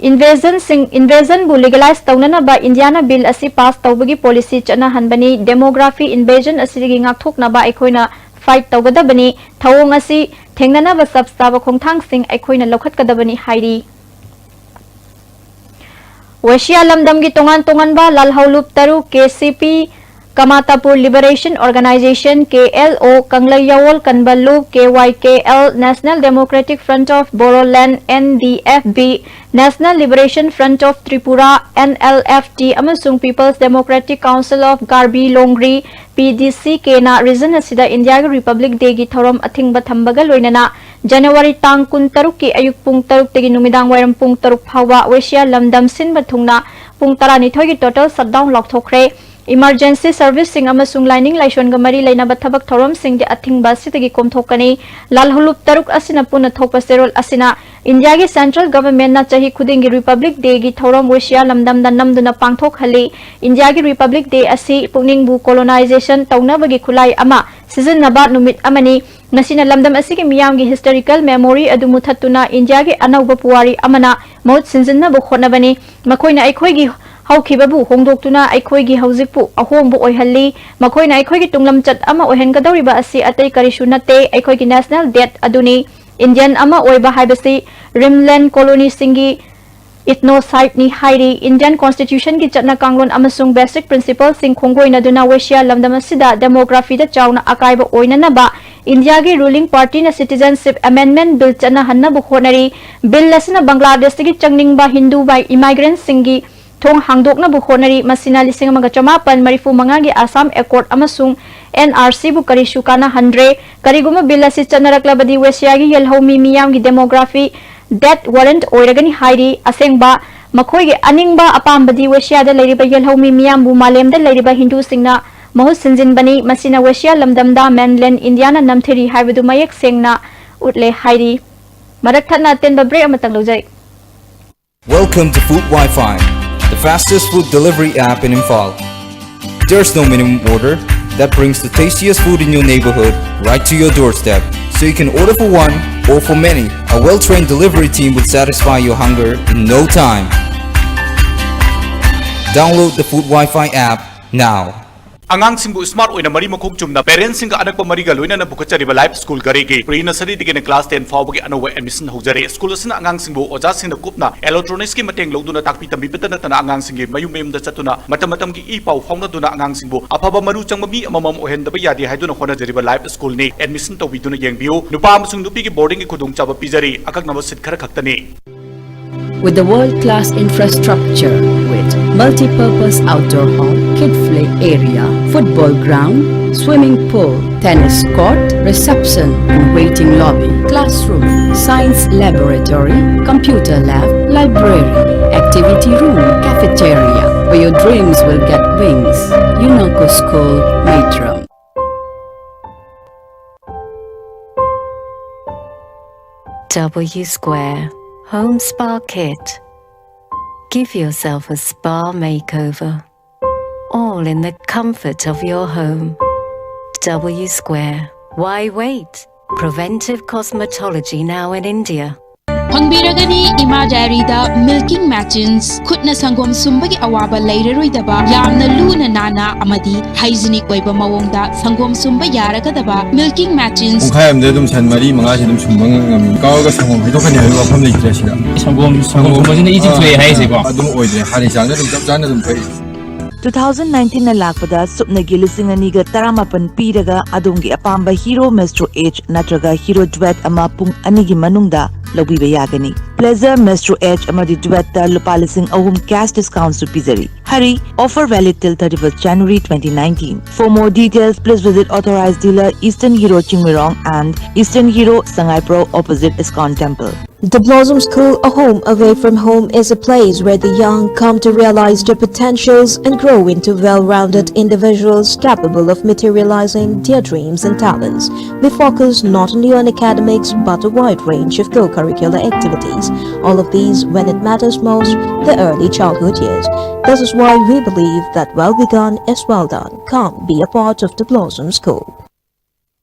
invasionꯁꯤꯡ, invasionꯕꯨ legalize ꯇꯧꯅꯅꯕ ꯏꯟꯗꯤꯌꯥꯅ ꯕꯤꯜ ꯑꯁꯤ pass ꯇꯧꯕꯒꯤ policy ꯆꯠꯅꯍꯟꯕꯅꯤ꯫ Demography invasion ꯑꯁꯤꯗꯒꯤ ꯉꯥꯛꯊꯣꯛꯅꯕ ꯑꯩꯈꯣꯏꯅ fight ꯇꯧꯒꯗꯕꯅꯤ꯫ ꯊꯧꯑꯣꯡ ꯑꯁꯤ ꯊꯦꯡꯅꯅꯕ ꯆꯞ ꯆꯥꯕ ꯈꯣꯡꯊꯥꯡꯁꯤꯡ ꯑꯩꯈꯣꯏꯅ ꯂꯧꯈꯠꯀꯗꯕꯅꯤ ꯍꯥꯏꯔꯤ꯫ ꯋꯦꯁꯤꯌꯥ ꯂꯝꯗꯝꯒꯤ ꯇꯣꯉꯥꯟ ꯇꯣꯉꯥꯟꯕ ꯂꯥꯜꯍꯧꯂꯨꯞ ꯇꯔꯨꯛ, KCP, Kamatapur Liberation Organization, KLO, ꯀꯪꯂꯩ ꯌꯥꯋꯣꯜ ꯀꯟꯕ ꯂꯨꯞ, KYKL, National Democratic Front of Bodoland, NDFB, National Liberation Front of Tripura, NLFT, ꯑꯃꯁꯨꯡ People's Democratic Council of Karbi Longri, PDCKꯅ region ꯑꯁꯤꯗ ꯏꯟꯗꯤꯌꯥꯒꯤ Republic Dayꯒꯤ ꯊꯧꯔꯝ ꯑꯊꯤꯡꯕ ꯊꯝꯕꯒ ꯂꯣꯏꯅꯅ January ꯇꯥꯡ ꯀꯨꯟꯇꯔꯨꯛꯀꯤ ꯑꯌꯨꯛ ꯄꯨꯡ ꯇꯔꯨꯛꯇꯒꯤ ꯅꯨꯃꯤꯗꯥꯡ ꯋꯥꯏꯔꯝ ꯄꯨꯡ ꯇꯔꯨꯛ ꯐꯥꯎꯕ ꯋꯦꯁꯤꯌꯥ ꯂꯝꯗꯝ ꯁꯤꯟꯕ ꯊꯨꯡꯅ ꯄꯨꯡ ꯇꯔꯥꯅꯤꯊꯣꯏꯒꯤ total shutdown ꯂꯥꯎꯊꯣꯛꯈ꯭ꯔꯦ꯫ Emergency serviceꯁꯤꯡ ꯑꯃꯁꯨꯡ ꯂꯥꯏꯅꯤꯡ ꯂꯥꯏꯁꯣꯟꯒ ꯃꯔꯤ ꯂꯩꯅꯕ ꯊꯕꯛ ꯊꯧꯔꯝꯁꯤꯡꯗꯤ ꯑꯊꯤꯡꯕ ꯑꯁꯤꯗꯒꯤ ꯀꯣꯝꯊꯣꯛꯀꯅꯤ꯫ ꯂꯥꯜꯍꯧꯂꯨꯞ ꯇꯔꯨꯛ ꯑꯁꯤꯅ ꯄꯨꯟꯅ ꯊꯣꯛꯄ ꯆꯦꯔꯣꯜ ꯑꯁꯤꯅ ꯏꯟꯗꯤꯌꯥꯒꯤ central governmentꯅ ꯆꯍꯤ ꯈꯨꯗꯤꯡꯒꯤ Republic Dayꯒꯤ ꯊꯧꯔꯝ ꯋꯦꯁꯤꯌꯥ ꯂꯝꯗꯝꯗ ꯅꯝꯗꯨꯅ ꯄꯥꯡꯊꯣꯛꯍꯜꯂꯤ꯫ ꯏꯟꯗꯤꯌꯥꯒꯤ Republic Day ꯑꯁꯤ ꯄꯨꯛꯅꯤꯡꯕꯨ colonization ꯇꯧꯅꯕꯒꯤ ꯈꯨꯠꯂꯥꯏ ꯑꯃ ꯁꯤꯖꯤꯟꯅꯕ ꯅꯨꯃꯤꯠ ꯑꯃꯅꯤ꯫ ꯃꯁꯤꯅ ꯂꯝꯗꯝ ꯑꯁꯤꯒꯤ ꯃꯤꯌꯥꯝꯒꯤ historical memory ꯑꯗꯨ ꯃꯨꯊꯠꯇꯨꯅ ꯏꯟꯗꯤꯌꯥꯒꯤ ꯑꯅꯧꯕ ꯄꯨꯋꯥꯔꯤ ꯑꯃꯅ ꯃꯍꯨꯠ ꯁꯤꯟꯖꯤꯟꯅꯕ ꯍꯣꯠꯅꯕꯅꯤ꯫ ꯃꯈꯣꯏꯅ ꯑꯩꯈꯣꯏꯒꯤ ꯍꯧꯈꯤꯕꯕꯨ ꯍꯣꯡꯗꯣꯛꯇꯨꯅ ꯑꯩꯈꯣꯏꯒꯤ ꯍꯧꯖꯤꯛꯄꯨ ꯑꯍꯣꯡꯕ ꯑꯣꯏꯍꯜꯂꯤ꯫ ꯃꯈꯣꯏꯅ ꯑꯩꯈꯣꯏꯒꯤ ꯇꯨꯡꯂꯝꯆꯠ ꯑꯃ ꯑꯣꯏꯍꯟꯒꯗꯧꯔꯤꯕ ꯑꯁꯤ ꯑꯇꯩ ꯀꯔꯤꯁꯨ ꯅꯠꯇꯦ, ꯑꯩꯈꯣꯏꯒꯤ national debt ꯑꯗꯨꯅꯤ꯫ Indian ꯑꯃ ꯑꯣꯏꯕ ꯍꯥꯏꯕꯁꯤ rimland colonyꯁꯤꯡꯒꯤ Ethnocide ꯅꯤ ꯍꯥꯏꯔꯤ꯫ Indian Constitution ꯒꯤ ꯆꯠꯅ ꯀꯥꯡꯂꯣꯟ ꯑꯃꯁꯨꯡ basic principle ꯁꯤꯡ ꯈꯣꯡꯒꯣꯏꯅꯗꯨꯅ ꯋꯦꯁꯤꯌꯥ ꯂꯝꯗꯝ ꯑꯁꯤꯗ demography ꯗ ꯆꯥꯎꯅ ꯑꯀꯥꯏꯕ ꯑꯣꯏꯅꯅꯕ ꯏꯟꯗꯤꯌꯥꯒꯤ ruling party ꯅ Citizenship Amendment Bill ꯆꯠꯅꯍꯟꯅꯕ ꯍꯣꯠꯅꯔꯤ꯫ Bill ꯑꯁꯤꯅ ꯕꯪꯒ꯭ꯂꯥꯗꯦꯁꯇꯒꯤ ꯆꯪꯅꯤꯡꯕ ꯍꯤꯟꯗꯨ ꯃꯥꯏ-, immigrant ꯁꯤꯡꯒꯤ ꯊꯣꯡ ꯍꯥꯡꯗꯣꯛꯅꯕ ꯍꯣꯠꯅꯔꯤ꯫ ꯃꯁꯤꯅ ꯂꯤꯁꯤꯡ ꯑꯃꯒ ꯆꯃꯥꯄꯟ ꯃꯔꯤꯐꯨ ꯃꯉꯥꯒꯤ Assam Accord ꯑꯃꯁꯨꯡ N R C ꯕꯨ ꯀꯔꯤꯁꯨ ꯀꯥꯟꯅꯍꯟꯗ꯭ꯔꯦ꯫ ꯀꯔꯤꯒꯨꯝꯕ bill ꯑꯁꯤ ꯆꯠꯅꯔꯛꯂꯕꯗꯤ ꯋꯦꯁꯤꯌꯥꯒꯤ ꯌꯦꯜꯍꯧꯃꯤ ꯃꯤꯌꯥꯝꯒꯤ demography death warrant ꯑꯣꯏꯔꯒꯅꯤ ꯍꯥꯏꯔꯤ꯫ ꯑꯁꯦꯡꯕ ꯃꯈꯣꯏꯒꯤ ꯑꯅꯤꯡꯕ ꯑꯄꯥꯝꯕꯗꯤ ꯋꯦꯁꯤꯌꯥꯗ ꯂꯩꯔꯤꯕ ꯌꯦꯜꯍꯧꯃꯤ ꯃꯤꯌꯥꯝꯕꯨ ꯃꯥꯂꯦꯝꯗ ꯂꯩꯔꯤꯕ ꯍꯤꯟꯗꯨꯁꯤꯡꯅ ꯃꯍꯨꯠ ꯁꯤꯟꯖꯤꯟꯕꯅꯤ꯫ ꯃꯁꯤꯅ ꯋꯦꯁꯤꯌꯥ ꯂꯝꯗꯝꯗ mainland ꯏꯟꯗꯤꯌꯥꯅ ꯅꯝꯊꯔꯤ ꯍꯥꯏꯕꯗꯨ ꯃꯌꯦꯛ ꯁꯦꯡꯅ ꯎꯠꯂꯦ ꯍꯥꯏꯔꯤ꯫ ꯃꯔꯛ ꯊꯠꯅ ꯑꯇꯦꯟꯕ break ꯑꯃꯇꯪ ꯂꯧꯖꯩ꯫ Welcome to Food Wi-Fi, the fastest food delivery app in Imphal. There's no minimum order. That brings the tastiest food in your neighborhood right to your doorstep. So you can order for one or for many. A well-trained delivery team will satisfy your hunger in no time. Download the Food Wi-Fi app now. ꯑꯉꯥꯡꯁꯤꯡꯕꯨ smart ꯑꯣꯏꯅ ꯃꯔꯤ ꯃꯈꯣꯡ ꯆꯨꯝꯅ parents ꯁꯤꯡꯒ ꯑꯅꯛꯄ ꯃꯔꯤꯒ ꯂꯣꯏꯅꯅ ꯄꯨꯈꯠꯆꯔꯤꯕ Life School ꯘꯔꯤꯒꯤ pre nursery ꯗꯒꯤꯅ class ten ꯐꯥꯎꯕꯒꯤ ꯑꯅꯧꯕ admission ꯍꯧꯖꯔꯦ꯫ School ꯑꯁꯤꯅ ꯑꯉꯥꯡꯁꯤꯡꯕꯨ ꯑꯣꯖꯥꯁꯤꯡꯅ ꯀꯨꯞꯅ electronics ꯀꯤ ꯃꯇꯦꯡ ꯂꯧꯗꯨꯅ ꯇꯥꯛꯄꯤ ꯇꯝꯕꯤꯕꯇ ꯅꯠꯇꯅ ꯑꯉꯥꯡꯁꯤꯡꯒꯤ ꯃꯌꯨꯝ ꯃꯌꯨꯝꯗ ꯆꯠꯇꯨꯅ ꯃꯇꯝ ꯃꯇꯝꯒꯤ ꯏ ꯄꯥꯎ ꯐꯥꯎꯅꯗꯨꯅ ꯑꯉꯥꯡꯁꯤꯡꯕꯨ ꯑꯐꯕ ꯃꯔꯨ ꯆꯪꯕ ꯃꯤ ꯑꯃꯃꯝ ꯑꯣꯏꯍꯟꯗꯕ ꯌꯥꯗꯦ ꯍꯥꯏꯗꯨꯅ ꯍꯣꯠꯅꯖꯔꯤꯕ Life School ꯅꯤ꯫ Admission ꯇꯧꯕꯤꯗꯨꯅ ꯌꯦꯡꯕꯤꯌꯨ꯫ ꯅꯨꯄꯥ ꯑꯃꯁꯨꯡ ꯅꯨꯄꯤꯒꯤ boarding ꯒꯤ ꯈꯨꯗꯣꯡꯆꯥꯕ ꯄꯤꯖꯔꯤ꯫ ꯑꯀꯛꯅꯕ seat ꯈꯔ ꯈꯛꯇꯅꯤ꯫ With a world-class infrastructure with multi-purpose outdoor hall, kid play area, football ground, swimming pool, tennis court, reception and waiting lobby, classroom, science laboratory, computer lab, library, activity room, cafeteria, where your dreams will get wings. Unako School, Matram. W Square Home Spa Kit. Give yourself a spa makeover, all in the comfort of your home. W Square. Why wait? Preventive cosmetology now in India. ꯐꯪꯕꯤꯔꯒꯅꯤ ꯏꯃꯥ ꯗꯥꯏꯔꯤꯗ milking machines. ꯈꯨꯠꯅ ꯁꯪꯒꯣꯝ ꯁꯨꯝꯕꯒꯤ ꯑꯋꯥꯕ ꯂꯩꯔꯔꯣꯏꯗꯕ, ꯌꯥꯝꯅ ꯂꯨꯅ ꯅꯥꯟꯅ ꯑꯃꯗꯤ hygienic ꯑꯣꯏꯕ ꯃꯑꯣꯡꯗ ꯁꯪꯒꯣꯝ ꯁꯨꯝꯕ ꯌꯥꯔꯒꯗꯕ ꯃꯤꯜꯀꯤꯡ ꯃꯦꯆꯤꯟꯁ꯫ ꯄꯨꯡꯈꯥꯏ ꯑꯃꯗ ꯑꯗꯨꯝ ꯁꯟ ꯃꯔꯤ ꯃꯉꯥꯁꯦ ꯑꯗꯨꯝ ꯁꯨꯝꯕ ꯉꯝꯃꯤ꯫ ꯀꯥꯎꯔꯒ ꯁꯪꯒꯣꯝ ꯍꯩꯗꯣꯛꯀꯅꯤ ꯍꯥꯏꯕ ꯋꯥꯐꯝ ꯂꯩꯇ꯭ꯔꯦ ꯁꯤꯗ꯫ ꯁꯪꯒꯣꯝ, ꯁꯪꯒꯣꯝ ꯁꯨꯝꯕꯁꯤꯅ ꯏꯁꯤꯡ ꯊꯣꯛꯑꯦ ꯍꯥꯏꯁꯦꯀꯣ? ꯑꯗꯨꯝ ꯑꯣꯏꯗ꯭ꯔꯦ, ꯍꯥꯟꯅꯒꯤ ꯆꯥꯡꯗ ꯑꯗꯨꯝ ꯆꯞ ꯆꯥꯅ ꯑꯗꯨꯝ ꯊꯣꯛꯏ꯫ Two thousand nineteen ꯂꯥꯛꯄꯗ ꯁꯨꯞꯅꯒꯤ ꯂꯤꯁꯤꯡ ꯑꯅꯤꯒ ꯇꯔꯥꯃꯥꯄꯟ ꯄꯤꯔꯒ ꯑꯗꯣꯝꯒꯤ ꯑꯄꯥꯝꯕ Hero Maestro Edge ꯅꯠꯇ꯭ꯔꯒ Hero Duet ꯑꯃ ꯄꯨꯡ ꯑꯅꯤꯒꯤ ꯃꯅꯨꯡꯗ ꯂꯧꯕꯤꯕ ꯌꯥꯒꯅꯤ꯫ Pleasure Maestro Edge ꯑꯃꯗꯤ Duetꯇ ꯂꯨꯄꯥ ꯂꯤꯁꯤꯡ ꯑꯍꯨꯝ cash discountꯁꯨ ꯄꯤꯖꯔꯤ꯫ Hurry, offer valid till thirty-first January twenty nineteen. For more details, please visit authorized dealer Eastern Hero Chingmeirong and Eastern Hero Sangaiprou, opposite ISKCON Temple. The Blossom School, a home away from home, is a place where the young come to realize their potentials and grow into well-rounded individuals capable of materializing their dreams and talents. We focus not only on academics but a wide range of co-curricular activities, all of these when it matters most, the early childhood years. This is why we believe that well begun is well done. Come be a part of the Blossom School.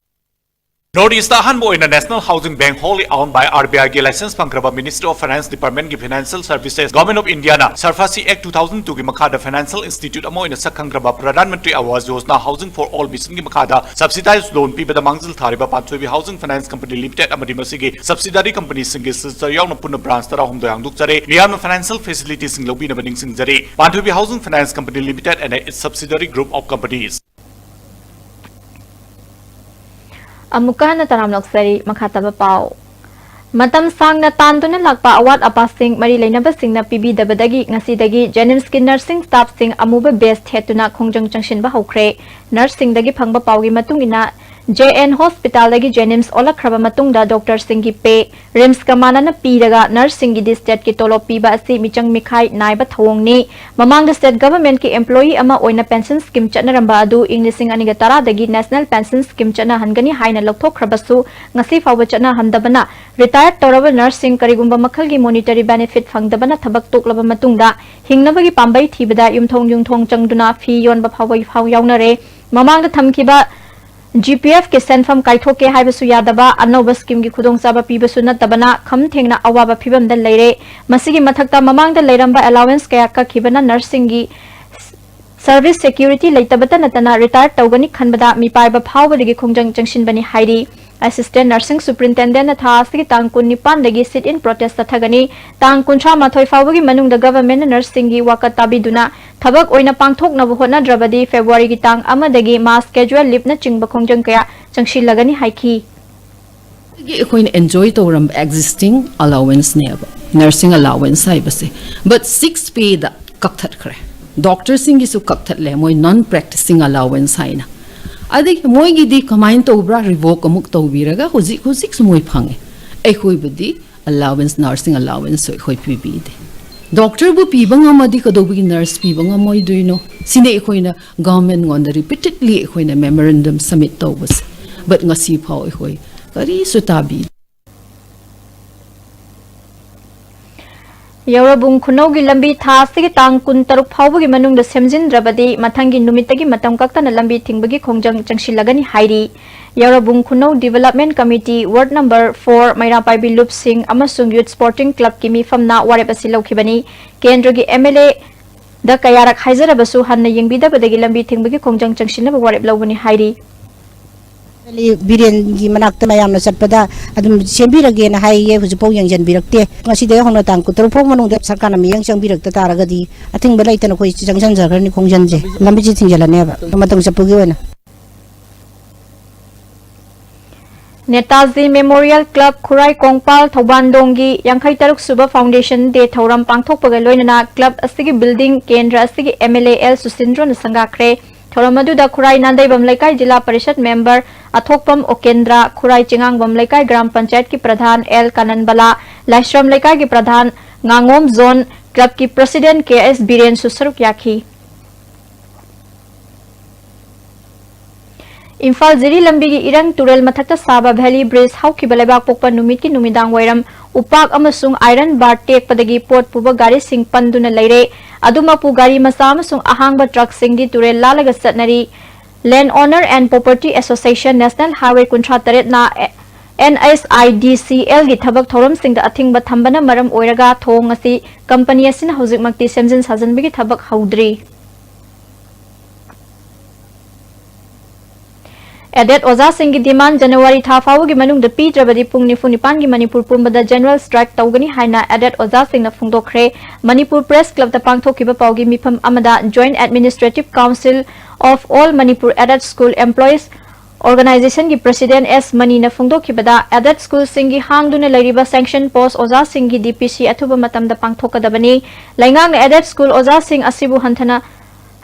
North East ꯑꯍꯥꯟꯕ ꯑꯣꯏꯅ National Housing Bank, wholly owned by RBIꯒꯤ license ꯐꯪꯈ꯭ꯔꯕ Ministry of Finance Departmentꯀꯤ Financial Services, Government of Indiaꯅ SARFAESI Act two thousand twoꯒꯤ ꯃꯈꯥꯗ financial institute ꯑꯃ ꯑꯣꯏꯅ ꯁꯛ ꯈꯪꯈ꯭ꯔꯕ Pradhan Mantri Awas Yojana Housing for All missionꯒꯤ ꯃꯈꯥꯗ subsidized loan ꯄꯤꯕꯗ ꯃꯥꯡꯖꯤꯜ ꯊꯥꯔꯤꯕ ꯄꯥꯟꯊꯣꯏꯕꯤ Housing Finance Company Limited ꯑꯃꯗꯤ ꯃꯁꯤꯒꯤ subsidiary companyꯁꯤꯡꯒꯤ sister ꯌꯥꯎꯅ ꯄꯨꯟꯅ branch ꯇꯔꯥꯍꯨꯝꯗꯣꯏ ꯍꯥꯡꯗꯣꯛꯆꯔꯦ꯫ ꯃꯤꯌꯥꯝꯅ financial facilitiesꯁꯤꯡ ꯂꯧꯕꯤꯅꯕ ꯅꯤꯡꯁꯤꯡꯖꯔꯤ꯫ ꯄꯥꯟꯊꯣꯏꯕꯤ Housing Finance Company Limited and its subsidiary group of companies꯫ ꯑꯃꯨꯛꯀ ꯍꯟꯅ ꯇꯔꯥꯝꯅ ꯑꯣꯛꯆꯔꯤ꯫ ꯃꯈꯥ ꯇꯥꯕ ꯄꯥꯎ꯫ ꯃꯇꯝ ꯁꯥꯡꯅ ꯇꯥꯟꯗꯨꯅ ꯂꯥꯛꯄ ꯑꯋꯥꯠ ꯑꯄꯥꯁꯤꯡ ꯃꯔꯤ ꯂꯩꯅꯕꯁꯤꯡꯅ ꯄꯤꯕꯤꯗꯕꯗꯒꯤ ꯉꯁꯤꯗꯒꯤ JNIMSꯀꯤ nursing staffꯁꯤꯡ ꯑꯃꯨꯕ vest ꯊꯦꯠꯇꯨꯅ ꯈꯣꯡꯖꯪ ꯆꯪꯁꯤꯟꯕ ꯍꯧꯈ꯭ꯔꯦ꯫ Nurseꯁꯤꯡꯗꯒꯤ ꯐꯪꯕ ꯄꯥꯎꯒꯤ ꯃꯇꯨꯡ ꯏꯟꯅ, JN Hospitalꯗꯒꯤ JNIMS ꯑꯣꯜꯂꯛꯈ꯭ꯔꯕ ꯃꯇꯨꯡꯗ doctorꯁꯤꯡꯒꯤ pay RIMSꯀ ꯃꯥꯟꯅꯅ ꯄꯤꯔꯒ nurseꯁꯤꯡꯒꯤꯗꯤ stateꯀꯤ ꯇꯣꯂꯣꯞ ꯄꯤꯕ ꯑꯁꯤ ꯃꯤꯆꯪ ꯃꯤꯈꯥꯏ ꯅꯥꯏꯕ ꯊꯧꯑꯣꯡꯅꯤ꯫ ꯃꯃꯥꯡꯗ state governmentꯀꯤ employee ꯑꯃ ꯑꯣꯏꯅ pension scheme ꯆꯠꯅꯔꯝꯕ ꯑꯗꯨ ꯏꯪ ꯂꯤꯁꯤꯡ ꯑꯅꯤꯒ ꯇꯔꯥꯗꯒꯤ national pension scheme ꯆꯠꯅꯍꯟꯒꯅꯤ ꯍꯥꯏꯅ ꯂꯧꯊꯣꯛꯈ꯭ꯔꯕꯁꯨ ꯉꯁꯤ ꯐꯥꯎꯕ ꯆꯠꯅꯍꯟꯗꯕꯅ retired ꯇꯧꯔꯕ nurseꯁꯤꯡ ꯀꯔꯤꯒꯨꯝꯕ ꯃꯈꯜꯒꯤ monetary benefit ꯐꯪꯗꯕꯅ ꯊꯕꯛ ꯇꯣꯛꯂꯕ ꯃꯇꯨꯡꯗ ꯍꯤꯡꯅꯕꯒꯤ ꯄꯥꯝꯕꯩ ꯊꯤꯕꯗ ꯌꯨꯝꯊꯣꯡ ꯌꯨꯝꯊꯣꯡ ꯆꯪꯗꯨꯅ ꯐꯤ ꯌꯣꯟꯕ ꯐꯥꯎꯕ ꯐꯥꯎ ꯌꯥꯎꯅꯔꯦ꯫ ꯃꯃꯥꯡꯗ ꯊꯝꯈꯤꯕ ꯖꯤ ꯄꯤ ꯑꯦꯐꯀꯤ ꯁꯦꯟꯐꯝ ꯀꯥꯏꯊꯣꯛꯀꯦ ꯍꯥꯏꯕꯁꯨ ꯌꯥꯗꯕ, ꯑꯅꯧꯕ ꯁ꯭ꯀꯤꯝꯒꯤ ꯈꯨꯗꯣꯡꯆꯥꯕ ꯄꯤꯕꯁꯨ ꯅꯠꯇꯕꯅ ꯈꯝ ꯊꯦꯡꯅ ꯑꯋꯥꯕ ꯐꯤꯕꯝꯗ ꯂꯩꯔꯦ꯫ ꯃꯁꯤꯒꯤ ꯃꯊꯛꯇ ꯃꯃꯥꯡꯗ ꯂꯩꯔꯝꯕ ꯑꯦꯂꯥꯋꯦꯟꯁ ꯀꯌꯥ ꯀꯛꯈꯤꯕꯅ ꯅꯔꯁꯁꯤꯡꯒꯤ ꯁꯔꯚꯤꯁ ꯁꯦꯀ꯭ꯌꯨꯔꯤꯇꯤ ꯂꯩꯇꯕꯇ ꯅꯠꯇꯅ ꯔꯤꯇꯥꯌꯔ ꯇꯧꯒꯅꯤ ꯈꯟꯕꯗ ꯃꯤꯄꯥꯏꯕ ꯐꯥꯎꯕꯗꯒꯤ ꯈꯣꯡꯖꯪ ꯆꯪꯁꯤꯟꯕꯅꯤ ꯍꯥꯏꯔꯤ꯫ ꯑꯦꯁꯤꯁꯇꯦꯟ ꯅꯔꯁꯤꯡ ꯁꯨꯄ꯭ꯔꯤꯟꯇꯦꯟꯗꯦꯟꯠꯅ ꯊꯥ ꯑꯁꯤꯒꯤ ꯇꯥꯡ ꯀꯨꯟꯅꯤꯄꯥꯟꯗꯒꯤ sit in protest ꯆꯠꯊꯒꯅꯤ꯫ ꯇꯥꯡ ꯀꯨꯟꯊ꯭ꯔꯥ ꯃꯥꯊꯣꯏ ꯐꯥꯎꯕꯒꯤ ꯃꯅꯨꯡꯗ ꯒꯚꯔꯟꯃꯦꯟꯠꯅ ꯅꯔꯁꯁꯤꯡꯒꯤ ꯋꯥꯀꯠ ꯇꯥꯕꯤꯗꯨꯅ ꯊꯕꯛ ꯑꯣꯏꯅ ꯄꯥꯡꯊꯣꯛꯅꯕ ꯍꯣꯠꯅꯗ꯭ꯔꯕꯗꯤ ꯐꯦꯕ꯭ꯔꯨꯋꯥꯔꯤꯒꯤ ꯇꯥꯡ ꯑꯃꯗꯒꯤ ꯃꯥꯁ ꯀꯦꯖꯨꯋꯦꯜ ꯂꯤꯚꯅꯆꯤꯡꯕ ꯈꯣꯡꯖꯪ ꯀꯌꯥ ꯆꯪꯁꯤꯜꯂꯒꯅꯤ ꯍꯥꯏꯈꯤ꯫ ꯑꯩꯈꯣꯏꯅ ꯑꯦꯟꯖꯣꯏ ꯇꯧꯔꯝꯕ ꯑꯦꯛꯖꯤꯁꯇꯤꯡ ꯑꯂꯥꯋꯦꯟꯁꯅꯦꯕ, ꯅꯔꯁꯤꯡ ꯑꯂꯥꯋꯦꯟꯁ ꯍꯥꯏꯕꯁꯦ꯫ ꯕꯠ ꯁꯤꯛꯁ ꯄꯦꯗ ꯀꯛꯊꯠꯈ꯭ꯔꯦ꯫ ꯗꯣꯛꯇꯔꯁꯤꯡꯒꯤꯁꯨ ꯀꯛꯊꯠꯂꯦ, ꯃꯣꯏ ꯅꯟ ꯄ꯭ꯔꯦꯛꯇꯤꯁꯤꯡ ꯑꯂꯥꯋꯦꯟꯁ ꯍꯥꯏꯅ꯫ ꯑꯗꯒꯤ ꯃꯣꯏꯒꯤꯗꯤ ꯀꯃꯥꯏꯅ ꯇꯧꯕ꯭ꯔꯥ? ꯔꯤꯚꯣꯛ ꯑꯃꯨꯛ ꯇꯧꯕꯤꯔꯒ ꯍꯧꯖꯤꯛ ꯍꯧꯖꯤꯛꯁꯨ ꯃꯣꯏ ꯐꯪꯉꯦ꯫ ꯑꯩꯈꯣꯏꯕꯨꯗꯤ ꯑꯂꯥꯋꯦꯟꯁ, ꯅꯔꯁꯤꯡ ꯑꯂꯥꯋꯦꯟꯁꯁꯨ ꯑꯩꯈꯣꯏ ꯄꯤꯕꯤꯗꯦ꯫ ꯗꯣꯛꯇꯔꯕꯨ ꯄꯤꯕ ꯉꯝꯃꯗꯤ ꯀꯩꯗꯧꯕꯒꯤ ꯅꯔꯁ ꯄꯤꯕ ꯉꯝꯃꯣꯏꯗꯣꯏꯅꯣ? ꯁꯤꯅꯤ ꯑꯩꯈꯣꯏꯅ ꯒꯚꯔꯟꯃꯦꯟꯠꯉꯣꯟꯗ ꯔꯤꯄꯤꯇꯦꯗꯂꯤ ꯑꯩꯈꯣꯏꯅ ꯃꯦꯃꯣꯔꯦꯟꯗꯝ ꯁꯕꯃꯤꯠ ꯇꯧꯕꯁꯦ꯫ ꯕꯠ ꯉꯁꯤ ꯐꯥꯎ ꯑꯩꯈꯣꯏ ꯀꯔꯤꯁꯨ ꯇꯥꯕꯤꯗꯦ꯫ ꯌꯥꯎꯔꯕꯨꯡ ꯈꯨꯅꯧꯒꯤ ꯂꯝꯕꯤ ꯊꯥ ꯑꯁꯤꯒꯤ ꯇꯥꯡ ꯀꯨꯟꯇꯔꯨꯛ ꯐꯥꯎꯕꯒꯤ ꯃꯅꯨꯡꯗ ꯁꯦꯝꯖꯤꯟꯗ꯭ꯔꯕꯗꯤ ꯃꯊꯪꯒꯤ ꯅꯨꯃꯤꯠꯇꯒꯤ ꯃꯇꯝ ꯀꯛꯇꯅ ꯂꯝꯕꯤ ꯊꯤꯡꯕꯒꯤ ꯈꯣꯡꯖꯪ ꯆꯪꯁꯤꯜꯂꯒꯅꯤ ꯍꯥꯏꯔꯤ꯫ ꯌꯥꯎꯔꯕꯨꯡ ꯈꯨꯅꯧ development committee ward number four ꯃꯩꯔꯥꯄꯥꯏꯕꯤ ꯂꯨꯞꯁꯤꯡ ꯑꯃꯁꯨꯡ ꯌꯨꯠ ꯁ꯭ꯄꯣꯔꯇꯤꯡ ꯀ꯭ꯂꯕꯀꯤ ꯃꯤꯐꯝꯅ ꯋꯥꯔꯦꯞ ꯑꯁꯤ ꯂꯧꯈꯤꯕꯅꯤ꯫ ꯀꯦꯟꯗ꯭ꯔꯒꯤ ꯑꯦꯝ ꯑꯦꯜ ꯑꯦꯗ ꯀꯌꯥꯔꯛ ꯍꯥꯏꯖꯔꯕꯁꯨ ꯍꯟꯅ ꯌꯦꯡꯕꯤꯗꯕꯗꯒꯤ ꯂꯝꯕꯤ ꯊꯤꯡꯕꯒꯤ ꯈꯣꯡꯖꯪ ꯆꯪꯁꯤꯟꯅꯕ ꯋꯥꯔꯦꯞ ꯂꯧꯕꯅꯤ ꯍꯥꯏꯔꯤ꯫ ꯕꯤꯔꯦꯟꯒꯤ ꯃꯅꯥꯛꯇ ꯃꯌꯥꯝꯅ ꯆꯠꯄꯗ ꯑꯗꯨꯝ ꯁꯦꯝꯕꯤꯔꯒꯦꯅ ꯍꯥꯏꯌꯦ, ꯍꯧꯖꯤꯛꯐꯥꯎ ꯌꯦꯡꯁꯤꯟꯕꯤꯔꯛꯇꯦ꯫ ꯉꯁꯤꯗꯒꯤ ꯍꯧꯅ ꯇꯥꯡ ꯀꯨꯟꯇꯔꯨꯛ ꯐꯥꯎ ꯃꯅꯨꯡꯗ ꯁꯔꯀꯥꯔꯅ ꯃꯤꯠꯌꯦꯡ ꯆꯪꯕꯤꯔꯛꯇ ꯇꯥꯔꯒꯗꯤ ꯑꯊꯤꯡꯕ ꯂꯩꯇꯅ ꯑꯩꯈꯣꯏ ꯆꯪꯁꯤꯟꯖꯈ꯭ꯔꯅꯤ ꯈꯣꯡꯖꯪꯁꯦ, ꯂꯝꯕꯤꯁꯦ ꯊꯤꯡꯖꯤꯜꯂꯅꯦꯕ ꯃꯇꯝ ꯆꯠꯄꯒꯤ ꯑꯣꯏꯅ꯫ ꯅꯦꯇꯥꯖꯤ ꯃꯦꯃꯣꯔꯤꯌꯦꯜ ꯀ꯭ꯂꯕ ꯈꯨꯔꯥꯏ ꯀꯣꯡꯄꯥꯜ ꯊꯧꯕꯥꯟꯗꯣꯡꯒꯤ ꯌꯥꯡꯈꯩ ꯇꯔꯨꯛ ꯁꯨꯕ ꯐꯥꯎꯟꯗꯦꯁꯟ ꯗꯦ ꯊꯧꯔꯝ ꯄꯥꯡꯊꯣꯛꯄꯒ ꯂꯣꯏꯅꯅ ꯀ꯭ꯂꯕ ꯑꯁꯤꯒꯤ ꯕꯤꯜꯗꯤꯡ ꯀꯦꯟꯗ꯭ꯔ ꯑꯁꯤꯒꯤ ꯑꯦꯝ ꯑꯦꯜ ꯑꯦ ꯑꯦꯜ ꯁꯨꯁꯤꯟꯗ꯭ꯔꯣꯅ ꯁꯪꯒꯥꯈ꯭ꯔꯦ꯫ ꯊꯧꯔꯝ ꯑꯗꯨꯗ ꯈꯨꯔꯥꯏ ꯅꯥꯟꯗꯩꯕꯝ ꯂꯩꯀꯥꯏ ꯖꯤꯂꯥ ꯄꯔꯤꯁꯠ ꯃꯦꯝꯕꯔ ꯑꯊꯣꯛꯄꯝ ꯑꯣꯀꯦꯟꯗ꯭ꯔ, ꯈꯨꯔꯥꯏ ꯆꯤꯉꯥꯡꯕꯝ ꯂꯩꯀꯥꯏ ꯒ꯭ꯔꯥꯝ ꯄꯟꯆꯥꯌꯠꯀꯤ ꯄ꯭ꯔꯙꯥꯟ ꯑꯦꯜ ꯀꯥꯅꯟꯕꯂꯥ, ꯂꯥꯏꯁ꯭ꯔꯝ ꯂꯩꯀꯥꯏꯒꯤ ꯄ꯭ꯔꯙꯥꯟ ꯉꯥꯉꯣꯝ ꯖꯣꯟ, ꯀ꯭ꯂꯕꯀꯤ ꯄ꯭ꯔꯁꯤꯗꯦꯟꯠ ꯀꯦ ꯑꯦꯁ ꯕꯤꯔꯦꯟꯁꯨ ꯁꯔꯨꯛ ꯌꯥꯈꯤ꯫ ꯏꯝꯐꯥꯜ ꯖꯤꯔꯤ ꯂꯝꯕꯤꯒꯤ ꯏꯔꯪ ꯇꯨꯔꯦꯜ ꯃꯊꯛꯇ ꯁꯥꯕ ꯚꯦꯂꯤ ꯕ꯭ꯔꯤꯖ ꯍꯧꯈꯤꯕ ꯂꯩꯕꯥꯛꯄꯣꯛꯄ ꯅꯨꯃꯤꯠꯀꯤ ꯅꯨꯃꯤꯗꯥꯡ ꯋꯥꯏꯔꯝ ꯎꯄꯥꯛ ꯑꯃꯁꯨꯡ ꯑꯥꯏꯔꯟ ꯕꯥꯔ ꯇꯦꯛꯄꯗꯒꯤ ꯄꯣꯠ ꯄꯨꯕ ꯒꯥꯔꯤꯁꯤꯡ ꯄꯟꯗꯨꯅ ꯂꯩꯔꯦ꯫ ꯑꯗꯨꯃꯛꯄꯨ ꯒꯥꯔꯤ ꯃꯆꯥ ꯑꯃꯁꯨꯡ ꯑꯍꯥꯡꯕ ꯇ꯭ꯔꯛꯁꯤꯡꯗꯤ ꯇꯨꯔꯦꯜ ꯂꯥꯜꯂꯒ ꯆꯠꯅꯔꯤ꯫ Land Owner and Property Association, National Highway ꯀꯨꯟꯊ꯭ꯔꯥ ꯇꯔꯦꯠꯅ N H I D C L ꯒꯤ ꯊꯕꯛ ꯊꯧꯔꯝꯁꯤꯡꯗ ꯑꯊꯤꯡꯕ ꯊꯝꯕꯅ ꯃꯔꯝ ꯑꯣꯏꯔꯒ ꯊꯣꯡ ꯑꯁꯤ ꯀꯝꯄꯅꯤ ꯑꯁꯤꯅ ꯍꯧꯖꯤꯛꯃꯛꯇꯤ ꯁꯦꯝꯖꯤꯟ ꯁꯥꯖꯤꯟꯕꯒꯤ ꯊꯕꯛ ꯍꯧꯗ꯭ꯔꯤ꯫ ꯑꯦꯗꯦꯠ ꯑꯣꯖꯥꯁꯤꯡꯒꯤ ꯗꯤꯃꯥꯟ ꯖꯅꯋꯥꯔꯤ ꯊꯥ ꯐꯥꯎꯕꯒꯤ ꯃꯅꯨꯡꯗ ꯄꯤꯗ꯭ꯔꯕꯗꯤ ꯄꯨꯡ ꯅꯤꯐꯨ ꯅꯤꯄꯥꯟꯒꯤ ꯃꯅꯤꯄꯨꯔ ꯄꯨꯝꯕꯗ ꯖꯦꯅꯔꯦꯜ ꯁ꯭ꯇ꯭ꯔꯥꯏꯛ ꯇꯧꯒꯅꯤ ꯍꯥꯏꯅ ꯑꯦꯗꯦꯠ ꯑꯣꯖꯥꯁꯤꯡꯅ ꯐꯣꯡꯗꯣꯛꯈ꯭ꯔꯦ꯫ ꯃꯅꯤꯄꯨꯔ ꯄ꯭ꯔꯦꯁ ꯀ꯭ꯂꯕꯇ ꯄꯥꯡꯊꯣꯛꯈꯤꯕ ꯄꯥꯎꯒꯤ ꯃꯤꯐꯝ ꯑꯃꯗ Joint Administrative Council of All Manipur Aided School Employees Organization ꯒꯤ President S ꯃꯅꯤꯅ ꯐꯣꯡꯗꯣꯛꯈꯤꯕꯗ, ꯑꯦꯗꯦꯠ ꯁ꯭ꯀꯨꯜꯁꯤꯡꯒꯤ ꯍꯥꯡꯗꯨꯅ ꯂꯩꯔꯤꯕ sanction post ꯑꯣꯖꯥꯁꯤꯡꯒꯤ D P C ꯑꯊꯨꯕ ꯃꯇꯝꯗ ꯄꯥꯡꯊꯣꯛꯀꯗꯕꯅꯤ꯫ ꯂꯩꯉꯥꯛꯅ ꯑꯦꯗꯦꯠ ꯁ꯭ꯀꯨꯜ ꯑꯣꯖꯥꯁꯤꯡ ꯑꯁꯤꯕꯨ ꯍꯟꯊꯅ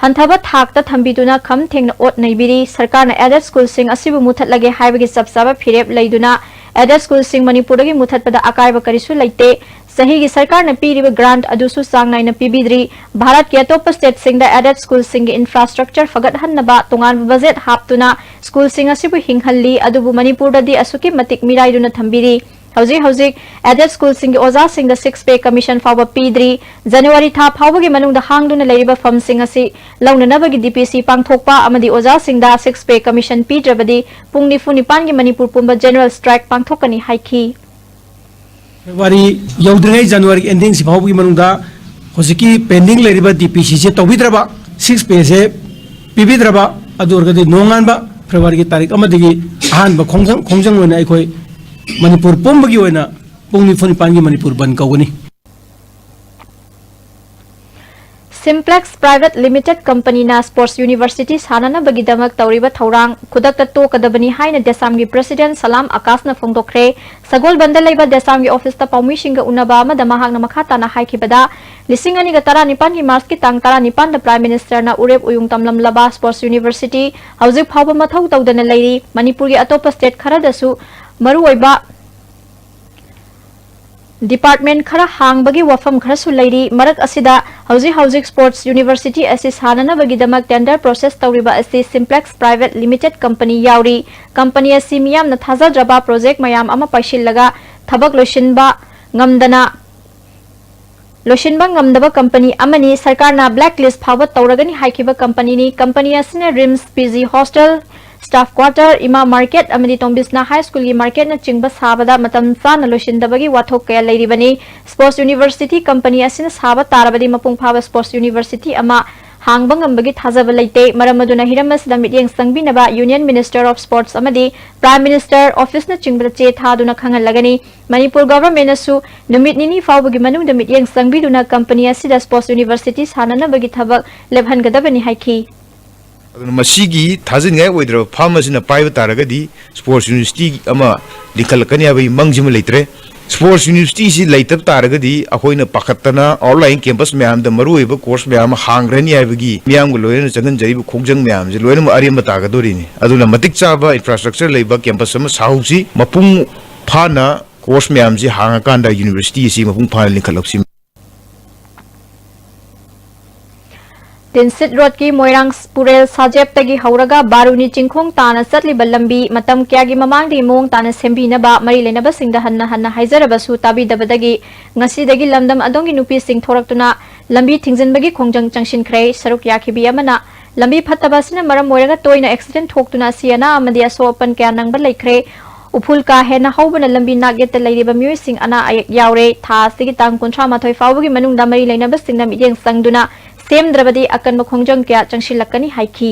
ꯍꯟꯊꯕ ꯊꯥꯛꯇ ꯊꯝꯕꯤꯗꯨꯅ ꯈꯝ ꯊꯦꯡꯅ ꯑꯣꯠ ꯅꯩꯕꯤꯔꯤ꯫ ꯁꯔꯀꯥꯔꯅ ꯑꯦꯗꯦꯠ ꯁ꯭ꯀꯨꯜꯁꯤꯡ ꯑꯁꯤꯕꯨ ꯃꯨꯊꯠꯂꯒꯦ ꯍꯥꯏꯕꯒꯤ ꯆꯞ ꯆꯥꯕ ꯐꯤꯔꯦꯞ ꯂꯩꯗꯨꯅ ꯑꯦꯗꯦꯠ ꯁ꯭ꯀꯨꯜꯁꯤꯡ ꯃꯅꯤꯄꯨꯔꯗꯒꯤ ꯃꯨꯊꯠꯄꯗ ꯑꯀꯥꯏꯕ ꯀꯔꯤꯁꯨ ꯂꯩꯇꯦ꯫ ꯆꯍꯤꯒꯤ ꯁꯔꯀꯥꯔꯅ ꯄꯤꯔꯤꯕ grant ꯑꯗꯨꯁꯨ ꯆꯥꯡ ꯅꯥꯏꯅ ꯄꯤꯕꯤꯗ꯭ꯔꯤ꯫ ꯚꯥꯔꯠꯀꯤ ꯑꯇꯣꯞꯄ stateꯁꯤꯡꯗ ꯑꯦꯗꯦꯠ ꯁ꯭ꯀꯨꯜꯁꯤꯡꯒꯤ infrastructure ꯐꯒꯠꯍꯟꯅꯕ ꯇꯣꯉꯥꯟꯕ budget ꯍꯥꯞꯇꯨꯅ ꯁ꯭ꯀꯨꯜꯁꯤꯡ ꯑꯁꯤꯕꯨ ꯍꯤꯡꯍꯜꯂꯤ, ꯑꯗꯨꯕꯨ ꯃꯅꯤꯄꯨꯔꯗꯗꯤ ꯑꯁꯨꯛꯀꯤ ꯃꯇꯤꯛ ꯃꯤꯔꯥꯏꯗꯨꯅ ꯊꯝꯕꯤꯔꯤ꯫ ꯍꯧꯖꯤꯛ ꯍꯧꯖꯤꯛ ꯑꯦꯗꯦꯠ ꯁ꯭ꯀꯨꯜꯁꯤꯡꯒꯤ ꯑꯣꯖꯥꯁꯤꯡꯗ six pay commission ꯐꯥꯎꯕ ꯄꯤꯗ꯭ꯔꯤ꯫ ꯖꯅꯋꯥꯔꯤ ꯊꯥ ꯐꯥꯎꯕꯒꯤ ꯃꯅꯨꯡꯗ ꯍꯥꯡꯗꯨꯅ ꯂꯩꯔꯤꯕ ꯐꯝꯁꯤꯡ ꯑꯁꯤ ꯂꯧꯅꯅꯕꯒꯤ D P C ꯄꯥꯡꯊꯣꯛꯄ ꯑꯃꯗꯤ ꯑꯣꯖꯥꯁꯤꯡꯗ six pay commission ꯄꯤꯗ꯭ꯔꯕꯗꯤ ꯄꯨꯡ ꯅꯤꯐꯨ ꯅꯤꯄꯥꯟꯒꯤ ꯃꯅꯤꯄꯨꯔ ꯄꯨꯝꯕ ꯖꯦꯅꯔꯦꯜ ꯁ꯭ꯇ꯭ꯔꯥꯏꯛ ꯄꯥꯡꯊꯣꯛꯀꯅꯤ ꯍꯥꯏꯈꯤ꯫ ꯐꯦꯕ꯭ꯔꯨꯋꯥꯔꯤ ꯌꯧꯗ꯭ꯔꯤꯉꯩ ꯖꯅꯋꯥꯔꯤꯒꯤ ꯑꯦꯟꯗꯤꯡꯁꯤ ꯐꯥꯎꯕꯒꯤ ꯃꯅꯨꯡꯗ ꯍꯧꯖꯤꯛꯀꯤ ꯄꯦꯟꯗꯤꯡ ꯂꯩꯔꯤꯕ D P C ꯁꯦ ꯇꯧꯕꯤꯗ꯭ꯔꯕ, six pay ꯁꯦ ꯄꯤꯕꯤꯗ꯭ꯔꯕ, ꯑꯗꯨ ꯑꯣꯏꯔꯒꯗꯤ ꯅꯣꯡꯉꯥꯟꯕ ꯐꯦꯕ꯭ꯔꯨꯋꯥꯔꯤꯒꯤ ꯇꯥꯔꯤꯛ ꯑꯃꯗꯒꯤ ꯑꯍꯥꯟꯕ ꯈꯣꯡꯖꯪ ꯈꯣꯡꯖꯪ ꯑꯣꯏꯅ ꯑꯩꯈꯣꯏ ꯃꯅꯤꯄꯨꯔ ꯄꯨꯝꯕꯒꯤ ꯑꯣꯏꯅ ꯄꯨꯡ ꯅꯤꯐꯨ ꯅꯤꯄꯥꯟꯒꯤ ꯃꯅꯤꯄꯨꯔ ꯕꯟ ꯀꯧꯒꯅꯤ꯫ Simplex Private Limited Company ꯅ Sports University ꯁꯥꯅꯅꯕꯒꯤꯗꯃꯛ ꯇꯧꯔꯤꯕ ꯊꯧꯔꯥꯡ ꯈꯨꯗꯛꯇ ꯇꯣꯛꯀꯗꯕꯅꯤ ꯍꯥꯏꯅ ꯗꯦꯁꯥꯝꯒꯤ President ꯁꯂꯥꯝ ꯑꯀꯥꯁꯅ ꯐꯣꯡꯗꯣꯛꯈ꯭ꯔꯦ꯫ ꯁꯒꯣꯜꯕꯟꯗ ꯂꯩꯕ ꯗꯦꯁꯥꯝꯒꯤ office ꯇ ꯄꯥꯎꯃꯤꯁꯤꯡꯒ ꯎꯅꯕ ꯑꯃꯗ ꯃꯍꯥꯛꯅ ꯃꯈꯥ ꯇꯥꯅ ꯍꯥꯏꯈꯤꯕꯗ, ꯂꯤꯁꯤꯡ ꯑꯅꯤꯒ ꯇꯔꯥꯅꯤꯄꯥꯟꯒꯤ March ꯀꯤ ꯇꯥꯡ ꯇꯔꯥꯅꯤꯄꯥꯟꯗ Prime Minister ꯅ ꯎꯔꯦꯞ ꯎꯌꯨꯡ ꯇꯝꯂꯝꯂꯕ Sports University ꯍꯧꯖꯤꯛ ꯐꯥꯎꯕ ꯃꯊꯧ ꯇꯧꯗꯅ ꯂꯩꯔꯤ꯫ ꯃꯅꯤꯄꯨꯔꯒꯤ ꯑꯇꯣꯞꯄ state ꯈꯔꯗꯁꯨ ꯃꯔꯨꯑꯣꯏꯕ department ꯈꯔ ꯍꯥꯡꯕꯒꯤ ꯋꯥꯐꯝ ꯈꯔꯁꯨ ꯂꯩꯔꯤ꯫ ꯃꯔꯛ ꯑꯁꯤꯗ ꯍꯧꯖꯤꯛ ꯍꯧꯖꯤꯛ Sports University ꯑꯁꯤ ꯁꯥꯅꯅꯕꯒꯤꯗꯃꯛ tender process ꯇꯧꯔꯤꯕ ꯑꯁꯤ Simplex Private Limited Company ꯌꯥꯎꯔꯤ꯫ Company ꯑꯁꯤ ꯃꯤꯌꯥꯝꯅ ꯊꯥꯖꯗ꯭ꯔꯕ project ꯃꯌꯥꯝ ꯑꯃ ꯄꯥꯏꯁꯤꯜꯂꯒ ꯊꯕꯛ ꯂꯣꯏꯁꯤꯟꯕ ꯉꯝꯗꯅ ꯂꯣꯏꯁꯤꯟꯕ ꯉꯝꯗꯕ ꯀꯝꯄꯅꯤ ꯑꯃꯅꯤ꯫ ꯁꯔꯀꯥꯔꯅ blacklist ꯐꯥꯎꯕ ꯇꯧꯔꯒꯅꯤ ꯍꯥꯏꯈꯤꯕ ꯀꯝꯄꯅꯤꯅꯤ꯫ ꯀꯝꯄꯅꯤ ꯑꯁꯤꯅ RIMS PG hostel, staff quarter, ꯏꯃꯥ market ꯑꯃꯗꯤ ꯇꯣꯝꯕꯤꯁꯅꯥ high school ꯒꯤ market ꯅꯆꯤꯡꯕ ꯁꯥꯕꯗ ꯃꯇꯝ ꯆꯥꯅ ꯂꯣꯏꯁꯤꯟꯗꯕꯒꯤ ꯋꯥꯊꯣꯛ ꯀꯌꯥ ꯂꯩꯔꯤꯕꯅꯤ꯫ Sports University ꯀꯝꯄꯅꯤ ꯑꯁꯤꯅ ꯁꯥꯕ ꯇꯥꯔꯕꯗꯤ ꯃꯄꯨꯡ ꯐꯥꯕ sports university ꯑꯃ ꯍꯥꯡꯕ ꯉꯝꯕꯒꯤ ꯊꯥꯖꯕ ꯂꯩꯇꯦ꯫ ꯃꯔꯝ ꯑꯗꯨꯅ ꯍꯤꯔꯝ ꯑꯁꯤꯗ ꯃꯤꯠꯌꯦꯡ ꯆꯪꯕꯤꯅꯕ Union Minister of Sports ꯑꯃꯗꯤ Prime Minister Office ꯅꯆꯤꯡꯕꯗ ꯆꯦ ꯊꯥꯗꯨꯅ ꯈꯪꯍꯜꯂꯒꯅꯤ꯫ ꯃꯅꯤꯄꯨꯔ government ꯅꯁꯨ ꯅꯨꯃꯤꯠ ꯅꯤꯅꯤ ꯐꯥꯎꯕꯒꯤ ꯃꯅꯨꯡꯗ ꯃꯤꯠꯌꯦꯡ ꯆꯪꯕꯤꯗꯨꯅ ꯀꯝꯄꯅꯤ ꯑꯁꯤꯗ sports university ꯁꯥꯅꯅꯕꯒꯤ ꯊꯕꯛ ꯂꯦꯞꯍꯟꯒꯗꯕꯅꯤ ꯍꯥꯏꯈꯤ꯫ ꯑꯗꯨꯅ ꯃꯁꯤꯒꯤ ꯊꯥꯖꯅꯤꯡꯉꯥꯏ ꯑꯣꯏꯗ꯭ꯔꯕ ꯐꯥꯔꯝ ꯑꯁꯤꯅ ꯄꯥꯏꯕ ꯇꯥꯔꯒꯗꯤ sports university ꯑꯃ ꯂꯤꯡꯈꯠꯂꯛꯀꯅꯤ ꯍꯥꯏꯕꯒꯤ ꯃꯪꯁꯤꯃ ꯂꯩꯇ꯭ꯔꯦ꯫ Sports university ꯁꯤ ꯂꯩꯇꯕ ꯇꯥꯔꯒꯗꯤ ꯑꯩꯈꯣꯏꯅ ꯄꯥꯈꯠꯇꯅ outlying campus ꯃꯌꯥꯝꯗ ꯃꯔꯨꯑꯣꯏꯕ course ꯃꯌꯥꯝ ꯑꯃ ꯍꯥꯡꯈ꯭ꯔꯅꯤ ꯍꯥꯏꯕꯒꯤ ꯃꯤꯌꯥꯝꯒ ꯂꯣꯏꯅꯅ ꯆꯪꯍꯟꯖꯔꯤꯕ ꯈꯣꯡꯖꯪ ꯃꯌꯥꯝꯁꯦ ꯂꯣꯏꯅꯃꯛ ꯑꯔꯦꯝꯕ ꯇꯥꯒꯗꯣꯔꯤꯅꯤ꯫ ꯑꯗꯨꯅ ꯃꯇꯤꯛ ꯆꯥꯕ infrastructure ꯂꯩꯕ campus ꯑꯃ ꯁꯥꯍꯧꯁꯤ꯫ ꯃꯄꯨꯡ ꯐꯥꯅ course ꯃꯌꯥꯝꯁꯤ ꯍꯥꯡꯉꯀꯥꯟꯗ university ꯑꯁꯤ ꯃꯄꯨꯡ ꯐꯥꯅ ꯂꯤꯡꯈꯠꯂꯛꯁꯤ꯫ ꯇꯤꯟꯁꯤꯠ ꯔꯣꯗꯀꯤ ꯃꯣꯏꯔꯥꯡ ꯄꯨꯔꯦꯜ ꯁꯥꯖꯦꯞꯇꯒꯤ ꯍꯧꯔꯒ ꯕꯥꯔꯨꯅꯤ ꯆꯤꯡꯈꯣꯡ ꯇꯥꯅ ꯆꯠꯂꯤꯕ ꯂꯝꯕꯤ ꯃꯇꯝ ꯀꯌꯥꯒꯤ ꯃꯃꯥꯡꯗꯒꯤ ꯃꯑꯣꯡ ꯇꯥꯅ ꯁꯦꯝꯕꯤꯅꯕ ꯃꯔꯤ ꯂꯩꯅꯕꯁꯤꯡꯗ ꯍꯟꯅ ꯍꯟꯅ ꯍꯥꯏꯖꯔꯕꯁꯨ ꯇꯥꯕꯤꯗꯕꯗꯒꯤ ꯉꯁꯤꯗꯒꯤ ꯂꯝꯗꯝ ꯑꯗꯣꯝꯒꯤ ꯅꯨꯄꯤꯁꯤꯡ ꯊꯣꯔꯛꯇꯨꯅ ꯂꯝꯕꯤ ꯊꯤꯡꯖꯤꯟꯕꯒꯤ ꯈꯣꯡꯖꯪ ꯆꯪꯁꯤꯟꯈ꯭ꯔꯦ꯫ ꯁꯔꯨꯛ ꯌꯥꯈꯤꯕꯤ ꯑꯃꯅ ꯂꯝꯕꯤ ꯐꯠꯇꯕ ꯑꯁꯤꯅ ꯃꯔꯝ ꯑꯣꯏꯔꯒ ꯇꯣꯏꯅ accident ꯊꯣꯛꯇꯨꯅ ꯑꯁꯤ ꯑꯅꯥ ꯑꯃꯗꯤ ꯑꯁꯣꯛ ꯑꯄꯟ ꯀꯌꯥ ꯅꯪꯕ ꯂꯩꯈ꯭ꯔꯦ꯫ ꯎꯐꯨꯜ ꯀꯥ ꯍꯦꯟꯅ ꯍꯧꯕꯅ ꯂꯝꯕꯤ ꯅꯥꯛꯌꯦꯠꯇ ꯂꯩꯔꯤꯕ ꯃꯤꯑꯣꯏꯁꯤꯡ ꯑꯅꯥ ꯑꯌꯦꯛ ꯌꯥꯎꯔꯦ꯫ ꯊꯥ ꯑꯁꯤꯒꯤ ꯇꯥꯡ ꯀꯨꯟꯊ꯭ꯔꯥ ꯃꯥꯊꯣꯏ ꯐꯥꯎꯕꯒꯤ ꯃꯅꯨꯡꯗ ꯃꯔꯤ ꯂꯩꯅꯕꯁꯤꯡꯅ ꯃꯤꯠꯌꯦꯡ ꯆꯪꯗꯨꯅ ꯁꯦꯝꯗ꯭ꯔꯕꯗꯤ ꯑꯀꯟꯕ ꯈꯣꯡꯖꯪ ꯀꯌꯥ ꯆꯪꯁꯤꯜꯂꯛꯀꯅꯤ ꯍꯥꯏꯈꯤ꯫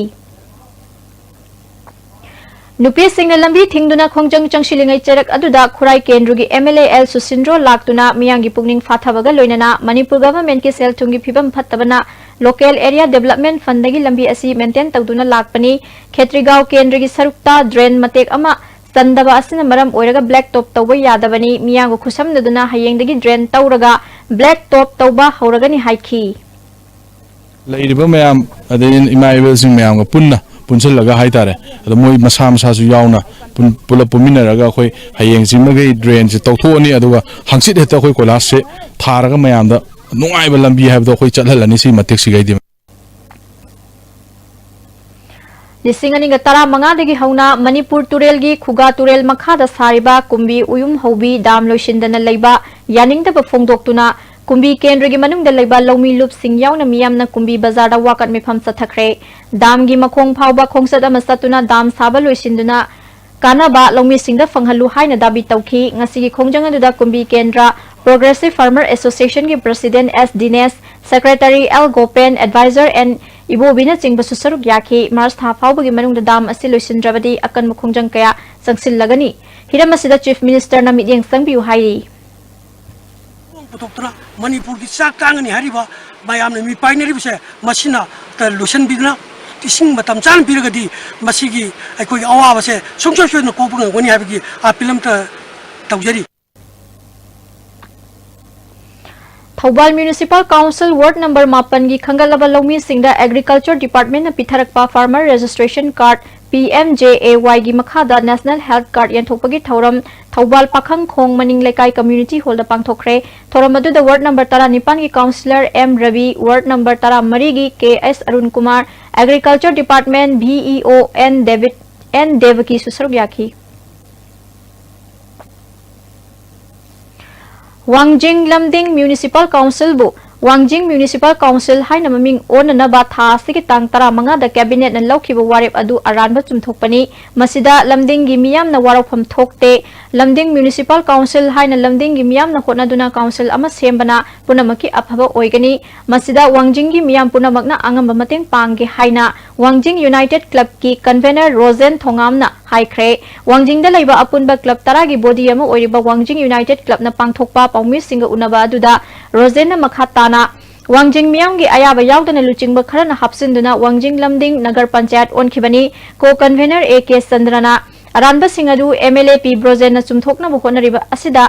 ꯅꯨꯄꯤꯁꯤꯡꯅ ꯂꯝꯕꯤ ꯊꯤꯡꯗꯨꯅ ꯈꯣꯡꯖꯪ ꯆꯪꯁꯤꯜꯂꯤꯉꯩ ꯆꯩꯔꯛ ꯑꯗꯨꯗ ꯈꯨꯔꯥꯏ ꯀꯦꯟꯗ꯭ꯔꯒꯤ MLA ꯑꯦꯜ ꯁꯨꯁꯤꯟꯗ꯭ꯔꯣ ꯂꯥꯛꯇꯨꯅ ꯃꯤꯌꯥꯝꯒꯤ ꯄꯨꯛꯅꯤꯡ ꯐꯥꯊꯕꯒ ꯂꯣꯏꯅꯅ ꯃꯅꯤꯄꯨꯔ government ꯀꯤ ꯁꯦꯜ ꯊꯨꯝꯒꯤ ꯐꯤꯕꯝ ꯐꯠꯇꯕꯅ local area development fund ꯗꯒꯤ ꯂꯝꯕꯤ ꯑꯁꯤ maintain ꯇꯧꯗꯨꯅ ꯂꯥꯛꯄꯅꯤ꯫ ꯈꯦꯇ꯭ꯔꯤꯒꯥꯎ ꯀꯦꯟꯗ꯭ꯔꯒꯤ ꯁꯔꯨꯛꯇ drain ꯃꯇꯦꯛ ꯑꯃ ꯆꯟꯗꯕ ꯑꯁꯤꯅ ꯃꯔꯝ ꯑꯣꯏꯔꯒ black top ꯇꯧꯕ ꯌꯥꯗꯕꯅꯤ꯫ ꯃꯤꯌꯥꯝꯒ ꯈꯨꯠꯁꯝꯅꯗꯨꯅ ꯍꯌꯦꯡꯗꯒꯤ drain ꯇꯧꯔꯒ black top ꯇꯧꯕ ꯍꯧꯔꯒꯅꯤ ꯍꯥꯏꯈꯤ꯫ ꯂꯩꯔꯤꯕ ꯃꯌꯥꯝ ꯑꯗꯩ ꯏꯃꯥ ꯏꯕꯦꯜꯁꯤꯡ ꯃꯌꯥꯝꯒ ꯄꯨꯟꯅ ꯄꯨꯟꯁꯤꯜꯂꯒ ꯍꯥꯏꯇꯥꯔꯦ, ꯑꯗꯣ ꯃꯣꯏ ꯃꯁꯥ ꯃꯁꯥꯁꯨ ꯌꯥꯎꯅ ꯄꯨꯟ- ꯄꯨꯂꯞ ꯄꯨꯟꯃꯤꯟꯅꯔꯒ ꯑꯩꯈꯣꯏ ꯍꯌꯦꯡꯁꯤꯃꯒꯤ drain ꯁꯦ ꯇꯧꯊꯣꯛꯑꯅꯤ, ꯑꯗꯨꯒ ꯍꯪꯆꯤꯠ ꯍꯦꯛꯇ ꯑꯩꯈꯣꯏ ꯀꯣꯏꯂꯥꯁꯁꯦ ꯊꯥꯔꯒ ꯃꯌꯥꯝꯗ ꯅꯨꯡꯉꯥꯏꯕ ꯂꯝꯕꯤ ꯍꯥꯏꯕꯗꯣ ꯑꯩꯈꯣꯏ ꯆꯠꯍꯜꯂꯅꯤ ꯁꯤ ꯃꯇꯦꯛꯁꯤꯒꯩꯗꯤ꯫ ꯂꯤꯁꯤꯡ ꯑꯅꯤꯒ ꯇꯔꯥꯃꯉꯥꯗꯒꯤ ꯍꯧꯅ ꯃꯅꯤꯄꯨꯔ ꯇꯨꯔꯦꯜꯒꯤ ꯈꯨꯒꯥ ꯇꯨꯔꯦꯜ ꯃꯈꯥꯗ ꯁꯥꯔꯤꯕ ꯀꯨꯝꯕꯤ ꯎꯌꯨꯝ ꯍꯧꯕꯤ dam ꯂꯣꯏꯁꯤꯟꯗꯅ ꯂꯩꯕ ꯌꯥꯅꯤꯡꯗꯕ ꯐꯣꯡꯗꯣꯛꯇꯨꯅ ꯀꯨꯝꯕꯤ ꯀꯦꯟꯗ꯭ꯔꯒꯤ ꯃꯅꯨꯡꯗ ꯂꯩꯕ ꯂꯧꯃꯤ ꯂꯨꯞꯁꯤꯡ ꯌꯥꯎꯅ ꯃꯤꯌꯥꯝꯅ ꯀꯨꯝꯕꯤ ꯕꯖꯥꯔꯗ ꯋꯥꯀꯠ ꯃꯤꯐꯝ ꯆꯠꯊꯈ꯭ꯔꯦ꯫ ꯗꯥꯝꯒꯤ ꯃꯈꯣꯡ ꯐꯥꯎꯕ ꯈꯣꯡꯆꯠ ꯑꯃ ꯆꯠꯇꯨꯅ ꯗꯥꯝ ꯁꯥꯕ ꯂꯣꯏꯁꯤꯟꯗꯨꯅ ꯀꯥꯟꯅꯕ ꯂꯧꯃꯤꯁꯤꯡꯗ ꯐꯪꯍꯜꯂꯨ ꯍꯥꯏꯅ ꯗꯥꯕꯤ ꯇꯧꯈꯤ꯫ ꯉꯁꯤꯒꯤ ꯈꯣꯡꯖꯪ ꯑꯗꯨꯗ ꯀꯨꯝꯕꯤ ꯀꯦꯟꯗ꯭ꯔ Progressive Farmer Association ꯒꯤ President S Dinesh, Secretary L Gopen, Advisor N ꯏꯕꯣꯕꯤꯅꯆꯤꯡꯕꯁꯨ ꯁꯔꯨꯛ ꯌꯥꯈꯤ꯫ ꯃꯥꯔꯆ ꯊꯥ ꯐꯥꯎꯕꯒꯤ ꯃꯅꯨꯡꯗ ꯗꯥꯝ ꯑꯁꯤ ꯂꯣꯏꯁꯤꯟꯗ꯭ꯔꯕꯗꯤ ꯑꯀꯟꯕ ꯈꯣꯡꯖꯪ ꯀꯌꯥ ꯆꯪꯁꯤꯜꯂꯒꯅꯤ꯫ ꯍꯤꯔꯝ ꯑꯁꯤꯗ Chief Minister ꯅ ꯃꯤꯠꯌꯦꯡ ꯆꯪꯕꯤꯌꯨ ꯍꯥꯏꯔꯤ꯫ ꯄꯨꯊꯣꯛꯇꯨꯅ ꯃꯅꯤꯄꯨꯔꯒꯤ ꯆꯥꯛ ꯇꯥꯡꯒꯅꯤ ꯍꯥꯏꯔꯤꯕ ꯃꯌꯥꯝꯅ ꯃꯤꯄꯥꯏꯅꯔꯤꯕꯁꯦ ꯃꯁꯤꯅ ꯇ ꯂꯣꯏꯁꯤꯟꯕꯤꯗꯨꯅ ꯏꯁꯤꯡ ꯃꯇꯝ ꯆꯥꯅ ꯄꯤꯔꯒꯗꯤ ꯃꯁꯤꯒꯤ ꯑꯩꯈꯣꯏꯒꯤ ꯑꯋꯥꯕꯁꯦ ꯁꯨꯡꯁꯣꯏ ꯁꯣꯏꯗꯅ ꯀꯣꯛꯄ ꯉꯝꯒꯅꯤ ꯍꯥꯏꯕꯒꯤ ꯑꯥꯄꯤꯜ ꯑꯃꯇ ꯇꯧꯖꯔꯤ꯫ Thoubal Municipal Council Ward number ꯃꯥꯄꯟꯒꯤ ꯈꯟꯒꯠꯂꯕ ꯂꯧꯃꯤꯁꯤꯡꯗ Agriculture Department ꯅ ꯄꯤꯊꯔꯛꯄ Farmer Registration Card, P M J A Y ꯒꯤ ꯃꯈꯥꯗ National Health Card ꯌꯦꯟꯊꯣꯛꯄꯒꯤ ꯊꯧꯔꯝ ꯊꯧꯕꯥꯜ ꯄꯥꯈꯪꯈꯣꯡ ꯃꯅꯤꯡ ꯂꯩꯀꯥꯏ Community Hall ꯗ ꯄꯥꯡꯊꯣꯛꯈ꯭ꯔꯦ꯫ ꯊꯧꯔꯝ ꯑꯗꯨꯗ Ward number ꯇꯔꯥꯅꯤꯄꯥꯟꯒꯤ Councillor M Rabi, Ward number ꯇꯔꯥꯃꯔꯤꯒꯤ K S Arun Kumar, Agriculture Department V E O N ꯗꯦꯕꯤꯠ, ꯑꯦꯟ ꯗꯦꯕꯀꯤꯁꯨ ꯁꯔꯨꯛ ꯌꯥꯈꯤ꯫ ꯋꯥꯡꯖꯤꯡ ꯂꯝꯗꯤꯡ Municipal Council ꯕꯨ ꯋꯥꯡꯖꯤꯡ Municipal Council ꯍꯥꯏꯅ ꯃꯃꯤꯡ ꯑꯣꯟꯅꯅꯕ ꯊꯥ ꯑꯁꯤꯒꯤ ꯇꯥꯡ ꯇꯔꯥꯃꯉꯥꯗ Cabinet ꯅ ꯂꯧꯈꯤꯕ ꯋꯥꯔꯦꯞ ꯑꯗꯨ ꯑꯔꯥꯟꯕ ꯆꯨꯝꯊꯣꯛꯄꯅꯤ꯫ ꯃꯁꯤꯗ ꯂꯝꯗꯤꯡꯒꯤ ꯃꯤꯌꯥꯝꯅ ꯋꯥꯔꯧꯐꯝ ꯊꯣꯛꯇꯦ꯫ ꯂꯝꯗꯤꯡ Municipal Council ꯍꯥꯏꯅ ꯂꯝꯗꯤꯡꯒꯤ ꯃꯤꯌꯥꯝꯅ ꯍꯣꯠꯅꯗꯨꯅ Council ꯑꯃ ꯁꯦꯝꯕꯅ ꯄꯨꯝꯅꯃꯛꯀꯤ ꯑꯐꯕ ꯑꯣꯏꯒꯅꯤ꯫ ꯃꯁꯤꯗ ꯋꯥꯡꯖꯤꯡꯒꯤ ꯃꯤꯌꯥꯝ ꯄꯨꯝꯅꯃꯛꯅ ꯑꯉꯝꯕ ꯃꯇꯦꯡ ꯄꯥꯡꯒꯦ ꯍꯥꯏꯅ ꯋꯥꯡꯖꯤꯡ United Club ꯀꯤ Convener ꯔꯣꯖꯦꯟ ꯊꯣꯉꯥꯝꯅ ꯍꯥꯏꯈ꯭ꯔꯦ꯫ ꯋꯥꯡꯖꯤꯡꯗ ꯂꯩꯕ ꯑꯄꯨꯟꯕ club ꯇꯔꯥꯒꯤ body ꯑꯃ ꯑꯣꯏꯔꯤꯕ ꯋꯥꯡꯖꯤꯡ United Club ꯅ ꯄꯥꯡꯊꯣꯛꯄ ꯄꯥꯎꯃꯤꯁꯤꯡꯒ ꯎꯅꯕ ꯑꯗꯨꯗ ꯔꯣꯖꯦꯟꯅ ꯃꯈꯥ ꯇꯥꯅ ꯋꯥꯡꯖꯤꯡ ꯃꯤꯌꯥꯝꯒꯤ ꯑꯌꯥꯕ ꯌꯥꯎꯗꯅ ꯂꯨꯆꯤꯡꯕ ꯈꯔꯅ ꯍꯥꯞꯆꯤꯟꯗꯨꯅ ꯋꯥꯡꯖꯤꯡ ꯂꯝꯗꯤꯡ Nagar panchayat ꯑꯣꯟꯈꯤꯕꯅꯤ꯫ Co-convener A K ꯆꯟꯗ꯭ꯔꯅ ꯑꯔꯥꯟꯕꯁꯤꯡ ꯑꯗꯨ M L A ꯄꯤ ꯕ꯭ꯔꯣꯖꯦꯟꯅ ꯆꯨꯝꯊꯣꯛꯅꯕ ꯍꯣꯠꯅꯔꯤꯕ ꯑꯁꯤꯗ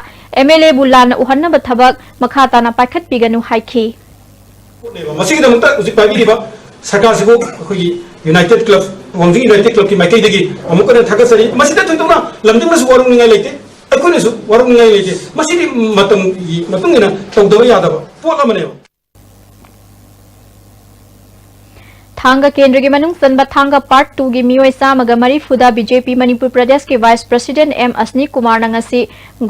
M L A ꯕꯨ ꯂꯥꯟꯅ ꯎꯍꯟꯅꯕ ꯊꯕꯛ ꯃꯈꯥ ꯇꯥꯅ ꯄꯥꯏꯈꯠꯄꯤꯒꯅꯨ ꯍꯥꯏꯈꯤ꯫ ꯃꯁꯤꯒꯤꯗꯃꯛꯇ ꯍꯧꯖꯤꯛ ꯄꯥꯏꯕꯤꯔꯤꯕ ꯁꯔꯀꯥꯔꯁꯤꯕꯨ ꯑꯩꯈꯣꯏꯒꯤ United Club, ꯋꯥꯡꯖꯤꯡ United Club ꯀꯤ ꯃꯥꯏꯀꯩꯗꯒꯤ ꯑꯃꯨꯛꯀ ꯍꯟꯅ ꯊꯥꯒꯠꯆꯔꯤ꯫ ꯃꯁꯤꯗ ꯊꯣꯏꯗꯣꯛꯅ ꯂꯝꯗꯤꯡꯅꯁꯨ ꯋꯥꯔꯧꯅꯤꯡꯉꯥꯏ ꯂꯩꯇꯦ, ꯑꯩꯈꯣꯏꯅꯁꯨ ꯋꯥꯔꯧꯅꯤꯡꯉꯥꯏ ꯂꯩꯇꯦ꯫ ꯃꯁꯤꯗꯤ ꯃꯇꯝꯒꯤ ꯃꯇꯨꯡ ꯏꯟꯅ ꯇꯧꯗꯕ ꯌꯥꯗꯕ ꯄꯣꯠ ꯑꯃꯅꯦꯕ꯫ ꯊꯥꯡꯒ ꯀꯦꯟꯗ꯭ꯔꯒꯤ ꯃꯅꯨꯡ ꯆꯟꯕ ꯊꯥꯡꯒ Part two ꯒꯤ ꯃꯤꯑꯣꯏ ꯆꯥꯝꯃꯒ ꯃꯔꯤꯐꯨꯗ BJP ꯃꯅꯤꯄꯨꯔ ꯄ꯭ꯔꯗꯦꯁꯀꯤ Vice President M ꯑꯁꯅꯤ ꯀꯨꯃꯥꯔꯅ ꯉꯁꯤ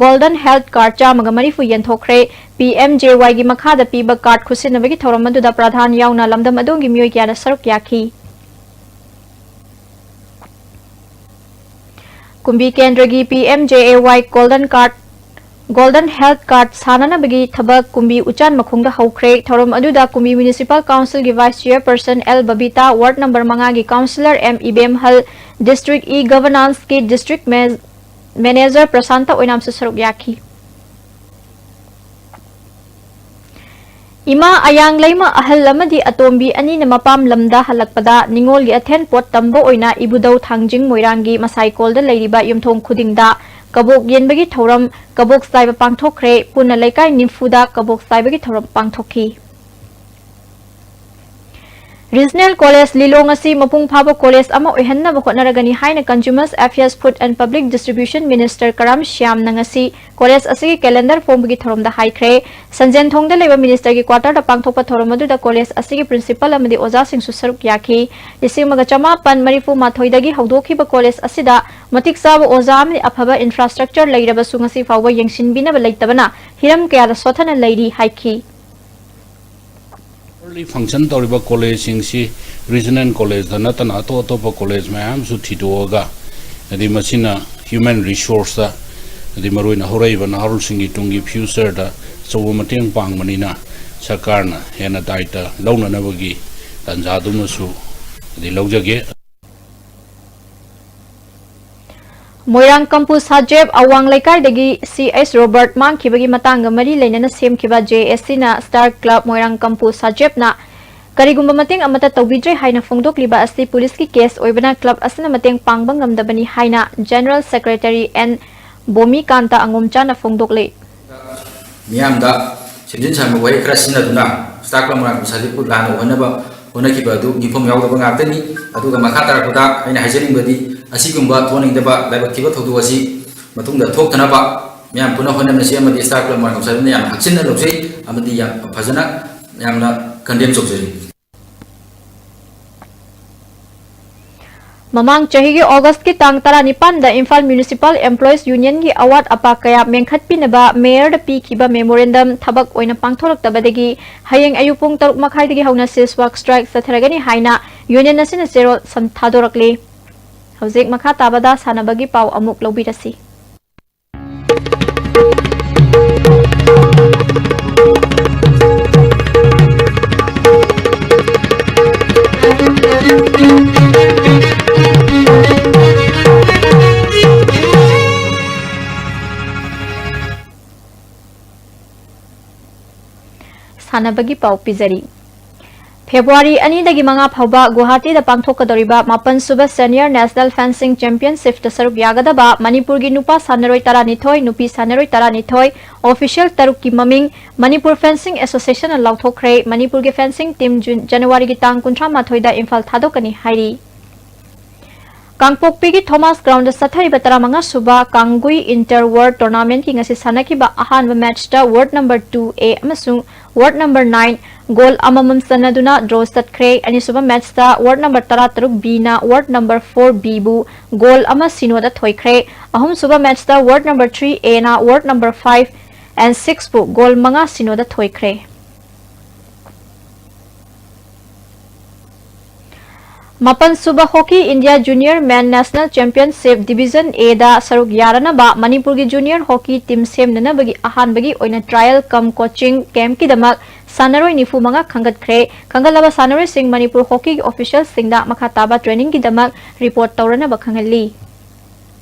Golden Health Card ꯆꯥꯝꯃꯒ ꯃꯔꯤꯐꯨ ꯌꯦꯟꯊꯣꯛꯈ꯭ꯔꯦ꯫ PMJAY ꯒꯤ ꯃꯈꯥꯗ ꯄꯤꯕ card ꯈꯨꯠꯁꯤꯟꯅꯕꯒꯤ ꯊꯧꯔꯝ ꯑꯗꯨꯗ ꯄ꯭ꯔꯙꯥꯟ ꯌꯥꯎꯅ ꯂꯝꯗꯝ ꯑꯗꯣꯝꯒꯤ ꯃꯤꯑꯣꯏ ꯀꯌꯥꯅ ꯁꯔꯨꯛ ꯌꯥꯈꯤ꯫ ꯀꯨꯝꯕꯤ ꯀꯦꯟꯗ꯭ꯔꯒꯤ PMJAY Golden Card, Golden Health Card ꯁꯥꯟꯅꯅꯕꯒꯤ ꯊꯕꯛ ꯀꯨꯝꯕꯤ ꯎꯆꯥꯟ ꯃꯈꯣꯡꯗ ꯍꯧꯈ꯭ꯔꯦ꯫ ꯊꯧꯔꯝ ꯑꯗꯨꯗ ꯀꯨꯝꯕꯤ Municipal Council ꯒꯤ Vice Chairperson L Babita, Ward number ꯃꯉꯥꯒꯤ Councillor M ꯏꯕꯦꯝꯍꯜ, District E-Governance ꯀꯤ District Ma-, Manager ꯄ꯭ꯔꯁꯥꯟꯇ ꯑꯣꯏꯅꯥꯝꯁꯨ ꯁꯔꯨꯛ ꯌꯥꯈꯤ꯫ ꯏꯃꯥ ꯑꯌꯥꯡ ꯂꯩꯃ ꯑꯍꯜ ꯑꯃꯗꯤ ꯑꯇꯣꯝꯕꯤ ꯑꯅꯤꯅ ꯃꯄꯥꯝ ꯂꯝꯗ ꯍꯜꯂꯛꯄꯗ ꯅꯤꯉꯣꯜꯒꯤ ꯑꯊꯦꯟ ꯄꯣꯠ ꯇꯝꯕ ꯑꯣꯏꯅ ꯏꯕꯨꯙꯧ ꯊꯥꯡꯖꯤꯡ ꯃꯣꯏꯔꯥꯡꯒꯤ ꯃꯁꯥꯏꯀꯣꯜꯗ ꯂꯩꯔꯤꯕ ꯌꯨꯝꯊꯣꯡ ꯈꯨꯗꯤꯡꯗ ꯀꯕꯣꯛ ꯌꯦꯟꯕꯒꯤ ꯊꯧꯔꯝ, ꯀꯕꯣꯛ ꯆꯥꯏꯕ ꯄꯥꯡꯊꯣꯛꯈ꯭ꯔꯦ꯫ ꯄꯨꯟꯅ ꯂꯩꯀꯥꯏ ꯅꯤꯐꯨꯗ ꯀꯕꯣꯛ ꯆꯥꯏꯕꯒꯤ ꯊꯧꯔꯝ ꯄꯥꯡꯊꯣꯛꯈꯤ꯫ Regional College ꯂꯤꯂꯣꯡ ꯑꯁꯤ ꯃꯄꯨꯡ ꯐꯥꯕ college ꯑꯃ ꯑꯣꯏꯍꯟꯅꯕ ꯍꯣꯠꯅꯔꯒꯅꯤ ꯍꯥꯏꯅ Consumers Affairs, Food and Public Distribution Minister ꯀꯔꯥꯝ ꯁ꯭ꯌꯥꯝꯅ ꯉꯁꯤ college ꯑꯁꯤꯒꯤ calendar ꯐꯣꯡꯕꯒꯤ ꯊꯧꯔꯝꯗ ꯍꯥꯏꯈ꯭ꯔꯦ꯫ ꯁꯟꯖꯦꯟꯊꯣꯡꯗ ꯂꯩꯕ ministerꯒꯤ quarterꯗ ꯄꯥꯡꯊꯣꯛꯄ ꯊꯧꯔꯝ ꯑꯗꯨꯗ college ꯑꯁꯤꯒꯤ principal ꯑꯃꯗꯤ ꯑꯣꯖꯥꯁꯤꯡꯁꯨ ꯁꯔꯨꯛ ꯌꯥꯈꯤ꯫ ꯂꯤꯁꯤꯡ ꯑꯃꯒ ꯆꯃꯥꯄꯟ ꯃꯔꯤꯐꯨ ꯃꯥꯊꯣꯏꯗꯒꯤ ꯍꯧꯗꯣꯛꯈꯤꯕ college ꯑꯁꯤꯗ ꯃꯇꯤꯛ ꯆꯥꯕ ꯑꯣꯖꯥ ꯑꯃꯗꯤ ꯑꯐꯕ infrastructure ꯂꯩꯔꯕꯁꯨ ꯉꯁꯤ ꯐꯥꯎꯕ ꯌꯦꯡꯁꯤꯟꯕꯤꯅꯕ ꯂꯩꯇꯕꯅ ꯍꯤꯔꯝ ꯀꯌꯥꯗ ꯁꯣꯠꯊꯅ ꯂꯩꯔꯤ ꯍꯥꯏꯈꯤ꯫ Early function ꯇꯧꯔꯤꯕ collegeꯁꯤꯡꯁꯤ regional collegeꯇ ꯅꯠꯇꯅ ꯑꯇꯣꯞ ꯑꯇꯣꯞꯄ college ꯃꯌꯥꯝꯁꯨ ꯊꯤꯗꯣꯛꯑꯒ, ꯍꯥꯏꯗꯤ ꯃꯁꯤꯅ human resourceꯇ, ꯍꯥꯏꯗꯤ ꯃꯔꯨꯑꯣꯏꯅ ꯍꯧꯔꯛꯏꯕ ꯅꯍꯥꯔꯣꯜꯁꯤꯡꯒꯤ ꯇꯨꯡꯒꯤ futureꯗ ꯑꯆꯧꯕ ꯃꯇꯦꯡ ꯄꯥꯡꯕꯅꯤꯅ ꯁꯔꯀꯥꯔꯅ ꯍꯦꯟꯅ ꯗꯥꯏꯇ ꯂꯧꯅꯅꯕꯒꯤ ꯇꯥꯟꯖꯥꯗꯨꯃꯁꯨ ꯍꯥꯏꯗꯤ ꯂꯧꯖꯒꯦ꯫ ꯃꯣꯏꯔꯥꯡ ꯀꯝꯄꯨ ꯁꯥꯖꯦꯞ ꯑꯋꯥꯡ ꯂꯩꯀꯥꯏꯗꯒꯤ ꯁꯤ ꯑꯩꯆ ꯔꯣꯕꯔꯠ ꯃꯥꯡꯈꯤꯕꯒꯤ ꯃꯇꯥꯡꯒ ꯃꯔꯤ ꯂꯩꯅꯅ ꯁꯦꯝꯈꯤꯕ ꯖꯦ ꯑꯦꯁ ꯁꯤꯅ Star Club ꯃꯣꯏꯔꯥꯡ ꯀꯝꯄꯨ ꯁꯥꯖꯦꯞꯅ ꯀꯔꯤꯒꯨꯝꯕ ꯃꯇꯦꯡ ꯑꯃꯠꯇ ꯇꯧꯕꯤꯗ꯭ꯔꯦ ꯍꯥꯏꯅ ꯐꯣꯡꯗꯣꯛꯂꯤꯕ ꯑꯁꯤ ꯄꯨꯂꯤꯁꯀꯤ case ꯑꯣꯏꯕꯅ club ꯑꯁꯤꯅ ꯃꯇꯦꯡ ꯄꯥꯡꯕ ꯉꯝꯗꯕꯅꯤ ꯍꯥꯏꯅ General Secretary ꯑꯦꯟ ꯕꯣꯃꯤꯀꯥꯟꯇ ꯑꯉꯣꯝꯆꯥꯅ ꯐꯣꯡꯗꯣꯛꯂꯤ꯫ ꯃꯤꯌꯥꯝꯗ ꯁꯦꯝꯖꯤꯟ ꯁꯥꯖꯤꯟꯕ ꯋꯥꯍꯩ ꯈꯔ ꯁꯤꯖꯤꯟꯅꯗꯨꯅ Star Club ꯃꯣꯏꯔꯥꯡ ꯀꯝꯄꯨ ꯁꯥꯖꯦꯞꯄꯨ ꯂꯥꯟꯅ ꯑꯣꯟꯅꯕ ꯍꯣꯠꯅꯈꯤꯕ ꯑꯗꯨ ꯃꯤꯐꯝ ꯌꯥꯎꯗꯕ ꯉꯥꯛꯇꯅꯤ꯫ ꯑꯗꯨꯒ ꯃꯈꯥ ꯇꯥꯔꯛꯄꯗ ꯑꯩꯅ ꯍꯥꯏꯖꯅꯤꯡꯕꯗꯤ, ꯑꯁꯤꯒꯨꯝꯕ ꯊꯣꯛꯍꯟꯅꯤꯡꯗꯕ ꯂꯥꯏꯕꯛ ꯊꯤꯕ ꯊꯧꯗꯣꯛ ꯑꯁꯤ ꯃꯇꯨꯡꯗ ꯊꯣꯛꯇꯅꯕ ꯃꯌꯥꯝ ꯄꯨꯟꯅ ꯍꯣꯠꯅꯃꯤꯟꯅꯁꯤ ꯑꯃꯗꯤ Star Club ꯃꯣꯏꯔꯥꯡ ꯀꯝꯄꯨ ꯁꯥꯖꯦꯞꯅ ꯌꯥꯝꯅ ꯍꯛꯆꯤꯟꯅ ꯂꯧꯖꯩ ꯑꯃꯗꯤ ꯌꯥꯝ ꯐꯖꯅ ꯌꯥꯝꯅ condemn ꯇꯧꯖꯔꯤ꯫ ꯃꯃꯥꯡ ꯆꯍꯤꯒꯤ ꯑꯣꯒꯁꯀꯤ ꯇꯥꯡ ꯇꯔꯥꯅꯤꯄꯥꯟꯗ ꯏꯝꯐꯥꯜ ꯃ꯭ꯌꯨꯅꯤꯁꯤꯄꯥꯜ ꯑꯦꯝꯄ꯭ꯂꯣꯌꯤꯁ ꯌꯨꯅꯤꯌꯟꯒꯤ ꯑꯋꯥꯠ ꯑꯄꯥ ꯀꯌꯥ ꯃꯦꯟꯈꯠꯄꯤꯅꯕ ꯃꯦꯌꯔꯗ ꯄꯤꯈꯤꯕ ꯃꯦꯃꯣꯔꯦꯟꯗꯝ ꯊꯕꯛ ꯑꯣꯏꯅ ꯄꯥꯡꯊꯣꯔꯛꯇꯕꯗꯒꯤ ꯍꯌꯦꯡ ꯑꯌꯨꯛ ꯄꯨꯡ ꯇꯔꯨꯛ ꯃꯈꯥꯏꯗꯒꯤ ꯍꯧꯅ ceasefire strike ꯆꯠꯊꯔꯒꯅꯤ ꯍꯥꯏꯅ ꯌꯨꯅꯤꯌꯟ ꯑꯁꯤꯅ ꯆꯦꯔꯣꯜ ꯁꯝ-, ꯊꯥꯗꯣꯔꯛꯂꯤ꯫ ꯍꯧꯖꯤꯛ ꯃꯈꯥ ꯇꯥꯕꯗ ꯁꯥꯟꯅꯕꯒꯤ ꯄꯥꯎ ꯑꯃꯨꯛ ꯂꯧꯕꯤꯔꯁꯤ꯫ ꯁꯥꯟꯅꯕꯒꯤ ꯄꯥꯎ ꯄꯤꯖꯔꯤ꯫ ꯐꯦꯕ꯭ꯔꯨꯋꯥꯔꯤ ꯑꯅꯤꯗꯒꯤ ꯃꯉꯥ ꯐꯥꯎꯕ ꯒꯨꯋꯥꯍꯥꯇꯤꯗ ꯄꯥꯡꯊꯣꯛꯀꯗꯧꯔꯤꯕ ꯃꯥꯄꯟ ꯁꯨꯕ Senior National Fencing Championshipꯇ ꯁꯔꯨꯛ ꯌꯥꯒꯗꯕ ꯃꯅꯤꯄꯨꯔꯒꯤ ꯅꯨꯄꯥ ꯁꯥꯟꯅꯔꯣꯏ ꯇꯔꯥꯅꯤꯊꯣꯏ, ꯅꯨꯄꯤ ꯁꯥꯟꯅꯔꯣꯏ ꯇꯔꯥꯅꯤꯊꯣꯏ, official ꯇꯔꯨꯛꯀꯤ ꯃꯃꯤꯡ Manipur Fencing Associationꯅ ꯂꯥꯎꯊꯣꯛꯈ꯭ꯔꯦ꯫ ꯃꯅꯤꯄꯨꯔꯒꯤ fencing team ꯖꯨꯟ, ꯖꯅꯋꯥꯔꯤꯒꯤ ꯇꯥꯡ ꯀꯨꯟꯊ꯭ꯔꯥ ꯃꯥꯊꯣꯏꯗ ꯏꯝꯐꯥꯜ ꯊꯥꯗꯣꯛꯀꯅꯤ ꯍꯥꯏꯔꯤ꯫ ꯀꯥꯡꯄꯣꯛꯄꯤꯒꯤ ꯊꯣꯃꯥꯁ ꯒ꯭ꯔꯥꯎꯟꯗ ꯆꯠꯊꯔꯤꯕ ꯇꯔꯥꯃꯉꯥ ꯁꯨꯕ ꯀꯥꯡꯒꯨꯏ Inter Ward Tournamentꯀꯤ ꯉꯁꯤ ꯁꯥꯟꯅꯈꯤꯕ ꯑꯍꯥꯟꯕ matchꯇ Ward number two A ꯑꯃꯁꯨꯡ Ward number nine ꯒꯣꯜ ꯑꯃꯃꯝ ꯆꯟꯅꯗꯨꯅ draw ꯆꯠꯈ꯭ꯔꯦ꯫ ꯑꯅꯤꯁꯨꯕ matchꯇ Ward number ꯇꯔꯥꯇꯔꯨꯛ Bꯅ Ward number four Bꯕꯨ ꯒꯣꯜ ꯑꯃ ꯁꯤꯅꯣꯗ ꯊꯣꯏꯈ꯭ꯔꯦ꯫ ꯑꯍꯨꯝꯁꯨꯕ matchꯇ Ward number three Aꯅ Ward number five and sixꯄꯨ ꯒꯣꯜ ꯃꯉꯥ ꯁꯤꯅꯣꯗ ꯊꯣꯏꯈ꯭ꯔꯦ꯫ ꯃꯥꯄꯟ ꯁꯨꯕ Hockey India Junior Men National Championship Division Aꯗ ꯁꯔꯨꯛ ꯌꯥꯔꯅꯕ ꯃꯅꯤꯄꯨꯔꯒꯤ junior hockey team ꯁꯦꯝꯅꯅꯕꯒꯤ ꯑꯍꯥꯟꯕꯒꯤ ꯑꯣꯏꯅ trial cum coaching campꯀꯤꯗꯃꯛ ꯁꯥꯟꯅꯔꯣꯏ ꯅꯤꯐꯨ ꯃꯉꯥ ꯈꯟꯒꯠꯈ꯭ꯔꯦ꯫ ꯈꯟꯒꯠꯂꯕ ꯁꯥꯟꯅꯔꯣꯏꯁꯤꯡ ꯃꯅꯤꯄꯨꯔ hockeyꯒꯤ officialꯁꯤꯡꯗ ꯃꯈꯥ ꯇꯥꯕ trainingꯒꯤꯗꯃꯛ report ꯇꯧꯔꯅꯕ ꯈꯪꯍꯜꯂꯤ꯫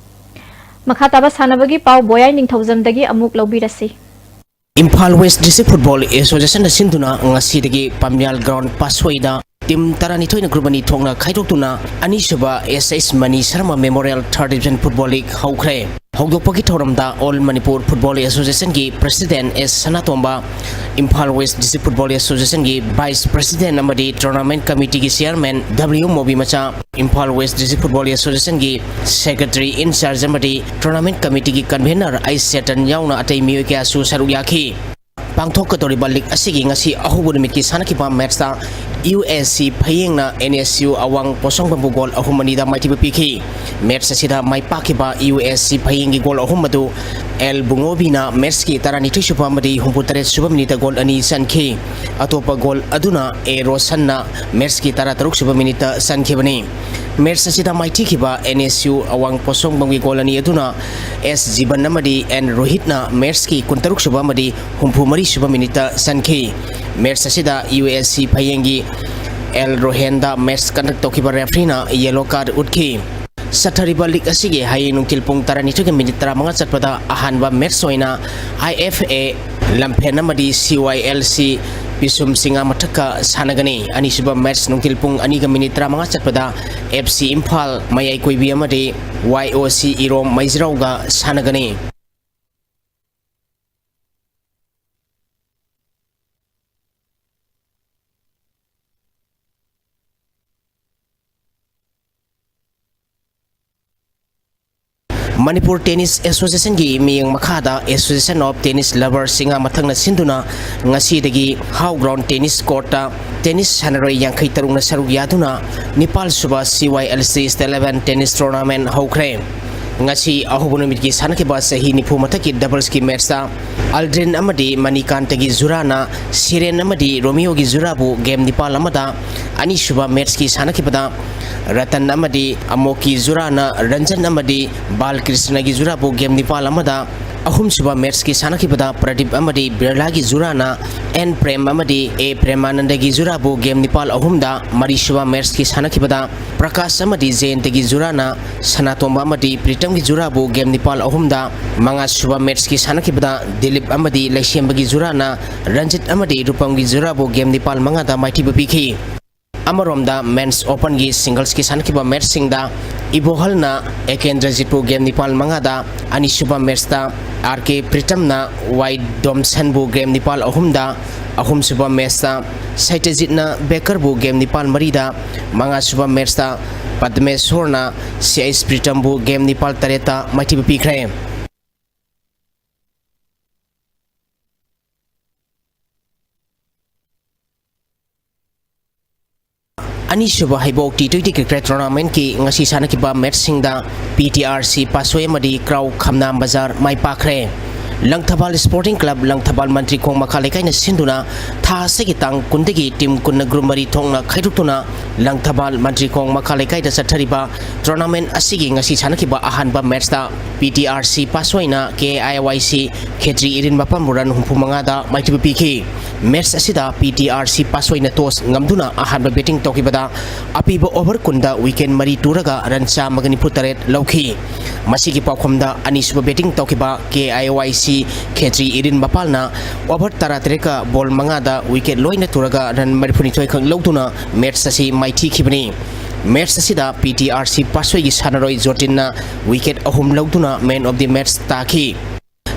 ꯃꯈꯥ ꯇꯥꯕ ꯁꯥꯟꯅꯕꯒꯤ ꯄꯥꯎ ꯕꯣꯌꯥꯏ ꯅꯤꯡꯊꯧꯖꯝꯗꯒꯤ ꯑꯃꯨꯛ ꯂꯧꯕꯤꯔꯁꯤ꯫ ꯏꯝꯐꯥꯜ West District Football Associationꯅ ꯁꯤꯟꯗꯨꯅ ꯉꯁꯤꯗꯒꯤ ꯄꯥꯝꯌꯥꯜ ground ꯄꯥꯁꯣꯏꯗ team ꯇꯔꯥꯅꯤꯊꯣꯏꯅ group ꯑꯅꯤ ꯊꯣꯛꯅ ꯈꯥꯏꯗꯣꯛꯇꯨꯅ ꯑꯅꯤꯁꯨꯕ S S Mani Sharma Memorial Third Division Football League ꯍꯧꯈ꯭ꯔꯦ꯫ ꯍꯧꯗꯣꯛꯄꯒꯤ ꯊꯧꯔꯝꯗ All Manipur Football Associationꯒꯤ President S ꯁꯅꯥꯇꯣꯝꯕ, Imphal West District Football Associationꯒꯤ Vice President ꯑꯃꯗꯤ Tournament Committeeꯒꯤ Chairman W ꯃꯣꯕꯤꯃꯆꯥ, Imphal West District Football Associationꯒꯤ Secretary in charge ꯑꯃꯗꯤ Tournament Committeeꯒꯤ Convener ꯑꯩ ꯁꯦꯇꯟ ꯌꯥꯎꯅ ꯑꯇꯩ ꯃꯤꯑꯣꯏ ꯀꯌꯥꯁꯨ ꯁꯔꯨꯛ ꯌꯥꯈꯤ꯫ ꯄꯥꯡꯊꯣꯛꯀꯗꯧꯔꯤꯕ ꯂꯤꯒ ꯑꯁꯤꯒꯤ ꯉꯁꯤ ꯑꯍꯧꯕ ꯅꯨꯃꯤꯠꯀꯤ ꯁꯥꯟꯅꯈꯤꯕ ꯃꯦꯠꯁꯇ U S C ꯐꯌꯦꯡꯅ and S U ꯑꯋꯥꯡ ꯄꯣꯁꯣꯡꯕꯝꯕꯨ ꯒꯣꯜ ꯑꯍꯨꯝ ꯑꯅꯤꯗ ꯃꯥꯏꯊꯤꯕ ꯄꯤꯈꯤ꯫ ꯃꯦꯠꯁ ꯑꯁꯤꯗ ꯃꯥꯏ ꯄꯥꯛꯈꯤꯕ ꯌꯨ ꯑꯦꯁ ꯁꯤ ꯐꯌꯦꯡꯒꯤ ꯒꯣꯜ ꯑꯍꯨꯝ ꯑꯗꯨ ꯑꯦꯜ ꯕꯨꯉꯣꯕꯤꯅ ꯃꯦꯠꯁꯀꯤ ꯇꯔꯥꯅꯤꯊꯣꯏ ꯁꯨꯕ ꯑꯃꯗꯤ ꯍꯨꯝꯐꯨ ꯇꯔꯦꯠ ꯁꯨꯕ ꯃꯤꯅꯤꯠꯇ ꯒꯣꯜ ꯑꯅꯤ ꯆꯟꯈꯤ꯫ ꯑꯇꯣꯞꯄ ꯒꯣꯜ ꯑꯗꯨꯅ ꯑꯦ ꯔꯣꯁꯟꯅ ꯃꯦꯠꯁꯀꯤ ꯇꯔꯥꯇꯔꯨꯛ ꯁꯨꯕ ꯃꯤꯅꯤꯠꯇ ꯆꯟꯈꯤꯕꯅꯤ꯫ ꯃꯦꯠꯁ ꯑꯁꯤꯗ ꯃꯥꯏꯊꯤꯈꯤꯕ ꯑꯦꯟ ꯑꯦꯁ ꯌꯨ ꯑꯋꯥꯡ ꯄꯣꯁꯣꯡꯕꯝꯒꯤ ꯒꯣꯜ ꯑꯅꯤ ꯑꯗꯨꯅ ꯑꯦꯁ ꯖꯤꯕꯟ ꯑꯃꯗꯤ ꯑꯦꯟ ꯔꯣꯍꯤꯠꯅ ꯃꯦꯠꯁꯀꯤ ꯀꯨꯟꯇꯔꯨꯛ ꯁꯨꯕ ꯑꯃꯗꯤ ꯍꯨꯝꯐꯨ ꯃꯔꯤ ꯁꯨꯕ ꯃꯤꯅꯤꯠꯇ ꯆꯟꯈꯤ꯫ ꯃꯦꯠꯁ ꯑꯁꯤꯗ ꯌꯨ ꯑꯦꯁ ꯁꯤ ꯐꯌꯦꯡꯒꯤ ꯑꯦꯜ ꯔꯣꯍꯦꯟꯗ ꯃꯦꯠꯁ ꯀꯟꯗꯛ ꯇꯧꯈꯤꯕ ꯔꯦꯐ꯭ꯔꯤꯅ ꯌꯦꯂꯣ ꯀꯥꯔꯗ ꯎꯠꯈꯤ꯫ ꯆꯠꯊꯔꯤꯕ ꯂꯤꯒ ꯑꯁꯤꯒꯤ ꯍꯌꯦꯡ ꯅꯨꯡꯊꯤꯜ ꯄꯨꯡ ꯇꯔꯥꯅꯤꯊꯣꯏꯒ ꯃꯤꯅꯤꯠ ꯇꯔꯥꯃꯉꯥ ꯆꯠꯄꯗ ꯑꯍꯥꯟꯕ ꯃꯦꯠꯁ ꯑꯣꯏꯅ ꯑꯥꯏ ꯑꯦꯐ ꯑꯦ ꯂꯝꯐꯦꯟ ꯑꯃꯗꯤ ꯁꯤ ꯋꯥꯏ ꯑꯦꯜ ꯁꯤ ꯄꯤꯁꯨꯝ ꯆꯤꯉꯥ ꯃꯊꯛꯀ ꯁꯥꯟꯅꯒꯅꯤ꯫ ꯑꯅꯤꯁꯨꯕ ꯃꯦꯠꯁ ꯅꯨꯡꯊꯤꯜ ꯄꯨꯡ ꯑꯅꯤꯒ ꯃꯤꯅꯤꯠ ꯇꯔꯥꯃꯉꯥ ꯆꯠꯄꯗ ꯑꯦꯐ ꯁꯤ ꯏꯝꯐꯥꯜ ꯃꯌꯥꯏ ꯀꯣꯏꯕꯤ ꯑꯃꯗꯤ ꯋꯥꯏ ꯑꯣ ꯁꯤ ꯏꯔꯣꯝ ꯃꯩꯖ꯭ꯔꯧꯒ ꯁꯥꯟꯅꯒꯅꯤ꯫ ꯃꯅꯤꯄꯨꯔ ꯇꯦꯅꯤꯁ ꯑꯦꯁꯣꯁꯤꯌꯦꯁꯟꯒꯤ ꯃꯤꯠꯌꯦꯡ ꯃꯈꯥꯗ Association of Tennis Lovers ꯆꯤꯉꯥ ꯃꯊꯛꯅ ꯁꯤꯟꯗꯨꯅ ꯉꯁꯤꯗꯒꯤ ꯍꯥꯎ ꯒ꯭ꯔꯥꯎꯟ ꯇꯦꯅꯤꯁ ꯀꯣꯔꯠꯇ ꯇꯦꯅꯤꯁ ꯁꯥꯟꯅꯔꯣꯏ ꯌꯥꯡꯈꯩ ꯇꯔꯨꯛꯅ ꯁꯔꯨꯛ ꯌꯥꯗꯨꯅ ꯅꯤꯄꯥꯜ ꯁꯨꯕ ꯁꯤ ꯋꯥꯏ L C State Level Tennis Tournament ꯍꯧꯈ꯭ꯔꯦ꯫ ꯉꯁꯤ ꯑꯍꯧꯕ ꯅꯨꯃꯤꯠꯀꯤ ꯁꯥꯟꯅꯈꯤꯕ ꯆꯍꯤ ꯅꯤꯐꯨ ꯃꯊꯛꯀꯤ ꯗꯕꯜꯁꯀꯤ ꯃꯦꯠꯁꯇ ꯑꯜꯗ꯭ꯔꯤꯟ ꯑꯃꯗꯤ ꯃꯅꯤꯀꯥꯟꯇꯒꯤ ꯖꯨꯔꯥꯅ ꯁꯤꯔꯦꯟ ꯑꯃꯗꯤ ꯔꯣꯃꯤꯌꯣꯒꯤ ꯖꯨꯔꯥꯕꯨ ꯒꯦꯝ ꯅꯤꯄꯥꯜ ꯑꯃꯗ, ꯑꯅꯤꯁꯨꯕ ꯃꯦꯠꯁꯀꯤ ꯁꯥꯟꯅꯈꯤꯕꯗ ꯔꯇꯟ ꯑꯃꯗꯤ ꯑꯃꯣꯛꯀꯤ ꯖꯨꯔꯥꯅ ꯔꯟꯖꯟ ꯑꯃꯗꯤ ꯕꯥꯜꯀ꯭ꯔꯤꯁꯅꯒꯤ ꯖꯨꯔꯥꯕꯨ ꯒꯦꯝ ꯅꯤꯄꯥꯜ ꯑꯃꯗ, ꯑꯍꯨꯝꯁꯨꯕ ꯃꯦꯠꯁꯀꯤ ꯁꯥꯟꯅꯈꯤꯕꯗ ꯄ꯭ꯔꯗꯤꯞ ꯑꯃꯗꯤ ꯕꯤꯔꯂꯥꯒꯤ ꯖꯨꯔꯥꯅ ꯑꯦꯟ ꯄ꯭ꯔꯦꯝ ꯑꯃꯗꯤ ꯑꯦ ꯄ꯭ꯔꯦꯃꯥꯅꯟꯗꯒꯤ ꯖꯨꯔꯥꯕꯨ ꯒꯦꯝ ꯅꯤꯄꯥꯜ ꯑꯍꯨꯝꯗ, ꯃꯔꯤꯁꯨꯕ ꯃꯦꯠꯁꯀꯤ ꯁꯥꯟꯅꯈꯤꯕꯗ ꯄ꯭ꯔꯀꯥꯁ ꯑꯃꯗꯤ ꯖꯌꯟꯇꯒꯤ ꯖꯨꯔꯥꯅ ꯁꯅꯥꯇꯣꯝꯕ ꯑꯃꯗꯤ ꯄ꯭ꯔꯤꯇꯝꯒꯤ ꯖꯨꯔꯥꯕꯨ ꯒꯦꯝ ꯅꯤꯄꯥꯜ ꯑꯍꯨꯝꯗ, ꯃꯉꯥꯁꯨꯕ ꯃꯦꯠꯁꯀꯤ ꯁꯥꯟꯅꯈꯤꯕꯗ ꯗꯤꯂꯤꯞ ꯑꯃꯗꯤ ꯂꯩꯁꯦꯝꯕꯒꯤ ꯖꯨꯔꯥꯅ ꯔꯟꯖꯤꯠ ꯑꯃꯗꯤ ꯔꯨꯄꯝꯒꯤ ꯖꯨꯔꯥꯕꯨ ꯒꯦꯝ ꯅꯤꯄꯥꯜ ꯃꯉꯥꯗ ꯃꯥꯏꯊꯤꯕ ꯄꯤꯈꯤ꯫ ꯑꯃꯔꯣꯝꯗ ꯃꯦꯟꯁ ꯑꯣꯄꯟꯒꯤ ꯁꯤꯡꯒꯜꯁꯀꯤ ꯁꯥꯟꯅꯈꯤꯕ ꯃꯦꯠꯁꯁꯤꯡꯗ ꯏꯕꯣꯍꯜꯅ ꯑꯦꯀꯦꯟꯗ꯭ꯔꯖꯤꯠꯄꯨ ꯒꯦꯝ ꯅꯤꯄꯥꯜ ꯃꯉꯥꯗ, ꯑꯅꯤꯁꯨꯕ ꯃꯦꯠꯁꯇ ꯑꯥꯔ ꯀꯦ ꯄ꯭ꯔꯤꯇꯝꯅ ꯋꯥꯏ ꯗꯣꯝꯁꯟꯕꯨ ꯒꯦꯝ ꯅꯤꯄꯥꯜ ꯑꯍꯨꯝꯗ, ꯑꯍꯨꯝꯁꯨꯕ ꯃꯦꯠꯁꯇ ꯁꯩꯇꯖꯤꯠꯅ ꯕꯦꯀꯔꯕꯨ ꯒꯦꯝ ꯅꯤꯄꯥꯜ ꯃꯔꯤꯗ, ꯃꯉꯥꯁꯨꯕ ꯃꯦꯠꯁꯇ ꯄꯗꯃꯦꯁꯣꯔꯅ ꯁꯤ ꯑꯩꯆ ꯄ꯭ꯔꯤꯇꯝꯕꯨ ꯒꯦꯝ ꯅꯤꯄꯥꯜ ꯇꯔꯦꯠꯇ ꯃꯥꯏꯊꯤꯕ ꯄꯤꯈ꯭ꯔꯦ꯫ ꯑꯅꯤꯁꯨꯕ ꯍꯩꯕꯣꯛ T twenty cricket tournamentꯀꯤ ꯉꯁꯤ ꯁꯥꯟꯅꯈꯤꯕ matchꯁꯤꯡꯗ P T R C ꯄꯥꯁꯣꯏ ꯑꯃꯗꯤ ꯀ꯭ꯔꯥꯎ ꯈꯝꯅꯥꯝ ꯕꯖꯥꯔ ꯃꯥꯏ ꯄꯥꯛꯈ꯭ꯔꯦ꯫ ꯂꯪꯊꯕꯥꯜ Sporting Club ꯂꯪꯊꯕꯥꯜ ꯃꯟꯇ꯭ꯔꯤꯈꯣꯡ ꯃꯈꯥ ꯂꯩꯀꯥꯏꯅ ꯁꯤꯟꯗꯨꯅ ꯊꯥ ꯑꯁꯤꯒꯤ ꯇꯥꯡ ꯀꯨꯟꯗꯒꯤ team ꯀꯨꯟꯅ group ꯃꯔꯤ ꯊꯣꯛꯅ ꯈꯥꯏꯗꯣꯛꯇꯨꯅ ꯂꯪꯊꯕꯥꯜ ꯃꯟꯇ꯭ꯔꯤꯈꯣꯡ ꯃꯈꯥ ꯂꯩꯀꯥꯏꯗ ꯆꯠꯊꯔꯤꯕ tournament ꯑꯁꯤꯒꯤ ꯉꯁꯤ ꯁꯥꯟꯅꯈꯤꯕ ꯑꯍꯥꯟꯕ matchꯇ P T R C ꯄꯥꯁꯣꯏꯅ K I Y C Khetri ꯏꯔꯤꯟ ꯃꯄꯥꯝꯕꯨ run ꯍꯨꯝꯐꯨ ꯃꯉꯥꯗ ꯃꯥꯏꯊꯤꯕ ꯄꯤꯈꯤ꯫ Match ꯑꯁꯤꯗ P T R C ꯄꯥꯁꯣꯏꯅ toss ꯉꯝꯗꯨꯅ ꯑꯍꯥꯟꯕ batting ꯇꯧꯈꯤꯕꯗ ꯑꯄꯤꯕ over ꯀꯨꯟꯗ wicket ꯃꯔꯤ ꯇꯨꯔꯒ run ꯆꯥꯝꯃꯒ ꯅꯤꯐꯨ ꯇꯔꯦꯠ ꯂꯧꯈꯤ꯫ ꯃꯁꯤꯒꯤ ꯄꯥꯎꯈꯨꯝꯗ ꯑꯅꯤꯁꯨꯕ batting ꯇꯧꯈꯤꯕ K I Y C Khetri ꯏꯔꯤꯟ ꯃꯄꯥꯜꯅ over ꯇꯔꯥꯇꯔꯦꯠꯀ ball ꯃꯉꯥꯗ wicket ꯂꯣꯏꯅ ꯇꯨꯔꯒ run ꯃꯔꯤꯐꯨꯅꯤꯊꯣꯏ ꯈꯛ ꯂꯧꯗꯨꯅ match ꯑꯁꯤ ꯃꯥꯏꯊꯤꯈꯤꯕꯅꯤ꯫ Match ꯑꯁꯤꯗ P T R C ꯄꯥꯁꯣꯏꯒꯤ ꯁꯥꯟꯅꯔꯣꯏ ꯖꯣꯇꯤꯟꯅ wicket ꯑꯍꯨꯝ ꯂꯧꯗꯨꯅ man of the match ꯇꯥꯈꯤ꯫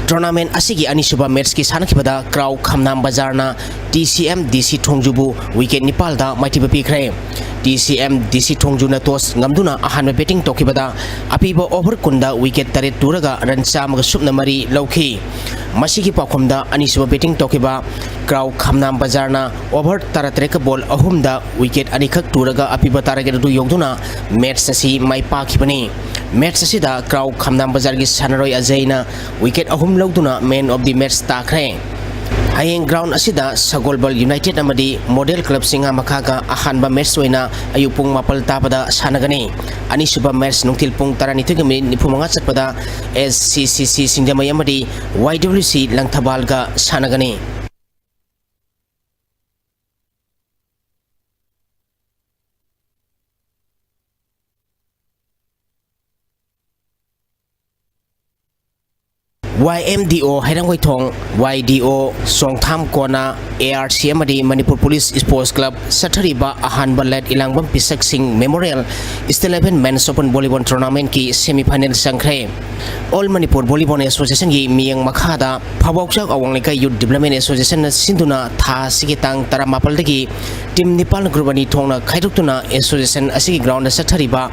Tournament ꯑꯁꯤꯒꯤ ꯑꯅꯤꯁꯨꯕ matchꯀꯤ ꯁꯥꯟꯅꯈꯤꯕꯗ ꯀ꯭ꯔꯥꯎ ꯈꯝꯅꯥꯝ ꯕꯖꯥꯔꯅ T C M D C ꯊꯣꯡꯖꯨꯕꯨ wicket ꯅꯤꯄꯥꯜꯗ ꯃꯥꯏꯊꯤꯕ ꯄꯤꯈ꯭ꯔꯦ꯫ T C M D C ꯊꯣꯡꯖꯨꯅ toss ꯉꯝꯗꯨꯅ ꯑꯍꯥꯟꯕ batting ꯇꯧꯈꯤꯕꯗ ꯑꯄꯤꯕ over ꯀꯨꯟꯗ wicket ꯇꯔꯦꯠ ꯇꯨꯔꯒ run ꯆꯥꯝꯃꯒ ꯁꯨꯞꯅ ꯃꯔꯤ ꯂꯧꯈꯤ꯫ ꯃꯁꯤꯒꯤ ꯄꯥꯎꯈꯨꯝꯗ ꯑꯅꯤꯁꯨꯕ batting ꯇꯧꯈꯤꯕ ꯀ꯭ꯔꯥꯎ ꯈꯝꯅꯥꯝ ꯕꯖꯥꯔꯅ over ꯇꯔꯥꯇꯔꯦꯠꯀ ball ꯑꯍꯨꯝꯗ wicket ꯑꯅꯤꯈꯛ ꯇꯨꯔꯒ ꯑꯄꯤꯕ target ꯑꯗꯨ ꯌꯧꯗꯨꯅ match ꯑꯁꯤ ꯃꯥꯏ ꯄꯥꯛꯈꯤꯕꯅꯤ꯫ Match ꯑꯁꯤꯗ ꯀ꯭ꯔꯥꯎ ꯈꯝꯅꯥꯝ ꯕꯖꯥꯔꯒꯤ ꯁꯥꯟꯅꯔꯣꯏ ꯑꯖꯩꯅ wicket ꯑꯍꯨꯝ ꯂꯧꯗꯨꯅ man of the match ꯇꯥꯈ꯭ꯔꯦ꯫ ꯍꯌꯦꯡ ground ꯑꯁꯤꯗ ꯁꯒꯣꯜꯕꯜ United ꯑꯃꯗꯤ Model Club ꯁꯤꯡꯍꯥ ꯃꯈꯥꯒ ꯑꯍꯥꯟꯕ match ꯑꯣꯏꯅ ꯑꯌꯨꯛ ꯄꯨꯡ ꯃꯥꯄꯜ ꯇꯥꯕꯗ ꯁꯥꯟꯅꯒꯅꯤ꯫ ꯑꯅꯤꯁꯨꯕ match ꯅꯨꯡꯊꯤꯜ ꯄꯨꯡ ꯇꯔꯥꯅꯤꯊꯣꯏꯒ minute ꯅꯤꯐꯨ ꯃꯉꯥ ꯆꯠꯄꯗ S C C C ꯁꯤꯡꯖꯃꯩ ꯑꯃꯗꯤ Y W C ꯂꯪꯊꯕꯥꯜꯒ ꯁꯥꯟꯅꯒꯅꯤ꯫ Y M D O ꯍꯩꯔꯥꯡꯒꯣꯏꯊꯣꯡ, Y D O ꯆꯣꯡꯊꯥꯝ ꯀꯣꯟꯅ, A R C ꯑꯃꯗꯤ ꯃꯅꯤꯄꯨꯔ ꯄꯨꯂꯤꯁ Sports Club ꯆꯠꯊꯔꯤꯕ ꯑꯍꯥꯟꯕ late Ilangbam Pishaksing Memorial State Eleven Men's Open Volleyball Tournamentꯀꯤ semi final ꯆꯪꯈ꯭ꯔꯦ꯫ All Manipur Volleyball Associationꯒꯤ ꯃꯤꯠꯌꯦꯡ ꯃꯈꯥꯗ ꯐꯥꯕꯧꯆꯥꯛ ꯑꯋꯥꯡ ꯂꯩꯀꯥꯏ Youth Development Associationꯅ ꯁꯤꯟꯗꯨꯅ ꯊꯥ ꯑꯁꯤꯒꯤ ꯇꯥꯡ ꯇꯔꯥꯃꯥꯄꯜꯗꯒꯤ team ꯅꯤꯄꯥꯜ group ꯑꯅꯤ ꯊꯣꯛꯅ ꯈꯥꯏꯗꯣꯛꯇꯨꯅ association ꯑꯁꯤꯒꯤ groundꯗ ꯆꯠꯊꯔꯤꯕ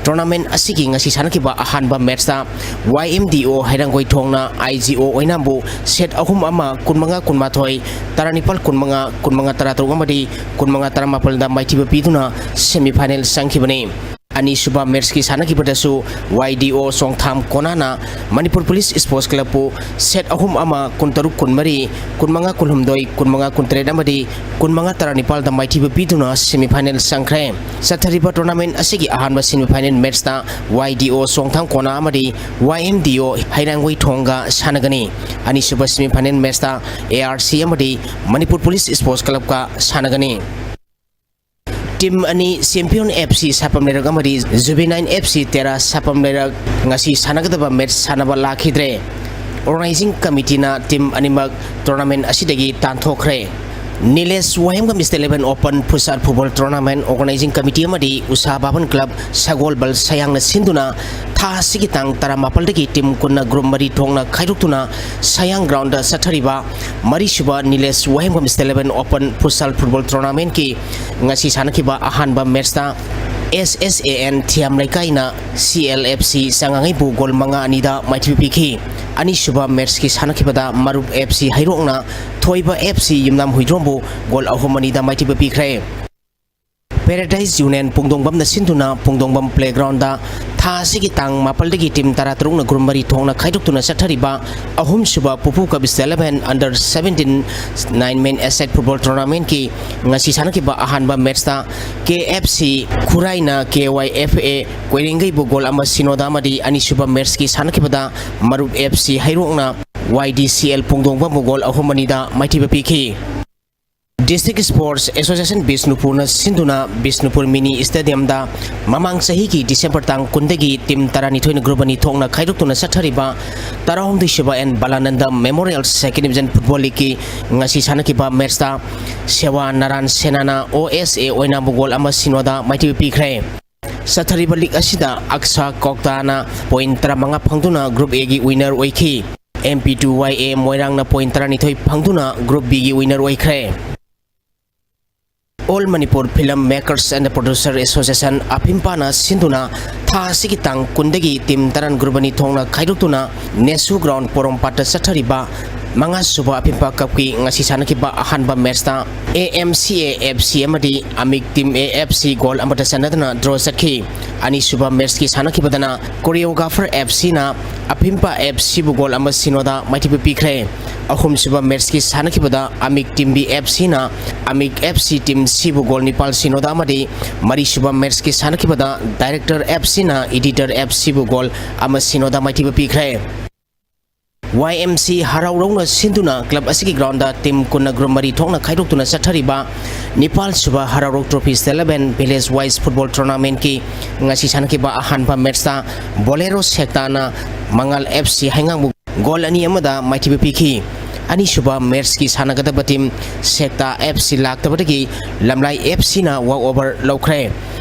tournament ꯑꯁꯤꯒꯤ ꯉꯁꯤ ꯁꯥꯟꯅꯈꯤꯕ ꯑꯍꯥꯟꯕ matchꯇ Y M D O ꯍꯩꯔꯥꯡꯒꯣꯏꯊꯣꯡꯅ I G O ꯑꯣꯏꯅꯥꯝꯕꯨ set ꯑꯍꯨꯝ ꯑꯃ, ꯀꯨꯟꯃꯉꯥ ꯀꯨꯟꯃꯥꯊꯣꯏ, ꯇꯔꯥꯅꯤꯄꯥꯜ ꯀꯨꯟꯃꯉꯥ, ꯀꯨꯟꯃꯉꯥ ꯇꯔꯥꯇꯔꯨꯛ ꯑꯃꯗꯤ ꯀꯨꯟꯃꯉꯥ ꯇꯔꯥꯃꯥꯄꯜꯗ ꯃꯥꯏꯊꯤꯕ ꯄꯤꯗꯨꯅ semi final ꯆꯪꯈꯤꯕꯅꯤ꯫ ꯑꯅꯤꯁꯨꯕ matchꯀꯤ ꯁꯥꯟꯅꯈꯤꯕꯗꯁꯨ Y D O ꯆꯣꯡꯊꯥꯝ ꯀꯣꯅꯥꯅ ꯃꯅꯤꯄꯨꯔ ꯄꯨꯂꯤꯁ Sports Clubꯄꯨ set ꯑꯍꯨꯝ ꯑꯃ, ꯀꯨꯟꯇꯔꯨꯛ ꯀꯨꯟꯃꯔꯤ, ꯀꯨꯟꯃꯉꯥ ꯀꯨꯟꯍꯨꯝꯗꯣꯏ, ꯀꯨꯟꯃꯉꯥ ꯀꯨꯟꯇꯔꯦꯠ ꯑꯃꯗꯤ ꯀꯨꯟꯃꯉꯥ ꯇꯔꯥꯅꯤꯄꯥꯜꯗ ꯃꯥꯏꯊꯤꯕ ꯄꯤꯗꯨꯅ semi final ꯆꯪꯈ꯭ꯔꯦ꯫ ꯆꯠꯊꯔꯤꯕ tournament ꯑꯁꯤꯒꯤ ꯑꯍꯥꯟꯕ semi final matchꯇ Y D O ꯆꯣꯡꯊꯥꯝ ꯀꯣꯅꯥ ꯑꯃꯗꯤ Y M D O ꯍꯩꯔꯥꯡꯒꯣꯏ ꯊꯣꯡꯒ ꯁꯥꯟꯅꯒꯅꯤ꯫ ꯑꯅꯤꯁꯨꯕ semi final matchꯇ A R C ꯑꯃꯗꯤ ꯃꯅꯤꯄꯨꯔ ꯄꯨꯂꯤꯁ Sports Clubꯀ ꯁꯥꯟꯅꯒꯅꯤ꯫ Team ꯑꯅꯤ, Champion F C ꯁꯥꯄꯝ ꯂꯩꯔꯛ ꯑꯃꯗꯤ Juvenile F C ꯇꯦꯔꯥ ꯁꯥꯄꯝ ꯂꯩꯔꯛ, ꯉꯁꯤ ꯁꯥꯟꯅꯒꯗꯕ match ꯁꯥꯟꯅꯕ ꯂꯥꯛꯈꯤꯗ꯭ꯔꯦ꯫ Organizing Committeeꯅ team ꯑꯅꯤꯃꯛ tournament ꯑꯁꯤꯗꯒꯤ ꯇꯥꯟꯊꯣꯛꯈ꯭ꯔꯦ꯫ ꯅꯤꯂꯦꯁ ꯋꯥꯍꯦꯡꯕꯝ State Level Open Futsal Football Tournament Organizing Committee ꯑꯃꯗꯤ ꯎꯁꯥ ꯚꯥꯕꯟ Club ꯁꯒꯣꯜꯕꯜ ꯁꯌꯥꯡꯅ ꯁꯤꯟꯗꯨꯅ ꯊꯥ ꯑꯁꯤꯒꯤ ꯇꯥꯡ ꯇꯔꯥꯃꯥꯄꯜꯗꯒꯤ team ꯀꯨꯟꯅ group ꯃꯔꯤ ꯊꯣꯛꯅ ꯈꯥꯏꯗꯣꯛꯇꯨꯅ ꯁꯌꯥꯡ groundꯗ ꯆꯠꯊꯔꯤꯕ ꯃꯔꯤꯁꯨꯕ ꯅꯤꯂꯦꯁ ꯋꯥꯍꯦꯡꯕꯝ State Level Open Futsal Football Tournamentꯀꯤ ꯉꯁꯤ ꯁꯥꯟꯅꯈꯤꯕ ꯑꯍꯥꯟꯕ matchꯇ S S A N Thiyam ꯂꯩꯀꯥꯏꯅ C L F C ꯆꯉꯥꯡꯉꯩꯕꯨ goal ꯃꯉꯥ ꯑꯅꯤꯗ ꯃꯥꯏꯊꯤꯕ ꯄꯤꯈꯤ꯫ ꯑꯅꯤꯁꯨꯕ matchꯀꯤ ꯁꯥꯟꯅꯈꯤꯕꯗ ꯃꯔꯨꯞ F C ꯍꯩꯔꯣꯛꯅ ꯊꯣꯏꯕ F C ꯌꯨꯝꯅꯥꯝ ꯍꯨꯏꯗ꯭ꯔꯣꯝꯕꯨ goal ꯑꯍꯨꯝ ꯑꯅꯤꯗ ꯃꯥꯏꯊꯤꯕ ꯄꯤꯈ꯭ꯔꯦ꯫ Paradise Union ꯄꯨꯡꯗꯣꯡꯕꯝꯅ ꯁꯤꯟꯗꯨꯅ ꯄꯨꯡꯗꯣꯡꯕꯝ playgroundꯗ ꯊꯥ ꯑꯁꯤꯒꯤ ꯇꯥꯡ ꯃꯥꯄꯜꯗꯒꯤ team ꯇꯔꯥꯇꯔꯨꯛꯅ group ꯃꯔꯤ ꯊꯣꯛꯅ ꯈꯥꯏꯗꯣꯛꯇꯨꯅ ꯆꯠꯊꯔꯤꯕ ꯑꯍꯨꯝꯁꯨꯕ ꯄꯨꯄꯨ Cup State Level Under Seventeen Nine Man A Side Football Tournamentꯀꯤ ꯉꯁꯤ ꯁꯥꯟꯅꯈꯤꯕ ꯑꯍꯥꯟꯕ matchꯇ K F C ꯈꯨꯔꯥꯏꯅ K Y F A ꯀꯣꯏꯔꯦꯡꯒꯩꯕꯨ goal ꯑꯃ ꯁꯤꯅꯣꯗ ꯑꯃꯗꯤ ꯑꯅꯤꯁꯨꯕ matchꯀꯤ ꯁꯥꯟꯅꯈꯤꯕꯗ ꯃꯔꯨꯞ F C ꯍꯩꯔꯣꯛꯅ Y D C L ꯄꯨꯡꯗꯣꯡꯕꯝꯕꯨ goal ꯑꯍꯨꯝ ꯑꯅꯤꯗ ꯃꯥꯏꯊꯤꯕ ꯄꯤꯈꯤ꯫ District Sports Association ꯕꯤꯁꯅꯨꯄꯨꯔꯅ ꯁꯤꯟꯗꯨꯅ ꯕꯤꯁꯅꯨꯄꯨꯔ mini stadiumꯗ ꯃꯃꯥꯡ ꯆꯍꯤꯒꯤ December ꯇꯥꯡ ꯀꯨꯟꯗꯒꯤ team ꯇꯔꯥꯅꯤꯊꯣꯏꯅ group ꯑꯅꯤ ꯊꯣꯛꯅ ꯈꯥꯏꯗꯣꯛꯇꯨꯅ ꯆꯠꯊꯔꯤꯕ ꯇꯔꯥꯍꯨꯝꯗꯣꯏꯁꯨꯕ N ꯕꯂꯥꯅꯟꯗ Memorial Second Division Football Leagueꯀꯤ ꯉꯁꯤ ꯁꯥꯟꯅꯈꯤꯕ matchꯇ ꯁꯦꯋꯥ ꯅꯥꯔꯥꯟ ꯁꯦꯅꯥꯅ O S A ꯑꯣꯏꯅꯥꯝꯕꯨ goal ꯑꯃ ꯁꯤꯅꯣꯗ ꯃꯥꯏꯊꯤꯕ ꯄꯤꯈ꯭ꯔꯦ꯫ ꯆꯠꯊꯔꯤꯕ league ꯑꯁꯤꯗ ꯑꯛꯁꯥ ꯀꯣꯛꯇꯥꯅ point ꯇꯔꯥꯃꯉꯥ ꯐꯪꯗꯨꯅ group Aꯒꯤ winner ꯑꯣꯏꯈꯤ꯫ M P two Y A ꯃꯣꯏꯔꯥꯡꯅ point ꯇꯔꯥꯅꯤꯊꯣꯏ ꯐꯪꯗꯨꯅ group Bꯒꯤ winner ꯑꯣꯏꯈ꯭ꯔꯦ꯫ All Manipur Film Makers and Producer Association, ꯑꯐꯤꯝꯄꯥꯅ ꯁꯤꯟꯗꯨꯅ ꯊꯥ ꯑꯁꯤꯒꯤ ꯇꯥꯡ ꯀꯨꯟꯗꯒꯤ team ꯇꯔꯥ group ꯑꯅꯤ ꯊꯣꯛꯅ ꯈꯥꯏꯗꯣꯛꯇꯨꯅ ꯅꯦꯁꯨ ground ꯄꯣꯔꯣꯝꯄꯥꯠꯇ ꯆꯠꯊꯔꯤꯕ ꯃꯉꯥ ꯁꯨꯕ ꯑꯐꯤꯝꯄꯥ cupꯀꯤ ꯉꯁꯤ ꯁꯥꯟꯅꯈꯤꯕ ꯑꯍꯥꯟꯕ matchꯇ A M C A F C ꯑꯃꯗꯤ ꯑꯃꯤꯛ team A F C goal ꯑꯃꯠꯇ ꯆꯟꯅꯗꯅ draw ꯆꯠꯈꯤ꯫ ꯑꯅꯤꯁꯨꯕ matchꯀꯤ ꯁꯥꯟꯅꯈꯤꯕꯗꯅ Choreographer F Cꯅ ꯑꯐꯤꯝꯄꯥ F Cꯕꯨ goal ꯑꯃ ꯁꯤꯅꯣꯗ ꯃꯥꯏꯊꯤꯕ ꯄꯤꯈ꯭ꯔꯦ꯫ ꯑꯍꯨꯝꯁꯨꯕ matchꯀꯤ ꯁꯥꯟꯅꯈꯤꯕꯗ ꯑꯃꯤꯛ team B F Cꯅ ꯑꯃꯤꯛ F C team Cꯕꯨ goal ꯅꯤꯄꯥꯜ ꯁꯤꯅꯣꯗ ꯑꯃꯗꯤ ꯃꯔꯤꯁꯨꯕ matchꯀꯤ ꯁꯥꯟꯅꯈꯤꯕꯗ Director F Cꯅ Editor F Cꯕꯨ goal ꯑꯃ ꯁꯤꯅꯣꯗ ꯃꯥꯏꯊꯤꯕ ꯄꯤꯈ꯭ꯔꯦ꯫ Y M C ꯍꯔꯥꯎꯔꯧꯅ ꯁꯤꯟꯗꯨꯅ club ꯑꯁꯤꯒꯤ groundꯗ team ꯀꯨꯟꯅ group ꯃꯔꯤ ꯊꯣꯛꯅ ꯈꯥꯏꯗꯣꯛꯇꯨꯅ ꯆꯠꯊꯔꯤꯕ ꯅꯤꯄꯥꯜ ꯁꯨꯕ ꯍꯔꯥꯎꯔꯧ Trophy Eleven Village Wise Football Tournamentꯀꯤ ꯉꯁꯤ ꯁꯥꯟꯅꯈꯤꯕ ꯑꯍꯥꯟꯕ matchꯇ Bolero ꯁꯦꯛꯇꯥꯅ ꯃꯉꯥꯜ F C ꯍꯩꯉꯥꯡꯕꯨ goal ꯑꯅꯤ ꯑꯃꯗ ꯃꯥꯏꯊꯤꯕ ꯄꯤꯈꯤ꯫ ꯑꯅꯤꯁꯨꯕ matchꯀꯤ ꯁꯥꯟꯅꯒꯗꯕ team ꯁꯦꯛꯇꯥ F C ꯂꯥꯛꯇꯕꯗꯒꯤ ꯂꯝꯂꯥꯏ F Cꯅ walk over ꯂꯧꯈ꯭ꯔꯦ꯫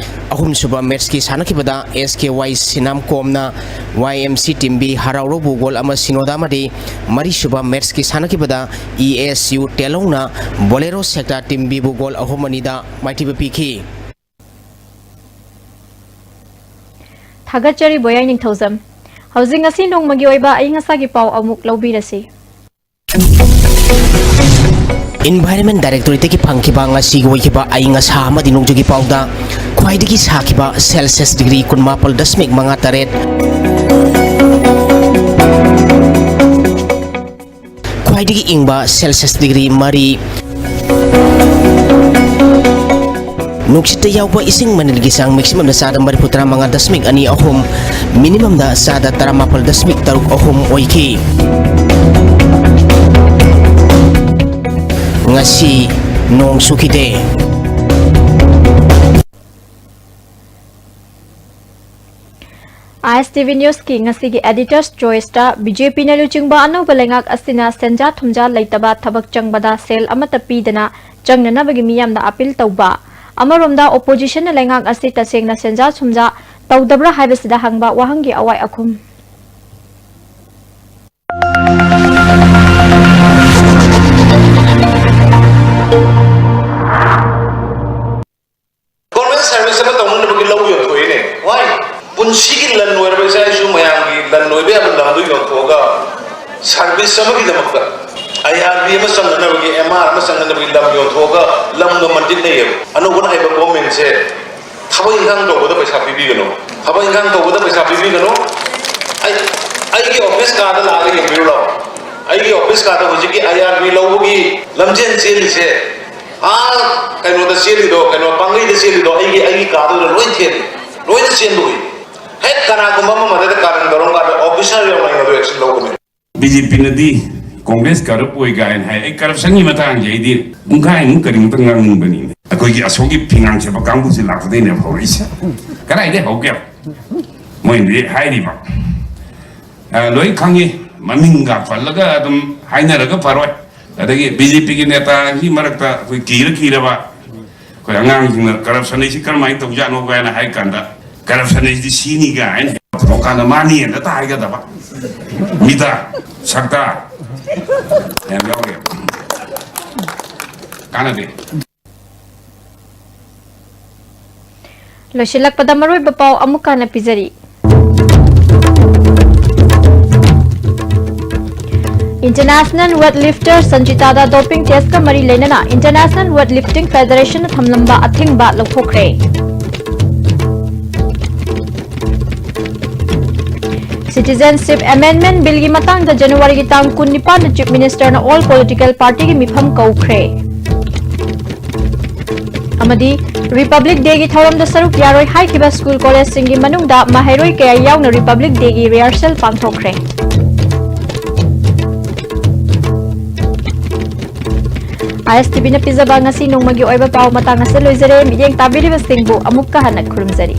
ꯑꯍꯨꯝꯁꯨꯕ matchꯀꯤ ꯁꯥꯟꯅꯈꯤꯕꯗ S K Y ꯁꯤꯅꯥꯝ ꯀꯣꯝꯅ Y M C team B ꯍꯔꯥꯎꯔꯧꯕꯨ goal ꯑꯃ ꯁꯤꯅꯣꯗ ꯑꯃꯗꯤ ꯃꯔꯤꯁꯨꯕ matchꯀꯤ ꯁꯥꯟꯅꯈꯤꯕꯗ E S U ꯇꯦꯂꯧꯅ Bolero ꯁꯦꯛꯇꯥ team Bꯕꯨ goal ꯑꯍꯨꯝ ꯑꯅꯤꯗ ꯃꯥꯏꯊꯤꯕ ꯄꯤꯈꯤ꯫ ꯊꯥꯒꯠꯆꯔꯤ ꯕꯣꯌꯥꯏ ꯅꯤꯡꯊꯧꯖꯝ꯫ ꯍꯧꯖꯤꯛ ꯉꯁꯤ ꯅꯣꯡꯃꯒꯤ ꯑꯣꯏꯕ ꯑꯏꯪ ꯑꯁꯥꯒꯤ ꯄꯥꯎ ꯑꯃꯨꯛ ꯂꯧꯕꯤꯔꯁꯤ꯫ Environment Directorateꯇꯒꯤ ꯐꯪꯈꯤꯕ ꯉꯁꯤꯒꯤ ꯑꯣꯏꯈꯤꯕ ꯑꯏꯪ ꯑꯁꯥ ꯑꯃꯗꯤ ꯅꯣꯡꯖꯨꯒꯤ ꯄꯥꯎꯗ ꯈ꯭ꯋꯥꯏꯗꯒꯤ ꯁꯥꯈꯤꯕ Celsius degree ꯀꯨꯟꯃꯥꯄꯜ ꯗꯁꯃꯤꯛ ꯃꯉꯥ ꯇꯔꯦꯠ, ꯈ꯭ꯋꯥꯏꯗꯒꯤ ꯏꯪꯕ Celsius degree ꯃꯔꯤ, ꯅꯨꯡꯁꯤꯠꯇ ꯌꯥꯎꯕ ꯏꯁꯤꯡ ꯃꯅꯤꯜꯒꯤ ꯆꯥꯡ maximumꯗ ꯆꯥꯗ ꯃꯔꯤꯐꯨ ꯇꯔꯥꯃꯉꯥ ꯗꯁꯃꯤꯛ ꯑꯅꯤ ꯑꯍꯨꯝ, minimumꯗ ꯆꯥꯗ ꯇꯔꯥꯃꯥꯄꯜ ꯗꯁꯃꯤꯛ ꯇꯔꯨꯛ ꯑꯍꯨꯝ ꯑꯣꯏꯈꯤ꯫ ꯉꯁꯤ ꯅꯣꯡ ꯆꯨꯈꯤꯗꯦ꯫ I S T V Newsꯀꯤ ꯉꯁꯤꯒꯤ Editor's Choiceꯇ B J Pꯅ ꯂꯨꯆꯤꯡꯕ ꯑꯅꯧꯕ ꯂꯩꯉꯥꯛ ꯑꯁꯤꯅ ꯁꯦꯟꯖꯥ ꯊꯨꯝꯖꯥ ꯂꯩꯇꯕ ꯊꯕꯛ ꯆꯪꯕꯗ ꯁꯦꯜ ꯑꯃꯠꯇ ꯄꯤꯗꯅ ꯆꯪꯅꯅꯕꯒꯤ ꯃꯤꯌꯥꯝꯗ appeal ꯇꯧꯕ꯫ ꯑꯃꯔꯣꯝꯗ Oppositionꯅ ꯂꯩꯉꯥꯛ ꯑꯁꯤ ꯇꯁꯦꯡꯅ ꯁꯦꯟꯖꯥ ꯊꯨꯝꯖꯥ ꯇꯧꯗꯕ꯭ꯔꯥ ꯍꯥꯏꯕꯁꯤꯗ ꯍꯪꯕ ꯋꯥꯍꯪꯒꯤ ꯑꯋꯥꯏ ꯑꯈꯨꯝ꯫ ꯁꯤꯒꯤ ꯂꯟ ꯑꯣꯏꯔꯕ ꯏꯆꯥ ꯏꯁꯨ ꯃꯌꯥꯝꯒꯤ ꯂꯟ ꯑꯣꯏꯕ ꯌꯥꯕ ꯂꯝꯗꯨ ꯌꯣꯟꯊꯣꯛꯑꯒ ꯁꯥꯔꯚꯤꯁ ꯑꯃꯒꯤꯗꯃꯛꯇ ꯑꯥꯏ ꯑꯥꯔ ꯕꯤ ꯑꯃ ꯆꯪꯅꯅꯕꯒꯤ, ꯑꯦꯝ ꯑꯥꯔ ꯑꯃ ꯆꯪꯅꯅꯕꯒꯤ ꯂꯝ ꯌꯣꯟꯊꯣꯛꯑꯒ ꯂꯝꯒ ꯃꯟꯇꯤꯛꯅꯩꯌꯦꯕ꯫ ꯑꯅꯧꯕ ꯂꯥꯛꯏꯕ ꯒꯣꯔꯃꯦꯟꯁꯦ ꯊꯕꯛ ꯏꯪꯈꯥꯡ ꯇꯧꯕꯗ ꯄꯩꯁꯥ ꯄꯤꯕꯤꯒꯅꯨ, ꯊꯕꯛ ꯏꯪꯈꯥꯡ ꯇꯧꯕꯗ ꯄꯩꯁꯥ ꯄꯤꯕꯤꯒꯅꯨ꯫ ꯑꯩ, ꯑꯩꯒꯤ ꯑꯣꯐꯤꯁ ꯀꯥꯗ ꯂꯥꯛꯑꯒ ꯌꯦꯡꯕꯤꯔꯨ ꯂꯥꯛꯑꯣ꯫ ꯑꯩꯒꯤ ꯑꯣꯐꯤꯁ ꯀꯥꯗ ꯍꯧꯖꯤꯛꯀꯤ ꯑꯥꯏ ꯑꯥꯔ ꯕꯤ ꯂꯧꯕꯒꯤ ꯂꯝꯖꯦꯟ ꯆꯦꯜꯂꯤꯁꯦ, ꯑꯥ, ꯀꯩꯅꯣꯗ ꯆꯦꯜꯂꯤꯗꯣ, ꯀꯩꯅꯣ, ꯄꯥꯡꯒꯩꯗ ꯆꯦꯜꯂꯤꯗꯣ ꯑꯩꯒꯤ, ꯑꯩꯒꯤ ꯀꯥꯗꯨꯗ ꯂꯣꯏ ꯆꯦꯜꯂꯤ, ꯂꯣꯏꯅ ꯆꯦꯟꯕ ꯎꯏ꯫ ꯍꯦꯛ ꯀꯅꯥꯒꯨꯝꯕ ꯑꯃ ꯃꯗꯨꯗ ꯀꯥꯔꯟ ꯇꯧꯔꯝ ꯀꯥꯟꯗ ꯑꯣꯐꯤꯁꯔ ꯌꯥꯎꯅ ꯑꯩꯉꯣꯟꯗ ꯑꯦꯛꯁꯟ ꯂꯧꯒꯅꯤ꯫ ꯕꯤ ꯖꯦ ꯄꯤꯅꯗꯤ ꯀꯣꯡꯒ꯭ꯔꯦꯁ ꯀꯔꯞ ꯑꯣꯏ ꯀꯥꯏꯅ ꯍꯥꯏ꯫ ꯑꯩ ꯀꯔꯞꯁꯟꯒꯤ ꯃꯇꯥꯡꯁꯦ ꯑꯩꯗꯤ ꯄꯨꯡꯈꯥꯏꯃꯨꯛ ꯀꯔꯤꯃꯨꯛꯇ ꯉꯥꯡꯅꯤꯡꯕꯅꯤꯅꯦ꯫ ꯑꯩꯈꯣꯏꯒꯤ ꯑꯁꯣꯝꯒꯤ ꯐꯤꯉꯥꯡ ꯁꯦꯝꯕ ꯀꯥꯡꯕꯨꯁꯦ ꯂꯥꯛꯄꯗꯩꯅꯦꯕ ꯍꯧꯔꯛꯏꯁꯦ꯫ ꯀꯗꯥꯏꯗꯩ ꯍꯧꯒꯦ? ꯃꯣꯏꯅꯗꯤ ꯍꯥꯏꯔꯤꯕ, ꯑ, ꯂꯣꯏ ꯈꯪꯉꯤ, ꯃꯃꯤꯡꯒ ꯄꯜꯂꯒ ꯑꯗꯨꯝ ꯍꯥꯏꯅꯔꯒ ꯐꯔꯣꯏ꯫ ꯑꯗꯒꯤ ꯕꯤ ꯖꯦ ꯄꯤꯒꯤ ꯅꯦꯇꯥꯒꯤ ꯃꯔꯛꯇ ꯑꯩꯈꯣꯏ ꯀꯤꯔ ꯀꯤꯔꯕ ꯑꯩꯈꯣꯏ ꯑꯉꯥꯡꯁꯤꯡꯅ ꯀꯔꯞꯁꯟ ꯑꯁꯤ ꯀꯔꯝꯍꯥꯏꯅ ꯇꯧꯖꯥꯠꯅꯣ ꯀꯥꯏꯅ ꯍꯥꯏ ꯀꯥꯟꯗ, ꯀꯔꯞꯁꯟ ꯑꯁꯤꯗꯤ ꯁꯤꯅꯤ ꯀꯥꯏꯅ ꯍꯦꯛ ꯄꯨꯊꯣꯛꯀꯥꯟꯗ ꯃꯥꯅꯤ ꯍꯦꯛꯇ ꯍꯥꯏꯒꯗꯕ꯫ ꯃꯤꯗ, ꯁꯛꯇ ꯌꯥꯝ ꯌꯥꯎꯔꯤ꯫ ꯀꯥꯟꯅꯗꯦ꯫ ꯂꯣꯏꯁꯤꯜꯂꯛꯄꯗ ꯃꯔꯨꯑꯣꯏꯕ ꯄꯥꯎ ꯑꯃꯨꯛ ꯍꯟꯅ ꯄꯤꯖꯔꯤ꯫ International weight lifter ꯁꯟꯖꯤꯇꯥꯗ doping test ꯀ ꯃꯔꯤ ꯂꯩꯅꯅ International weight lifting federation ꯅ ꯊꯝꯂꯝꯕ ꯑꯊꯤꯡꯕ ꯂꯧꯊꯣꯛꯈ꯭ꯔꯦ꯫ Citizenship Amendment Bill ꯒꯤ ꯃꯇꯥꯡꯗ ꯖꯅꯋꯥꯔꯤꯒꯤ ꯇꯥꯡ ꯀꯨꯟꯅꯤꯄꯥꯟꯗ Chief Minister ꯅ all political party ꯒꯤ ꯃꯤꯐꯝ ꯀꯧꯈ꯭ꯔꯦ꯫ ꯑꯃꯗꯤ Republic Day ꯒꯤ ꯊꯧꯔꯝꯗ ꯁꯔꯨꯛ ꯌꯥꯔꯣꯏ ꯍꯥꯏꯈꯤꯕ ꯁ꯭ꯀꯨꯜ ꯀꯣꯂꯦꯖꯁꯤꯡꯒꯤ ꯃꯅꯨꯡꯗ ꯃꯍꯩꯔꯣꯏ ꯀꯌꯥ ꯌꯥꯎꯅ Republic Day ꯒꯤ rehearsal ꯄꯥꯡꯊꯣꯛꯈ꯭ꯔꯦ꯫ ꯑꯥꯏ ꯑꯦꯁ ꯇꯤ ꯚꯤ ꯅ ꯄꯤꯖꯕ ꯉꯁꯤ ꯅꯣꯡꯃꯒꯤ ꯑꯣꯏꯕ ꯄꯥꯎ ꯃꯇꯥꯡ ꯑꯁꯤꯗ ꯂꯣꯏꯖꯔꯦ꯫ ꯃꯤꯠꯌꯦꯡ ꯇꯥꯕꯤꯔꯤꯕꯁꯤꯡꯕꯨ ꯑꯃꯨꯛꯀ ꯍꯟꯅ ꯈꯨꯔꯨꯝꯖꯔꯤ꯫